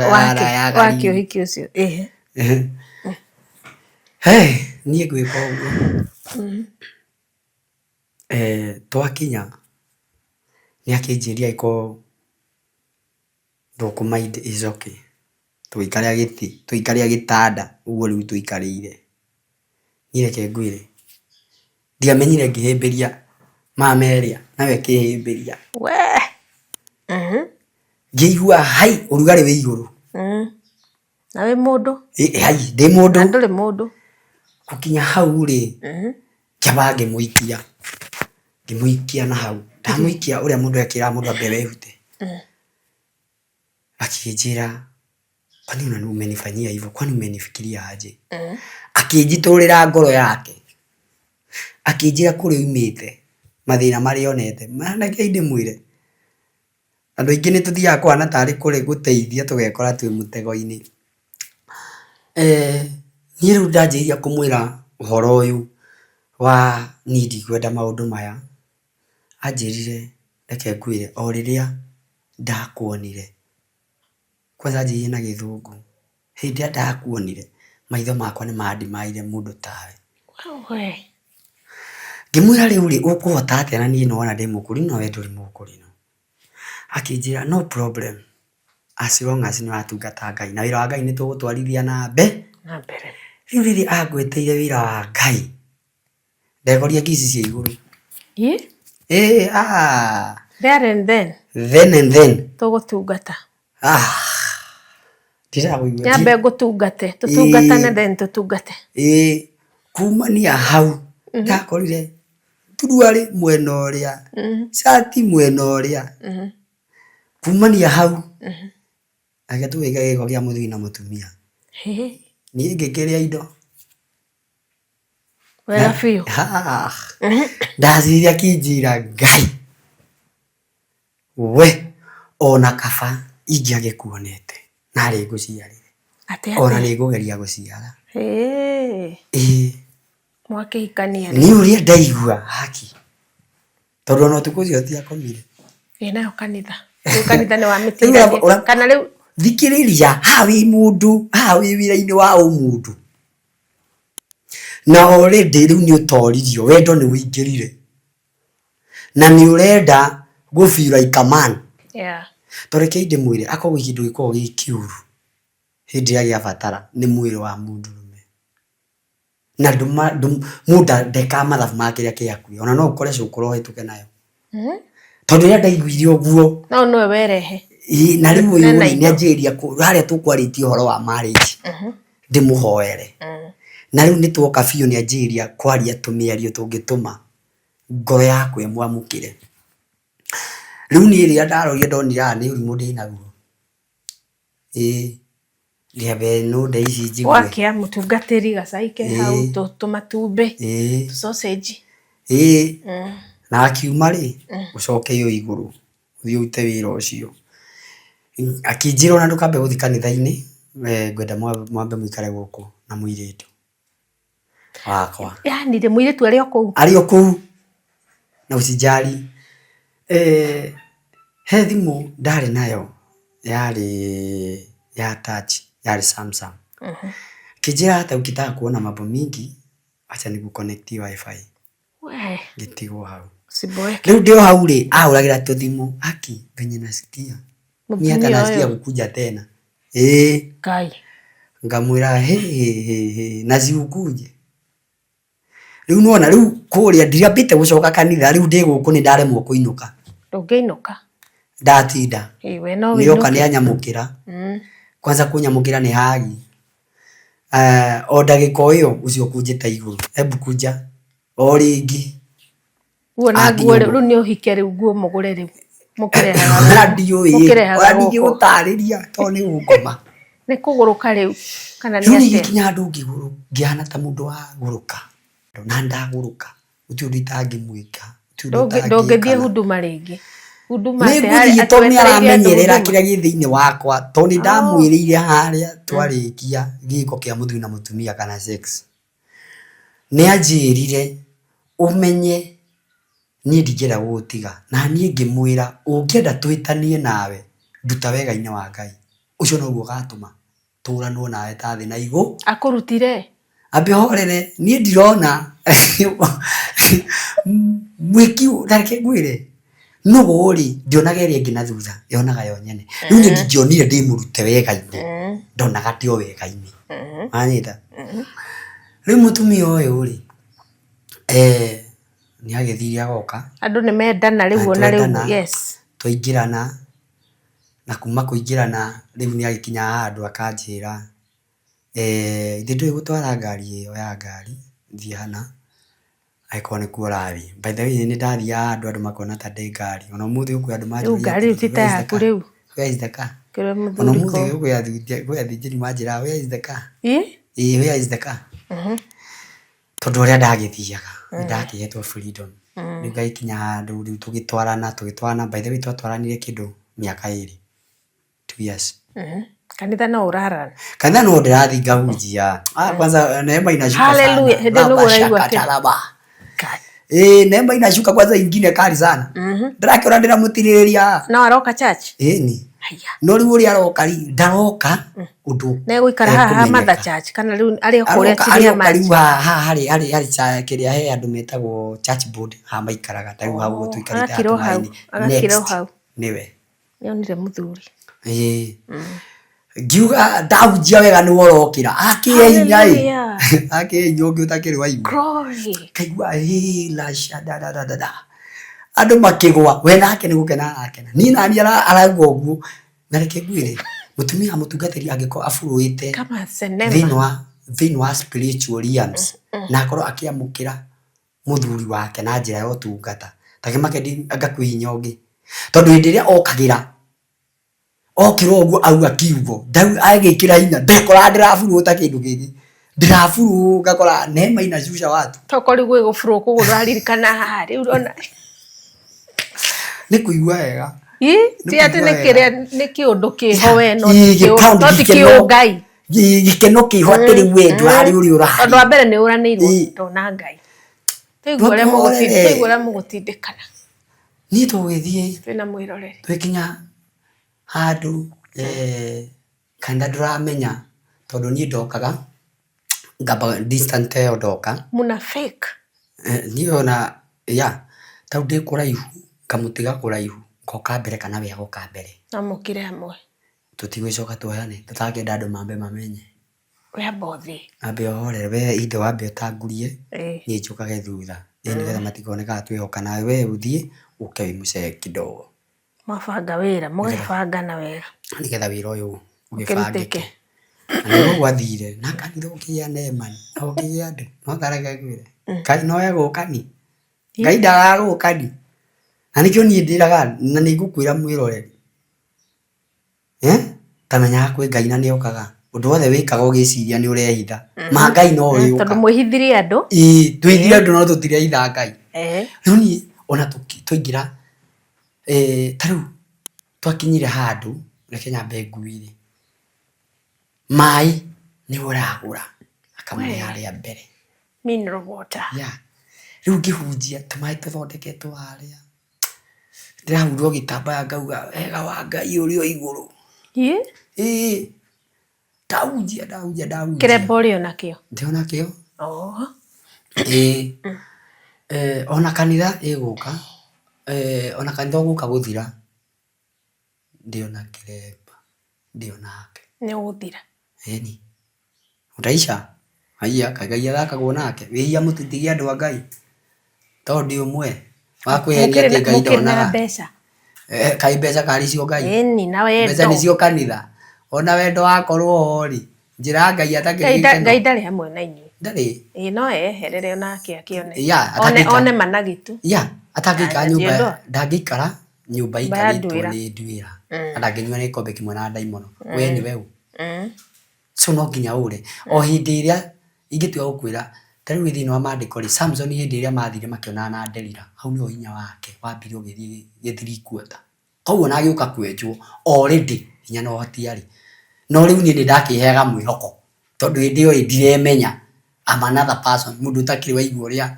Wake ũhiki ũcio. Niĩ ngwĩka ũguo. Twakinya Nĩ akĩnjĩria angĩkorwo ndũkũ mind is okay. Tũgĩikarĩra gĩtĩ, tũgĩikarĩra gĩtanda ũguo rĩu tũikarĩire. Niĩ reke ngwĩre, ndiamenyire ngĩhĩmbĩria mama ĩrĩa nawe ĩkĩhĩmbĩria. We. Ngĩigua hai ũrugarĩ wĩ igũrũ. Na wĩ mũndũ? Hai ndĩ mũndũ. Na ndũrĩ mũndũ. Gũkinya hau rĩ, ngĩamba ngĩmũikia, ngĩmũikia na hau. Ndamũikia ũrĩa mũndũ ekĩraga mũndũ ambe wĩrute. Akĩnjĩra kwani umenifanyia hivyo, kwani umenifikiria aje? Akĩnjitũrũrĩra ngoro yake, akĩnjĩra kũrĩa oimĩte, mathĩna marĩa onete. Rekei ndĩmwĩre, andũ aingĩ nĩ tũthiaga kũhana tarĩ kũrĩ gũteithia tũgekora twĩ mũtego-inĩ. Niĩ rĩu ndanjĩrĩria kũmwĩra ũhoro ũyũ wa niĩ ndikwenda maũndũ maya, anjĩrire reke ngwĩre o rĩrĩa ndakuonire, kwanza anjĩrire na gĩthũngũ, hĩndĩ ĩrĩa ndakuonire maitho makwa nĩ mandimaire mũndũ tawe. Ngĩmwĩra rĩu rĩ, ũkũhota atĩa na niĩ nĩwona ndĩ mũkũrinũ na we ndũrĩ mũkũrinũ. Akĩnjĩra no problem as long as nĩ ũratungata Ngai na wĩra wa Ngai nĩ tũgũtwarithia na mbere. Rĩu rĩrĩa angweteire wĩra wa Ngai, ndegoria ngi ici cia igũrũ. Ĩ? Ĩ, ah. There and then. Then and then. Tũgũtungata. Ah. Ndĩrakũigua. Nyambe ngũtungate, tũtungatane then tũtungate. Ĩ, kumania hau, ndakorire thuruarĩ mwena ũrĩa, cati mwena ũrĩa. Kumania hau, reke tũgĩke gĩko kĩa mũthuri na mũtumia. Niĩ ngĩkĩrĩa indo. Wega biũ. Ndaciria akĩnjĩra Ngai, we ona kaba ingĩagĩkuonete narĩ ngũciarĩre. Ona nĩ ngũgeria gũciara. Ĩĩ. Mwakĩhikania rĩ? Niĩ ũrĩa ndaigua haki, tondũ ona ũtukũ ũcio ndiakomire. Ĩ nayo kanitha, rĩu kanitha nĩ wamĩtigithania kana rĩu? Thikĩrĩria, haha wĩ mũndũ, haha wĩ wĩra-inĩ wa ũmũndũ. Na already rĩu nĩ ũtoririo, wendo nĩ ũingĩrire. Na nĩ ũrenda gũ feel like a man. Ta rekei ndĩmwĩre, akorwo gwĩ kĩndũ gĩkoragwo gĩ kĩũru hĩndĩ ĩrĩa gĩabatara nĩ mwĩrĩ wa mũndũrũme. Na mũndũ ndekaga mathabu ma kĩrĩa kĩ hakuhĩ, ona no ũkore cũkũrũ ũhĩtũke nayo. Tondũ rĩrĩa ndaiguire ũguo. No nĩwe werehe. Na rĩu ũyũ rĩ, nĩ anjĩrĩria harĩa tũkwarĩtie ũhoro wa marriage, ndĩmũhoere. Na rĩu nĩ tuoka biũ nĩ anjĩrĩria kwaria tũmĩario tũngĩtũma ngoro yakwa ĩmwamũkĩre. Rĩu niĩ rĩrĩa ndarorire ndonire haha nĩ ũrimũ ndĩnaguo. Ĩĩ Nyambe nũnde ici njigue. Wakĩa mũtungatĩri gacai ke hau tũmatumbĩ tũ sausage. Ĩĩ na akiuma rĩ, ũcoke ĩyo igũrũ ũthiĩ ũrute wĩra ũcio. Akĩnjĩra ona ndũkambe gũthiĩ kanitha-inĩ, ngwenda mwambe mũikare gũkũ na mũirĩtu wakwa. Yaani rĩ mũirĩtu arĩ o kũu? Arĩ o kũu na usijali. He thimũ ndarĩ nayo yarĩ ya touch yarĩ Samsung. Akĩnjĩra hata ukitaka kuona mambo mingi wacha nikuconnectie WiFi. Ngĩtigwo hau. Rĩu ndĩ o hau rĩ, ahũragĩra tũthimũ aki venye nasikia mi hata nasikia kukuja tena. Ĩĩ. Ngamwĩra hĩ hĩ hĩ hĩ na si ukuje. Rĩu nĩwona rĩu kũrĩa ndiambĩte gũcoka kanitha rĩu ndĩ gũkũ nĩ ndaremwo kũinũka. Ndũngĩinũka. Ndatinda. Ĩĩ we no Nĩoka nĩ anyamũkĩra. Kwanza kũnyamũkĩra nĩ hagi. O ndagĩka o ĩyo ũcio ũkũnjĩta igũrũ, hebu kuja. O rĩngĩ. Nguo na nguo rĩu rĩu nĩ ũhike rĩu nguo mũgũre rĩu. Mũkĩrehaga. Ona ndiũĩ. Mũkĩrehaga Ona gũkũ. ndingĩgũtarĩria tondũ nĩ gũkoma. Nĩ kũgũrũka rĩu kana nĩ Rĩu atĩa? nĩgĩkinya handũ ngĩhana ta mũndũ wagũrũka. Na ndagũrũka. Gũtirĩ ũndũ itangĩmwĩka. Gũtirĩ ũndũ Ndũngĩthiĩ itangĩkana. huduma rĩngĩ. Huduma Nĩ atĩ ngũthiĩ atĩ tondũ nĩ wetereire andũ aramenyerera huduma. kĩrĩa gĩ thĩinĩ wakwa. Tondũ nĩ ndamwĩrĩire harĩa twarĩkia gĩko kĩa mũthuri na mũtumia kana sex. Nĩ anjĩrire ũmenye niĩ ndingĩenda gũgũtiga. Na niĩ ngĩmwĩra ũngĩenda tũhĩtanie nawe nduta wega-inĩ wa Ngai. Ũcio noguo ũgatũma tũranwo nawe ta thĩ na igũ. Akũrutire? Ambe ũhorere niĩ ndirona mwĩki, ta reke ngwĩre. Nũgũ rĩ, ndĩonaga ĩrĩa ĩngĩ na thutha, yonaga yo nyene. Rĩu niĩ ndingĩonire ndĩmũrute wega-inĩ, ndonaga ndĩ o wega-inĩ. Wanyita? Rĩu mũtumia ũyũ rĩ, nĩ agĩthire agoka. Andũ nĩ mendana rĩu ona rĩu, yes. Twaingĩrana, na kuma kũingĩrana rĩu nĩ agĩkinya handũ akanjĩra, githĩ ndũĩ gũtwara ngari ĩyo ya ngari, thiĩ hana. Angĩkorwo nĩkuo ũrathiĩ. By the way nĩ ndathiaga handũ andũ makona ta ndĩ ngari. Ona ũmũthĩ ũyũ kwĩ andũ manjũragia Rĩu ngari rĩu ti ta yaku rĩu. Where is the car? Ona ũmũthĩ ũyũ kwĩ athĩnjĩri manjĩraga where is the car? Ĩĩ where is the car? Tondũ ũrĩa ndagĩthiaga nĩ ndakĩhetwo freedom. Rĩu ngagĩkinya handũ rĩu tũgĩtwarana tũgĩtwarana, by the way twatwaranire kĩndũ mĩaka ĩrĩ. 2 years. Kanitha no ũrarana. Kanitha no ndĩrathiĩ ngahunjia. Ah, kwanza neema inashuka sana. Hallelujah. Hĩndĩ ĩno Raba ũraigua shaka kĩ? taraba. Eh, neema inashuka kwanza ingine kali sana. Ndĩrakĩona ndĩramũtirĩrĩria. No aroka church? Ĩni. Haya. No rĩu ũrĩa aroka rĩ, ndaroka ũndũ. Na egũikara haha ekũmenyeka. Mother Church kana rĩu arĩ o kũrĩa Aroka chini ya arĩoka maji? rĩu haha harĩ harĩ harĩ kĩrĩa he andũ metagwo church board haha maikaraga ta rĩu hau ũguo Oh, tũikarĩte haha agakira o hau, tũmaĩ-inĩ. agakira o Next hau. nĩwe. Nĩonire mũthuri. Ĩĩ. Ngiuga ndahunjia wega nĩwe ũrokĩra. Akĩhe hinya ĩ. Hallelujah. Akĩhe hinya ũngĩ ũtakĩrĩ waigua. Glory. Kaigua ĩ la sha da da da da da. Andũ makĩgwa, we nake nĩ gũkena arakena. Niĩ naniĩ arauga ũguo. Na reke ngwĩre, mũtumia wa mũtungatĩri angĩkorwo aburũĩte Kama senema. thĩinĩ wa thĩinĩ wa spiritual realms na akorwo akĩamũkĩra mũthuri wake na njĩra ya ũtungata, ta kĩmake anga kwĩ hinya ũngĩ. Tondũ hĩndĩ ĩrĩa okagĩra, okĩra ũguo auga kiugo, agĩkĩra hinya, ndekoraga ndĩraburuta kĩndũ kĩngĩ. Ndĩraburu ngakora neema inashusha watu. Toko rĩu gwĩgũburwo koguo ndũraririkana haha rĩu ũrona. Nĩ kũigua wega. Ĩ, ti atĩ nĩ kĩrĩa nĩ kĩũndũ kĩho we no Ĩ, ti kĩũ- gĩkaũndũ no ti gĩkeno. kĩũngai. Gĩkeno kĩho atĩ rĩu we ndũrarĩ ũrĩa ũrarĩ. Tondũ wa mbere nĩ ũranĩirwo Ĩ. na Ngai. Tũigua ũrĩa mũgũtindĩ- Ndũkĩhorere. tũigua ũrĩa mũgũtindĩkana. Niĩ tũgĩthiĩ Twĩna mwĩroreri. twĩkinya handũ kanitha ndũramenya tondũ niĩ ndokaga ngamba distance ĩyo ndoka. Muna fake. Niĩ ona ya tau ndĩ kũraihu ngamũtiga kũraihu ngoka mbere kana we agoka mbere. No mũkire hamwe. Tũtigũcoka tuoyane tũtakĩenda andũ mambe mamenye. We amba ũthiĩ. Ambe ũhorere we ithe wambe ũtangurie Ĩĩ. niĩ njũkage thutha. Ĩĩ nĩgetha matikone kana twĩho kana we ũthiĩ ũke wĩ mũcee kidogo. Mwabanga wĩra, mũgebanga na wega. Nĩgetha wĩra ũyũ Ũkĩrutĩke. ũgĩbangĩke. Na nĩguo gwathire na kanitha ũkĩgĩa neema na ũkĩgĩa andũ no tareke ngwĩre Ngai no egũka ni Ngai ndaragũka ni. Na nĩkĩo niĩ ndĩraga na nĩ ngũkwĩra mwĩroreri. Ta menyaga kwĩ Ngai na nĩ okaga. Ũndũ wothe wĩkaga ũgĩciria nĩ ũrehitha. Ma Ngai no ũrĩũka. Tondũ mwĩhithirie andũ. Ĩĩ, twĩhithire andũ no tũtirehitha Ngai. Rĩu niĩ ona twaingĩra ta rĩu twakinyire handũ, reke nyambe ngwĩre, maĩ nĩwe ũragũra akamũhe harĩa mbere. Mineral water. Yeah. Rĩu ngĩhunjia tũmaĩ tũthondeketwo harĩa, ndĩrahurwo gĩtambaya ngauga wega wa Ngai ũrĩ o igũrũ. Ĩ? Ĩĩ. Ndahunjia ndahunjia ndahunjia. Kĩremba ũrĩ o nakĩo? Ndĩ o nakĩo. Oh. Ĩĩ. Ona kanitha ĩgũka, ona kanitha ũgũka gũthira, ndĩ ona kĩremba, ndĩ o nake. Nĩ ũgũthira? Ĩni. Utaisha? Haiya, kaĩ Ngai athakagwo nake? Wĩhia mũtitige andũ a Ngai. Tondũ ndĩ ũmwe wa kwĩhenia atĩ Ngai Mũkĩrĩ na ndonaga. mbeca? Kaĩ mbeca karĩ cio Ngai? Ĩni na wendo. Mbeca nĩcio kanitha. Ona wendo wakorwo ho rĩ, njĩra ya Ngai atakĩrĩ gĩkeno. Ngai ndarĩ hamwe na inyuĩ. Ndarĩ. Ĩĩ no eherere onake akĩone. Ya, One one managitu. Ya, atangĩikara Aya, nyũmba, njiendwa. ndangĩikara nyũmba Nyũmba ya ĩikarĩtwo nduĩra. nĩ nduĩra. Na ndangĩnyua na gĩkombe kĩmwe na ndaimono. We nĩwe ũ? So no nginya ũre. O hĩndĩ ĩrĩa ingĩtua gũkwĩra, ta rĩu thĩinĩ wa maandĩko rĩ, Samson hĩndĩ ĩrĩa mathire makĩonana na Delila, hau nĩho hinya wake wambire ũgĩthiĩ gĩ three quarter. Koguo ona agĩũka kwenjwo, already hinya na ũhoti arĩ. No rĩu niĩ nĩ ndakĩheaga mwĩhoko, tondũ hĩndĩ ĩyo ĩ ndiremenya, I'm another person, mũndũ ũtakĩrĩ waigua ũrĩa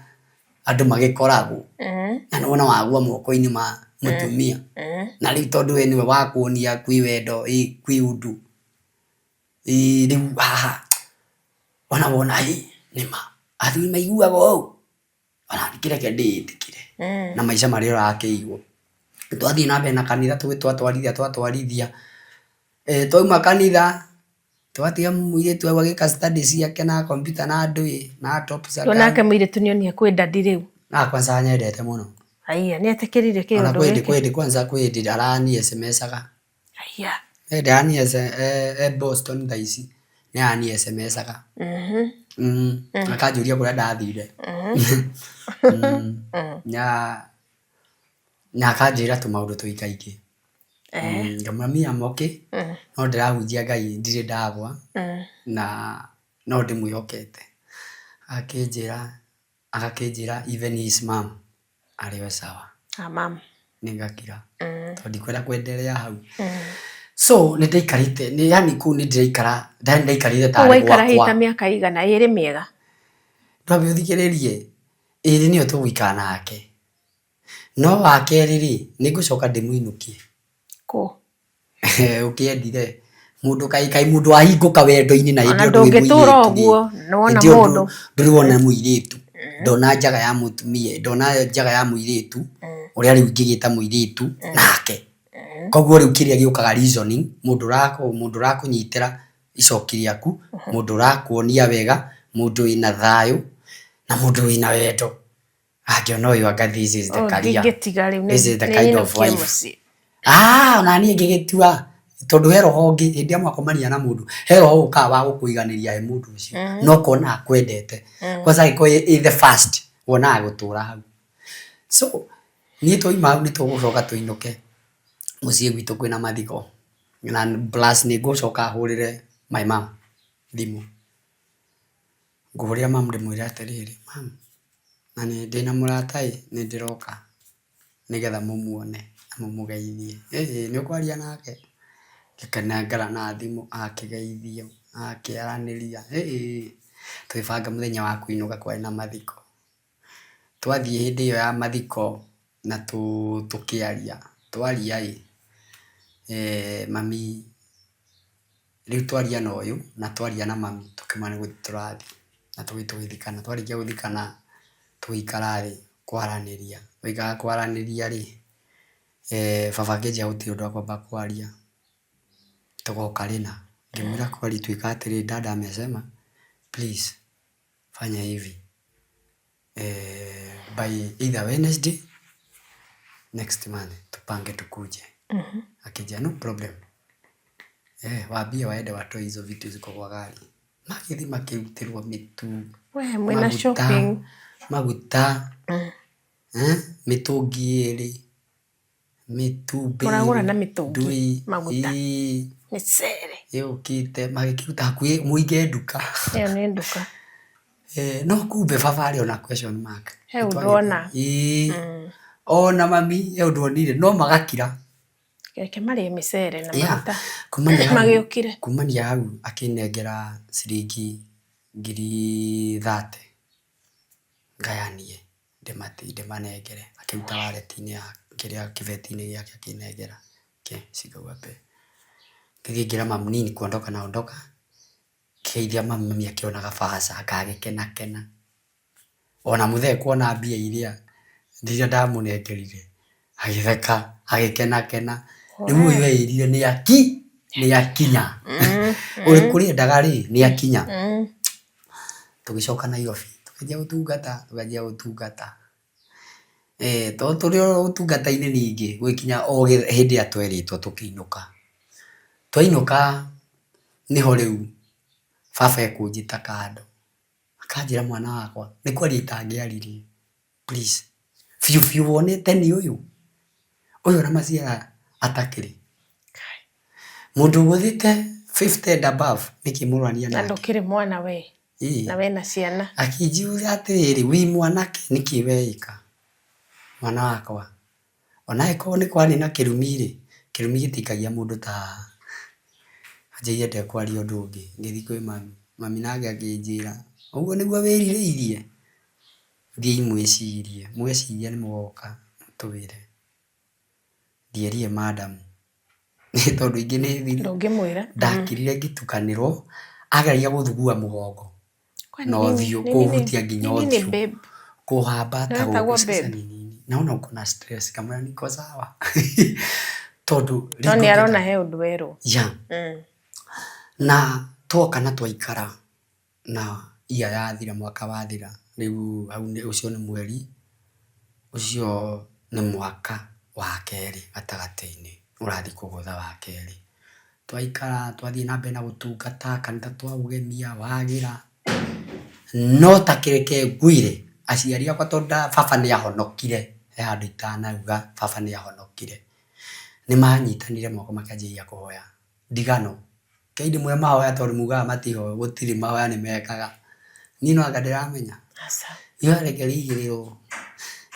andũ magĩkoragwo. Na nĩwona wagwa moko-inĩ ma mũtumia. Na rĩu tondũ we nĩwe wakuonia kwĩ wendo, kwĩ ũndũ. Rĩu haha, ona wona ĩ, nĩma, athuri maiguaga ũũ, ona kĩreke ndĩĩtĩkĩre. Na maica marĩa ũrakĩigua. Twathiĩ na mbere na kanitha twatwarithia twatwarithia, twauma kanitha twatiga mũirĩtu hau agĩka study ciake na computer na ndũĩ na tops. Nake mũirĩtu nĩ onia kwĩ daddy rĩu. Na kwanza anyendete mũno. Aya nĩ etĩkĩrire Ona kĩũndũ kwĩ hĩndĩ gĩkĩ. kwĩ hĩndĩ kwanza kwĩ hĩndĩ arani SMS-aga. Aya. Hĩndĩ arani e Boston thaa ici nĩ arani SMS-aga. Akanjũria kũrĩa ndathire. Na akanjĩra tũmaũndũ tũingaingĩ. Ngamwĩra me I'm okay, no ndĩrahunjia Ngai ndirĩ ndagwa na no ndĩmwĩhokete. Akĩnjĩra agakĩnjĩra even his mom arĩ o sawa. Ah, mam. Nĩ ngakira tondũ ndikwenda kwendelea hau. So nĩ ndaikarĩte nĩ yani kũu nĩ ndĩraikara yani ndaikarĩte Kũu tarĩ waikara gwakwa. hĩta mĩaka igana ĩrĩ mĩega. Ndwambe ũthikĩrĩrie, ĩrĩ nĩyo tũgũikara nake, no wa kerĩ rĩ, nĩ ngũcoka ndĩmũinũkie. Kũ? Ũkĩendire mũndũ kaĩ kaĩ mũndũ wahingũka wendo-inĩ na Ona hĩndĩ ĩyo ndũrĩ ndũngĩtũra mũirĩtu rĩ, ũguo nĩwona hĩndĩ ĩyo mũndũ. ndũrĩ wona mũirĩtu, ndona njaga ya mũtumia, ndona njaga ya mũirĩtu ũrĩa rĩu ingĩgĩta mũirĩtu nake. Koguo rĩu kĩrĩa gĩũkaga reasoning, mũndũ mũndũ ũrakũnyitĩra icoki rĩaku, mũndũ ũrakuonia wega, mũndũ wĩna thayũ na mũndũ wĩna wendo. Angĩona ũyũ anga this is the Ũyũ career. ndingĩtiga rĩu This is the kind of nĩnyinũkie wife. mũciĩ. Ah, ona niĩ ngĩgĩtua tondũ he roho ũngĩ hĩndĩ ĩrĩa mwakomania na mũndũ he roho ũkaga wa gũkũiganĩria he mũndũ ũcio no ũkona akwendete kwanza angĩkorwo ĩ the first wonaga gũtũra hau. So niĩ twauma hau nĩ tũgũcoka tũinũke mũciĩ gwitũ kwĩna mathiko na plus nĩ ngũcoka hũrĩre my mom thimũ. Ngũhũrĩra mum ndĩmwĩre atĩrĩrĩ, mum na nĩ ndĩna mũrata ĩ nĩ ndĩroka nĩgetha mũmuone na mũmũgeithie. Ĩĩ nĩ ũkwaria nake? Ngĩkanengera na thimũ akĩgeithio akĩaranĩria, ĩĩ tũgĩbanga mũthenya wa kũinũka kwarĩ na mathiko. Twathiĩ hĩndĩ ĩyo ya mathiko na tũkĩaria, twaria ĩ, mami rĩu twaria na ũyũ na twaria na mami tũkĩmwĩra nĩ gũthiĩ tũrathiĩ na tũgĩthiĩ tũgĩthikana. Twarĩkia gũthikana tũgĩikara thĩ kwaranĩria, twaikara kwaranĩria rĩ, baba akĩnjĩra gũtirĩ ũndũ akwamba kwaria tũgoka rĩ na. Ngĩmwĩra kweli tuĩka atĩrĩrĩ dada amesema please fanya hivi by either Wednesday next month tupange tukuje. Akĩnjĩra no problem. Waambie waende watoe hizo vitu ziko kwa gari. Magĩthiĩ makĩrutĩrwo mĩtu, We mwĩna maguta, shopping. maguta, mĩtũngi ĩrĩ, mĩtumbĩ Mũragũra ĩrĩ, na mĩtũngi, ndũĩ, maguta. ĩĩ, Mĩcere. ĩũkĩte magĩkĩruta hakuhĩ mũige nduka. Ĩyo nĩ nduka. No kumbe baba arĩ ona question mark. He ũndũ ona. Ĩĩ, ona mami he ũndũ onire no magakira. Reke marĩe mĩcere na Yeah. maguta. Kumania hau, Magĩũkire. kumania hau akĩnengera ciringi ngiri 30 ngayanie ndĩmanengere akĩruta wallet-inĩ ya kĩrĩa kĩbeti-inĩ gĩake akĩnengera ke shika uwape. Ngĩthiĩ ngĩra mami niĩ ni kuondoka naondoka, ngĩgeithia mami, mami akĩonaga baca agagĩkenakena. Ona mũthee kuona mbia iria rĩrĩa ndamũnengerire agĩtheka agĩkenakena. Rĩu ũyũ eĩrire nĩ akinya ũrĩ kũrĩa endaga rĩ nĩ akinya. Tũgĩcoka Nairobi tũkĩanjia gũtungata tũkĩanjia gũtungata. Tondũ tũrĩ o ũtungata-inĩ ningĩ gũgĩkinya o hĩndĩ ĩrĩa twerĩtwo tũkĩinũka. Twainũka nĩho rĩu baba ekũnjĩta kando akanjĩra mwana wakwa nĩ kwaria itangĩaririe please biũ biũ wonete nĩ ũyũ ũyũ ona maciara atakĩrĩ mũndũ ũgũthĩte 50 and above nĩkĩ mũrania Na nake. ndũkĩrĩ mwana we. Ĩĩ. Na wena ciana. Akĩnjĩra atĩrĩrĩ wĩ mwanake nĩkĩ weĩka mwana wakwa ona angĩkorwo nĩ kwarĩ na kĩrumi rĩ, kĩrumi gĩtikagia mũndũ ta haha. Anjĩrire ndekwaria ũndũ ũngĩ ngĩthiĩ kwĩ mami, mami nake akĩnjĩra ũguo nĩguo wĩrirĩirie, thiĩi mwĩcirie, mweciria nĩ mũgoka mũtwĩre. Ndierire madam tondũ ingĩ nĩ thiri. Ndũngĩmwĩra. Ndakirire ngĩtukanĩrwo ageragia gũthugua mũgongo Kwani na nini- ũthiũ nini- kũhutia nginya nini ũthiũ babe? Kũhamba ta Nĩwetagwo gũkũ sasa babe? ni nini naona uko na stress ngamwĩra niko sawa tondũ No rĩu nĩ arona ndũngĩenda he ũndũ werwo. yeah. Na twoka na twaikara na iya yathira mwaka wathira rĩu hau nĩ ũcio nĩ mweri ũcio nĩ mwaka wa kerĩ gatagatĩ-inĩ ũrathiĩ kũgũtha wa kerĩ. Twaikara twathiĩ na mbere na gũtungata kanitha twaũgemia wagĩra no ta kĩreke ngwĩre aciari akwa tondũ baba nĩ ahonokire he handũ itanauga baba nĩ ahonokire nĩ manyitanire moko makĩanjĩrĩria kũhoya ndigano. Kei ndĩmwĩre mahoya tondũ mugaga matihoya gũtirĩ mahoya nĩ mekaga. Niĩ no anga ndĩramenya. Aca. Ihoya reke rĩigĩrĩrwo.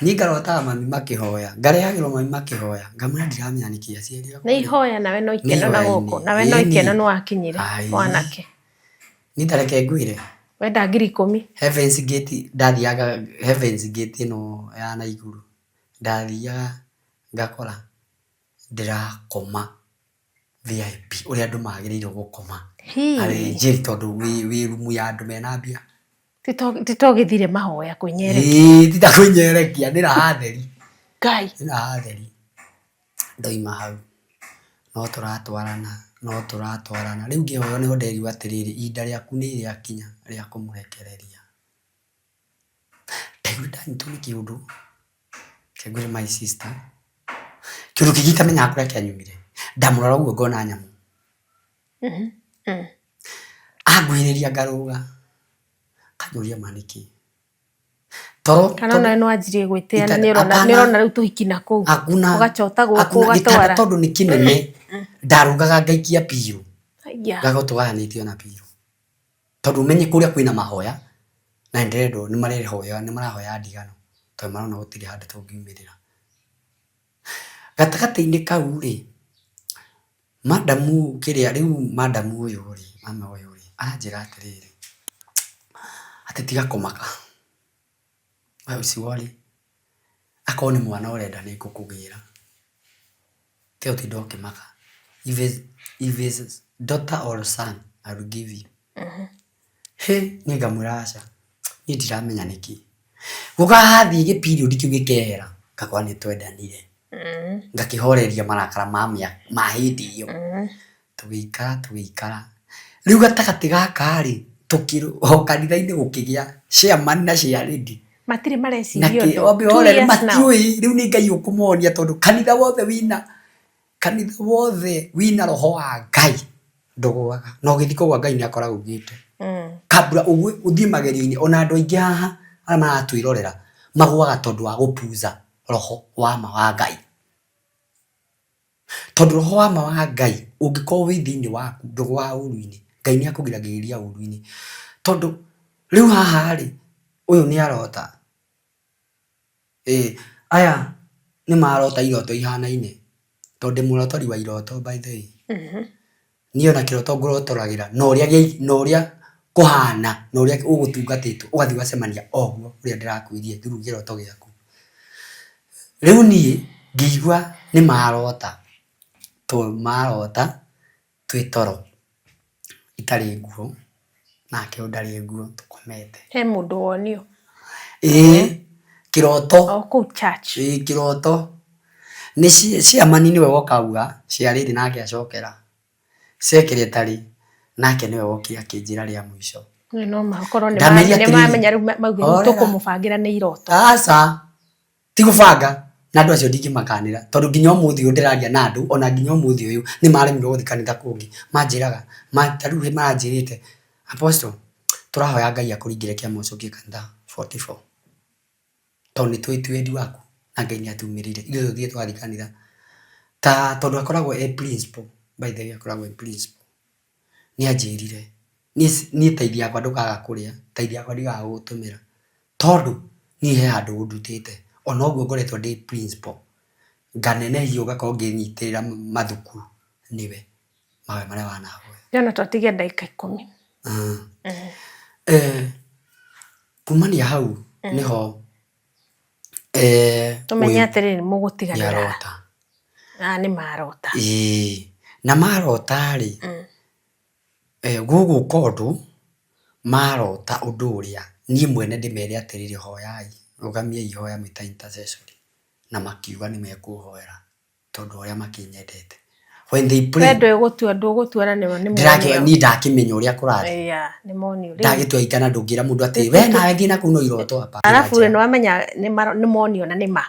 Niĩ ngarotaga mami makĩhoya ngarehagĩrwo mami makĩhoya ngamwĩra ndiramenya nĩkĩ aciari akwa Nĩ rĩ ihoya nawe no nĩ ikeno na gũkũ. ihoya-inĩ. Nawe no ikeno Ĩni. nĩ wakinyire Ai. mwanake. Niĩ ta reke ngwĩre Wenda 10,000. Heavens Gate ndathiaga Heavens Gate ĩno ya Naikuru ndathiaga ngakora ndĩrakoma VIP ũrĩa andũ magĩrĩirwo gũkoma Hii. arĩnjĩri tondũ wĩ rumu ya andũ mena mbia. Ti to gĩthire mahoya kwĩnyerekia. Ĩĩ ti ta kwĩnyerekia nĩ raha theri. Ngai. Nĩ raha theri. Ndoima hau no tũratwarana no tũratwarana rĩu ngĩhoywo nĩho nderirwo atĩrĩrĩ ihinda rĩaku nĩ rĩakinya rĩa kũmũrekereria. Ndaigua ndanyitwo nĩ kĩũndũ reke ngwĩre my sister kĩũndũ kĩngĩ itamenyaga kũrĩa kĩanyumire ndamũrora ũguo ngona nyamũ. Anguhĩrĩria ngarũga akanjũria ma nĩkĩ toro Kana onawe nĩ wanjirie gwĩtĩa na Ita- nĩ ũrona hapana. nĩ ũrona rĩu tũhiki na kũu. Hakuna Ũgachota gũkũ hakuna gĩtanda ũgatwara. tondũ nĩ kĩnene ndarũgaga ngaikia piru Aya. ngakorwo tũgayanĩtio na piru tondũ ũmenye kũrĩa kwĩna mahoya na nĩndĩrendwo nĩ marehoya nĩ marahoya ndigano tondũ marona gũtirĩ handũ tũngiumĩrĩra. Gatagatĩ-inĩ kau rĩ madamu kĩrĩa rĩu madamu ũyũ rĩ mama ũyũ rĩ aranjĩra atĩrĩrĩ atĩ tiga kũmaka we usiworry akorwo nĩ mwana ũrenda nĩ ngũkũgĩra tiga gũtinda ũkĩmaka if it's daughter or son I will give you. Hĩ niĩ ngamwĩra aca niĩ ndiramenya nĩkĩ. Gũgathiĩ gĩ period kĩu gĩkehera ngakora nĩ twendanire ngakĩhoreria marakara ma ma hĩndĩ ĩyo. Tũgĩikara tũgĩikara rĩu gatagatĩ gaka rĩ o kanitha-inĩ gũkĩgĩa chairman na chairlady Matirĩ na mareciria kĩ ũndũ. wambe Two ũhorere years now. matiũĩ rĩu nĩ Ngai ũkũmonia tondũ kanitha wothe wĩna kanitha wothe wĩna roho wa Ngai ndũgũaga na ũgĩthiĩ kũgũa Ngai nĩ akoragwo augĩte kabla ũgwe ũthiĩ magerio-inĩ ona andũ aingĩ haha arĩa maratwĩrorera magũaga tondũ wa gũpuza roho wa ma wa Ngai tondũ roho wa ma wa Ngai ũngĩkorwo wĩ thĩinĩ waku ndũgũaga ũru-inĩ Ngai nĩ akũgiragĩrĩria ũru-inĩ tondũ rĩu haha rĩ ũyũ nĩ arota ĩĩ aya nĩ marota iroto ihanaine tondũ ndĩ mũrotori wa iroto by the way. Niĩ ona kĩroto ngũrotoragĩra na ũrĩa na ũrĩa kũhana na ũrĩa ũgũtungatĩtwo ũgathiĩ ũgacemania oguo ũrĩa ndĩrakwĩrire through kĩroto gĩaku. Rĩu niĩ ngĩigua nĩ marota marota twĩ toro itarĩ nguo nake ũyũ ndarĩ nguo tũkomete. He mũndũ wonio. Ĩĩ kĩroto O kũu church. Ĩĩ kĩroto nĩ chairman nĩwe woka auga chairlady nake acokera secretary nake nĩwe wokire akĩnjĩra rĩa mũico. No makorwo nĩ Ndameria atĩrĩrĩ, mamenya rĩu mauge rĩu horera. tũkũmũbangĩra nĩ iroto. Aca ti gũbanga na andũ acio ndingĩmakanĩra tondũ nginya ũmũthĩ ũyũ ndĩraria na andũ ona nginya ũmũthĩ ũyũ nĩ maremirwo gũthiĩ kanitha kũngĩ manjĩraga ta rĩu maranjĩrĩte apostle tũrahoya Ngai akũringĩre kĩama ũcokie kanitha 44 tondũ nĩ tũĩ ti wendi waku na Ngai nĩ atumĩrĩire ithuĩ tũthiĩ twathiĩ kanitha ta tondũ akoragwo e principal by the way akoragwo e principal nĩ anjĩrire niĩ tithe yakwa ndũkaga kũrĩa tithe yakwa ndigaga gũgũtũmĩra tondũ niĩ he handũ ũndutĩte ona ũguo ngoretwo ndĩ principal nganenehio ngakorwo ngĩnyitĩrĩra mathukuru nĩwe mahoya marĩa wanahoya. Ndĩrona twatigia ndagĩka 10. Kumania hau nĩho Tũmenye ũyũ atĩrĩrĩ mũgũtiganĩra. nĩarota. Ah, nĩ marota. Ĩĩ na marota rĩ gũgũka ũndũ marota ũndũ ũrĩa niĩ mwene ndĩmere atĩrĩrĩ hoyai Rũgamiai ihoya mwĩ ta intercessory na makiuga nĩ mekũhoera tondũ ũrĩa makĩnyendete. When they We pray, ndũgũtua ndũgũtua na nĩ nĩ ndĩrakĩ monio. niĩ ndakĩmenya ũrĩa kũrathiĩ. Yeah, nĩ monio. Rĩu Ndagĩtua ikana ndũngĩra mũndũ atĩ we nawe thiĩ na kũu no iroto hapa. Arabu rĩ nĩwamenya nĩ monio na nĩ ma.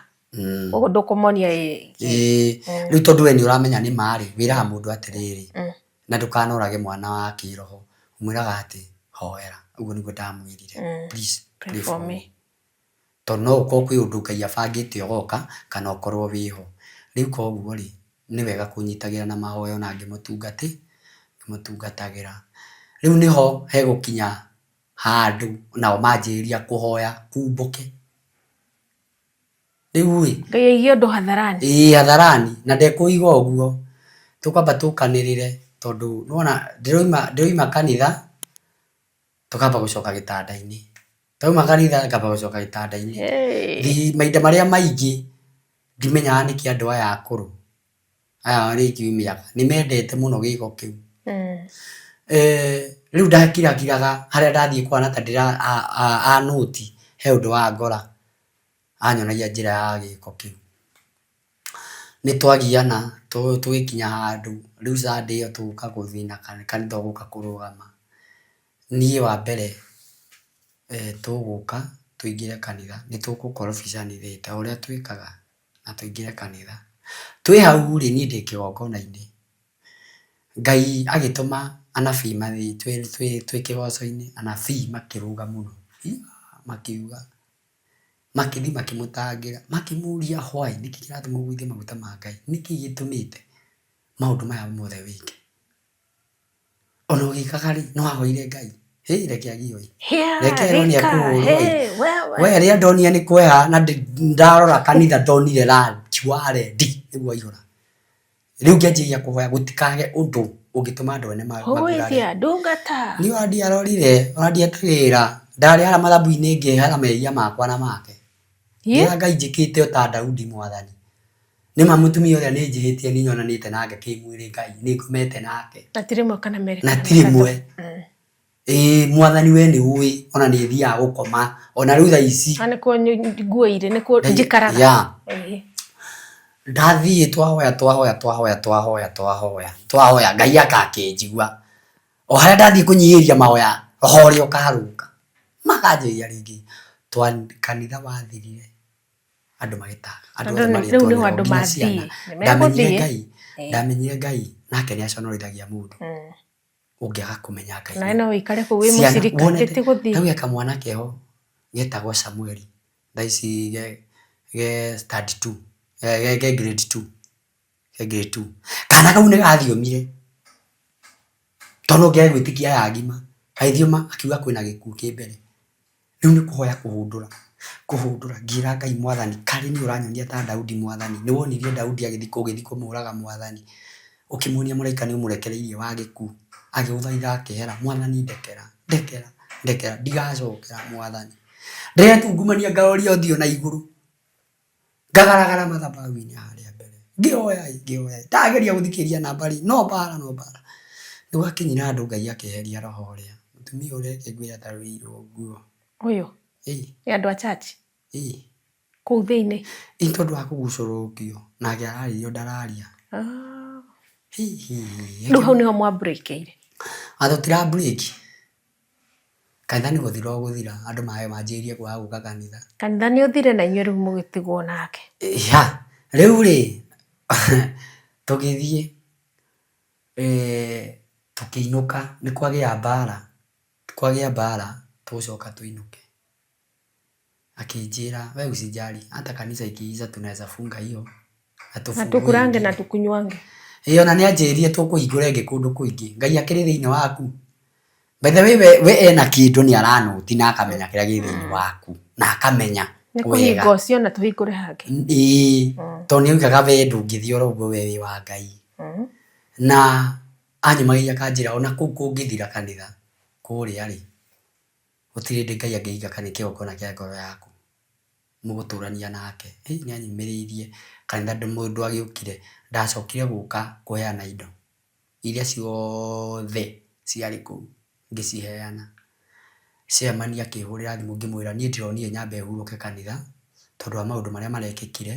Ũguo ndũkũmonia ĩ. Ĩĩ, rĩu tondũ we nĩ ũramenya nĩ ma rĩ, wĩraga mũndũ atĩrĩrĩ, na ndũkanorage mwana wa kĩroho, ũmwĩraga atĩ hoera. Ũguo nĩguo ndamwĩrire. Please Pray for me. Tondũ no ũkorwo kwĩ ũndũ Ngai abangĩte ũgoka kana ũkorwo wĩho. Rĩu koguo rĩ, nĩ wega kũnyitagĩra na mahoya ona ngĩmũtungatagĩra. Rĩu nĩho hegũkinya handũ nao manjĩrĩria kũhoya kumbũke. Rĩu ĩ, Ngai aige ũndũ hadharani. Ĩĩ hadharani na ndekũiga ũguo. Tũkwamba tũkanĩrĩre tondũ nĩwona ndĩroima kanitha tũkamba gũcoka gĩtanda-inĩ. Twauma kanitha ngamba gũcoka gĩtanda-inĩ. Mahinda marĩa maingĩ ndimenyaga nĩkĩ andũ aya akũrũ aya rĩngĩ mĩaka nĩ mendete mũno gĩko kĩu. Rĩu ndakirakiraga harĩa ndathiĩ kũhana ta ndĩra anũti he ũndũ wangora anyonagia njĩra ya gĩko kĩu. Nĩ twagiana tũgĩkinya handũ rĩu Sunday ĩyo tũgũka gũthiĩ na kanitha ũgũka kũrũgama. Niĩ wa mbere tũgũka tũingĩre kanitha nĩ tũgũkorobicani ta ũrĩa twĩkaga na tũingĩre kanitha. Twĩ hau rĩ niĩ ndĩ kĩgongona-inĩ Ngai agĩtũma anabii mathiĩ twĩ kĩgoco-inĩ anabii makĩrũga mũno makiuga makĩthiĩ makĩmũtangĩra makĩmũria why nĩkĩ kĩratũma ũgũithie maguta ma Ngai nĩkĩ gĩtũmĩte maũndũ maya mothe wĩke. Ona ũgĩkaga rĩ nĩ wahoire Ngai hĩ reke agio ĩ reke erwo nĩ ekũhũrwo ĩ we rĩrĩa ndonire nĩ kweha na ndarora kanitha ndonire rangi wa rendi nĩguo waihũra. Rĩu ngĩanjĩrĩria kũhoya gũtikage ũndũ ũngĩtũma andũ ene magurare. Kũgũithia ndungata. Niĩ ona ndiarorire ona ndietagĩrĩra ndarĩ harĩa mathabu-inĩ ngĩhera mehia makwa na make. Ngĩra Ngai njĩkĩte o ta Daudi mwathani. Nĩma mũtumia ũrĩa nĩ njĩhĩtie nĩ nyonanĩte nake kĩmwĩrĩ Ngai nĩ ngomete nake. Na ti rĩmwe kana merĩ Na kana ti matatũ. rĩmwe. Ĩĩ mwathani we nĩ ũĩ ona nĩ thiaga gũkoma ona rĩu thaa ici. Na nĩkuo nguo irĩ nĩkuo njikaraga. Yeah. Ndathiĩ twahoya twahoya twahoya twahoya twahoya twahoya Ngai akakĩnjigua. O harĩa ndathiĩ kũnyihĩria mahoya roho ũrĩa ũkarũka makanjĩria rĩngĩ. Kanitha wathirire andũ magĩtaga andũ othe Rĩu marĩtwo nĩho andũ nginya mathiĩ. ciana. Nĩ megũthiĩ. Ndamenyire Ngai nake nĩ aconorithagia mũndũ ũngĩaga kũmenya Ngai. Nawe no ũikare kũu wĩ mũcirika Wonete ti gũthiĩ. hau he kamwana keho getagwo Samueli thaa ici ge standard 2 ge grade 2 ge grade 2 kana kau nĩ gathiomire tondũ no ngĩage gwĩtĩkia aya agima gagĩthioma akiuga kwĩna gĩkuũ kĩ mbere. Rĩu nĩ kũhoya kũhũndũra kũhũndũra ngĩra Ngai mwathani karĩ niĩ ũranyonia ta Daudi mwathani nĩ wonirie Daudi agĩthiĩ ũgĩthiĩ kũmũraga mwathani ũkĩmuonia mũraika nĩ ũmũrekereirie wa gĩkuũ agĩgũthaitha akĩhera mwathani ndekera ndekera ndekera ndigacokera mwathani. Ndĩretungumania ngaroria ũthiũ na igũrũ ngagaragara mathabahu-inĩ harĩa mbere ngĩhoya ngĩhoya ndageria gũthikĩrĩria namba rĩ no mbara no mbara. Nĩ gwakinyire handũ Ngai akĩeheria roho ũrĩa mũtumia ũrĩa reke ngwĩre atarũrĩirwo nguo. Ũyũ Ĩĩ. nĩ andũ a church Ĩĩ. Kũu thĩinĩ. Ĩĩ tondũ wa kũgucũrũkio nake araririo ndararia. Rĩu hau nĩho mwa break-ĩire. Tũtira break. Kanitha nĩ gũthira ũgũthira andũ manjĩrĩrie kwaga gũka kanitha. Kanitha nĩ ũthire na inyuĩ rĩu mũgĩtigwo nake. Ya rĩu rĩ tũgĩthiĩ tũkĩinũka nĩ kwagĩa mbara kwagĩa mbara tũgũcoka tũinũke. Akĩnjĩra we usijali hata kanisa ikiisha tunaweza funga hiyo na Na tufungue tukurange na ingine. tukunywange. Ĩĩ ona nĩ anjĩrire tũkũhingũra ĩngĩ kũndũ kũingĩ. Ngai akĩrĩ thĩinĩ waku. By the way we ena kĩndũ nĩ aranũti na akamenya kĩrĩa gĩ thĩinĩ waku na akamenya Nĩ wega. kũhinga ũcio na tũhingũre hangĩ. Ĩĩ tondũ nĩ oigaga we ndũngĩthiĩ oro ũguo we wĩ wa Ngai. Na anyũmagĩria akanjĩra ona kũu kũngĩthira kanitha kũrĩa rĩ gũtirĩ hĩndĩ Ngai angĩhinga kana kĩgongona kĩa ngoro yaku. Mũgũtũrania nake. Nĩ anyumĩrĩirie kanitha mũndũ agĩũkire ndacokire gũka kũheana indo iria ciothe ciarĩ kũu ngĩciheana. Chairman akĩhũrĩra thimũ ngĩmwĩra niĩ ndĩronire nyambe hurũke kanitha tondũ wa maũndũ marĩa marekĩkire,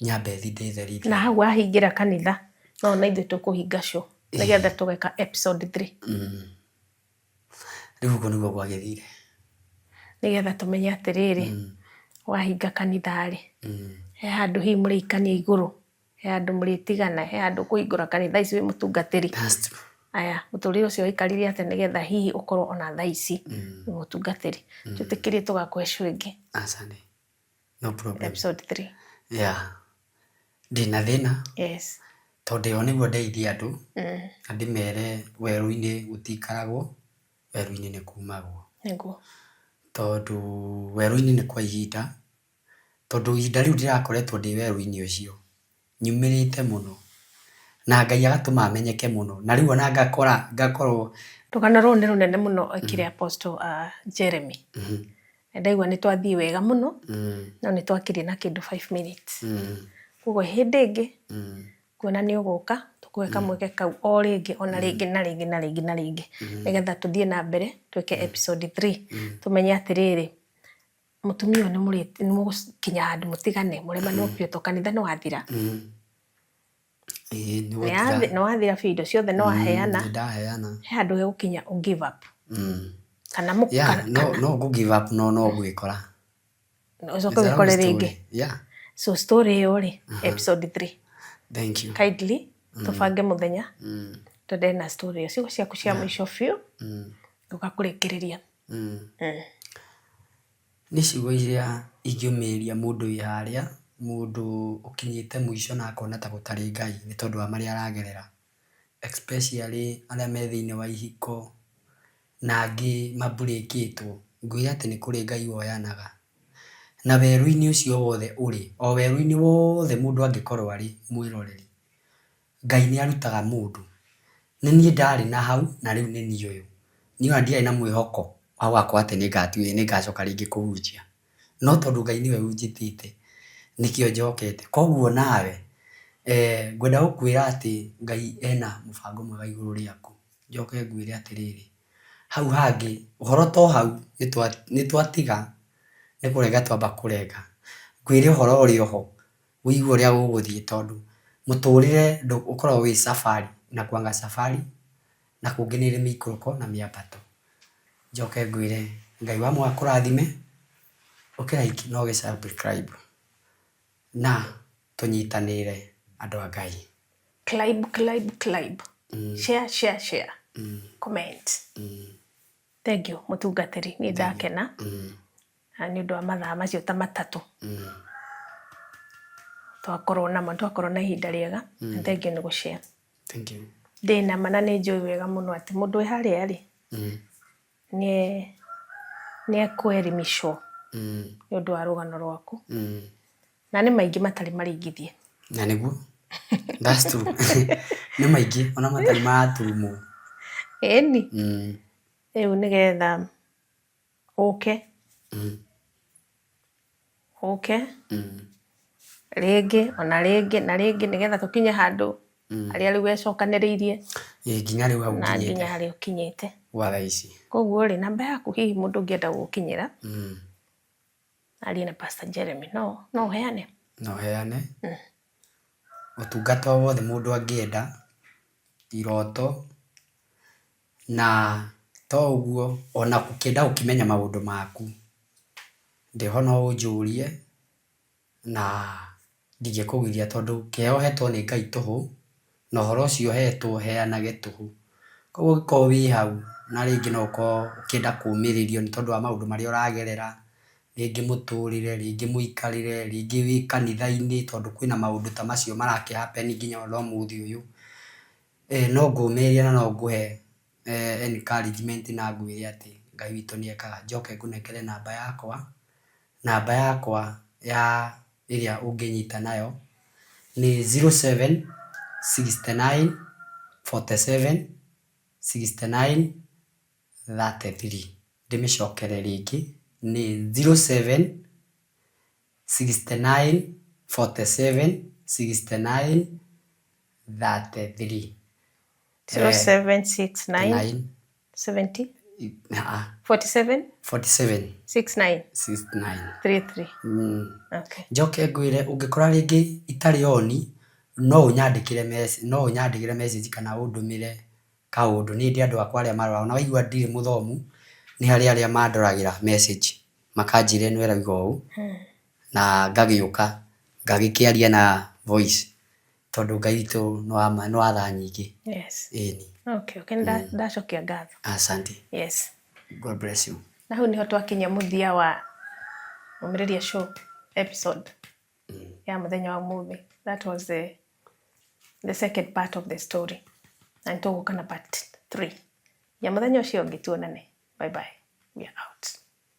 nyambe thiĩ ndĩtherithie. Na hau wahingĩra kanitha no na ithuĩ tũkũhinga show nĩgetha tũgeka episode 3. Rĩu ũguo nĩguo gwagĩthire. Nĩgetha tũmenye atĩrĩrĩ, wahinga kanitha rĩ, he handũ hihi mũrĩikania igũrũ, he handũ mũrĩtigana, he handũ ũkũhingũra kanitha ici wĩ mũtungatĩri. That's true. Aya, mũtũrĩre ũcio waikarire atĩa nĩgetha hihi ũkorwo ona thaa ici wĩ mũtungatĩri. Twĩtĩkĩrie tũgakũhe show ĩngĩ. Aca nĩ. No problem. Episode 3. Yeah. Ndĩna thĩna. Yes. Tondũ ĩyo nĩguo ndeithie andũ na ndĩmere werũ-inĩ gũtiikaragwo, werũ-inĩ nĩ kumagwo. Nĩguo. Tondũ werũ-inĩ nĩ kwa ihinda, tondũ ihinda rĩu ndĩrakoretwo ndĩ werũ-inĩ ũcio, nyumĩrĩte mũno na Ngai agatũma menyeke mũno, na rĩu ona ngakora ngakorwo. Rũgano rũrũ nĩ rũnene mũno kĩrĩa Apostle Jeremy. Ndaigua nĩ twathiĩ wega mũno, no nĩ twakirie na kĩndũ 5 minutes. Koguo hĩndĩ ĩngĩ kuona nĩ ũgũka tũkũhe kamweke kau o rĩngĩ ona rĩngĩ na rĩngĩ na rĩngĩ na rĩngĩ nĩgetha tũthiĩ na mbere twĩke episode 3, tũmenye atĩrĩrĩ, mũtumia ũyũ nĩ mũgũkinya handũ mũtigane, mũremanwo biũ to kanitha nĩ wathira. Ĩĩ, nĩ gũthira. Nĩ wathira biũ, indo ciothe nĩ waheana. Nĩ ndaheana. He handũ hegũkinya ũ give up. Kana Yeah, kana no no ngũ give up no no ngwĩkora. Ũcoke wĩkore rĩngĩ. Yeah. So story ĩyo rĩ, episode 3. Thank you. Kindly tũbange mũthenya tũendee na story ĩyo. Ciugo ciaku cia mũico biũ ũgakũrĩkĩrĩria. Nĩ ciugo iria ingĩũmĩrĩria mũndũ wĩ harĩa, mũndũ ũkinyĩte mũico na akona ta gũtarĩ Ngai nĩ tondũ wa marĩa aragerera. Especially arĩa me thĩinĩ wa ihiko na angĩ mambũrĩkĩtwo. Ngwĩre atĩ nĩ kũrĩ Ngai woyanaga. Na werũ-inĩ ũcio wothe ũrĩ, o werũ-inĩ wothe mũndũ angĩkorwo arĩ mwĩroreri, Ngai nĩ arutaga mũndũ. Nĩ niĩ ndarĩ na hau na rĩu nĩ niĩ ũyũ. Niĩ ona ndiarĩ na mwĩhoko wa gũgakorwo atĩ nĩ ngacoka rĩngĩ kũhunjia. No tondũ Ngai nĩwe ũnjĩtĩte nĩkĩo njokete. Koguo nawe ngwenda gũkwĩra atĩ Ngai ena mũbango mwega igũrũ rĩaku. Njoke ngwĩre atĩrĩrĩ, hau hangĩ ũhoro to hau nĩ twatiga nĩ kũrenga twamba kũrenga. Ngwĩre ũhoro ũrĩ oho ũigue ũrĩa gũgũthiĩ tondũ mũtũrĩre ũkoragwo wĩ safari na kwanga safari na kũngĩ nĩ ĩrĩ mĩikũrũko na mĩambato. Njoke ngwĩre Ngai wa muoyo akũrathime, ũkĩ like na ũgĩ subscribe na tũnyitanĩre andũ a Ngai. Clibe, clibe, clibe. Share, share, share. Comment. Thank you mũtungatĩri, niĩ ndakena nĩ ũndũ wa mathaa macio ta matatũ twakorwo namo, twakorwo na ihinda rĩega. Na thank you nĩ gũshare. Thank you. Ndĩna ma na nĩ njũĩ wega mũno atĩ mũndũ wĩ harĩa rĩ, nĩ ekwerimishwo nĩ ũndũ wa rũgano rwaku. Na nĩ maingĩ matarĩ maringithie. Na nĩguo. That's true. Nĩ maingĩ ona matarĩ maraturumwo. Ĩni. Rĩu nĩgetha ũke ũke rĩngĩ ona rĩngĩ na rĩngĩ nĩgetha tũkinye handũ harĩa rĩu wecokanĩrĩirie. Ĩĩ, nginya rĩu hau na nginyĩte. Nginya harĩa ũkinyĩte. Gwa thaa ici. Koguo rĩ, namba yaku hihi mũndũ ũngĩenda gũgũkinyĩra arie na Pastor Jeremy, no ũheane? No heane. Ũtungata o wothe mũndũ angĩenda, iroto, na to ũguo ona ũkĩenda gũkĩmenya maũndũ maku, ndĩho no ũnjũrie na ndingĩkũgiria tondũ kĩheo ũhetwo nĩ Ngai tũhũ na ũhoro ũcio ũhetwo ũheanage tũhũ. Koguo ũngĩkorwo wĩ hau na rĩngĩ no ũkorwo ũkĩenda kũũmĩrĩrio nĩ tondũ wa maũndũ marĩa ũragerera, rĩngĩ mũtũrĩre, rĩngĩ mũikarĩre, rĩngĩ wĩ kanitha-inĩ tondũ kwĩna maũndũ ta macio marakĩ happen nginya ona ũmũthĩ ũyũ. No ngũmĩrĩrie na no ngũhe encouragement na ngwĩre atĩ Ngai witũ nĩ ekaga. Njoke ngũnengere namba yakwa, namba yakwa ya ĩrĩa ũngĩnyita nayo nĩ 07 69 47 69 33. Ndĩmĩcokere rĩngĩ nĩ 07 69 47 69 33. 0769 9 70. Ah, 47 47 69 69. 33. Okay. Njoke ngwĩre, ũngĩkora rĩngĩ itarĩ on, no ũnyandĩkĩre message, no ũnyandĩkĩre message kana ũndũmĩre kaũndũ. Niĩ ndĩ andũ akwa arĩa maroraga, ona waigua ndirĩ mũthomu, nĩ harĩ arĩa mandoragĩra message makanjĩra ĩno ĩrauga ũũ, na ngagĩũka ngagĩkĩaria na voice, tondũ Ngai witũ nĩ wa tha nyingĩ. Ĩni. Okay, ndacokia ngatho. Asante. Yes. God bless you. Na hau niho twakinya mũthia wa Ũmĩrĩria Show episode ya mũthenya wa ũmũthĩ. That was the second part of the story, na nĩtũgũka na part 3 ya mũthenya ũcio ũngĩ. Tuonane. Bye bye, we are out.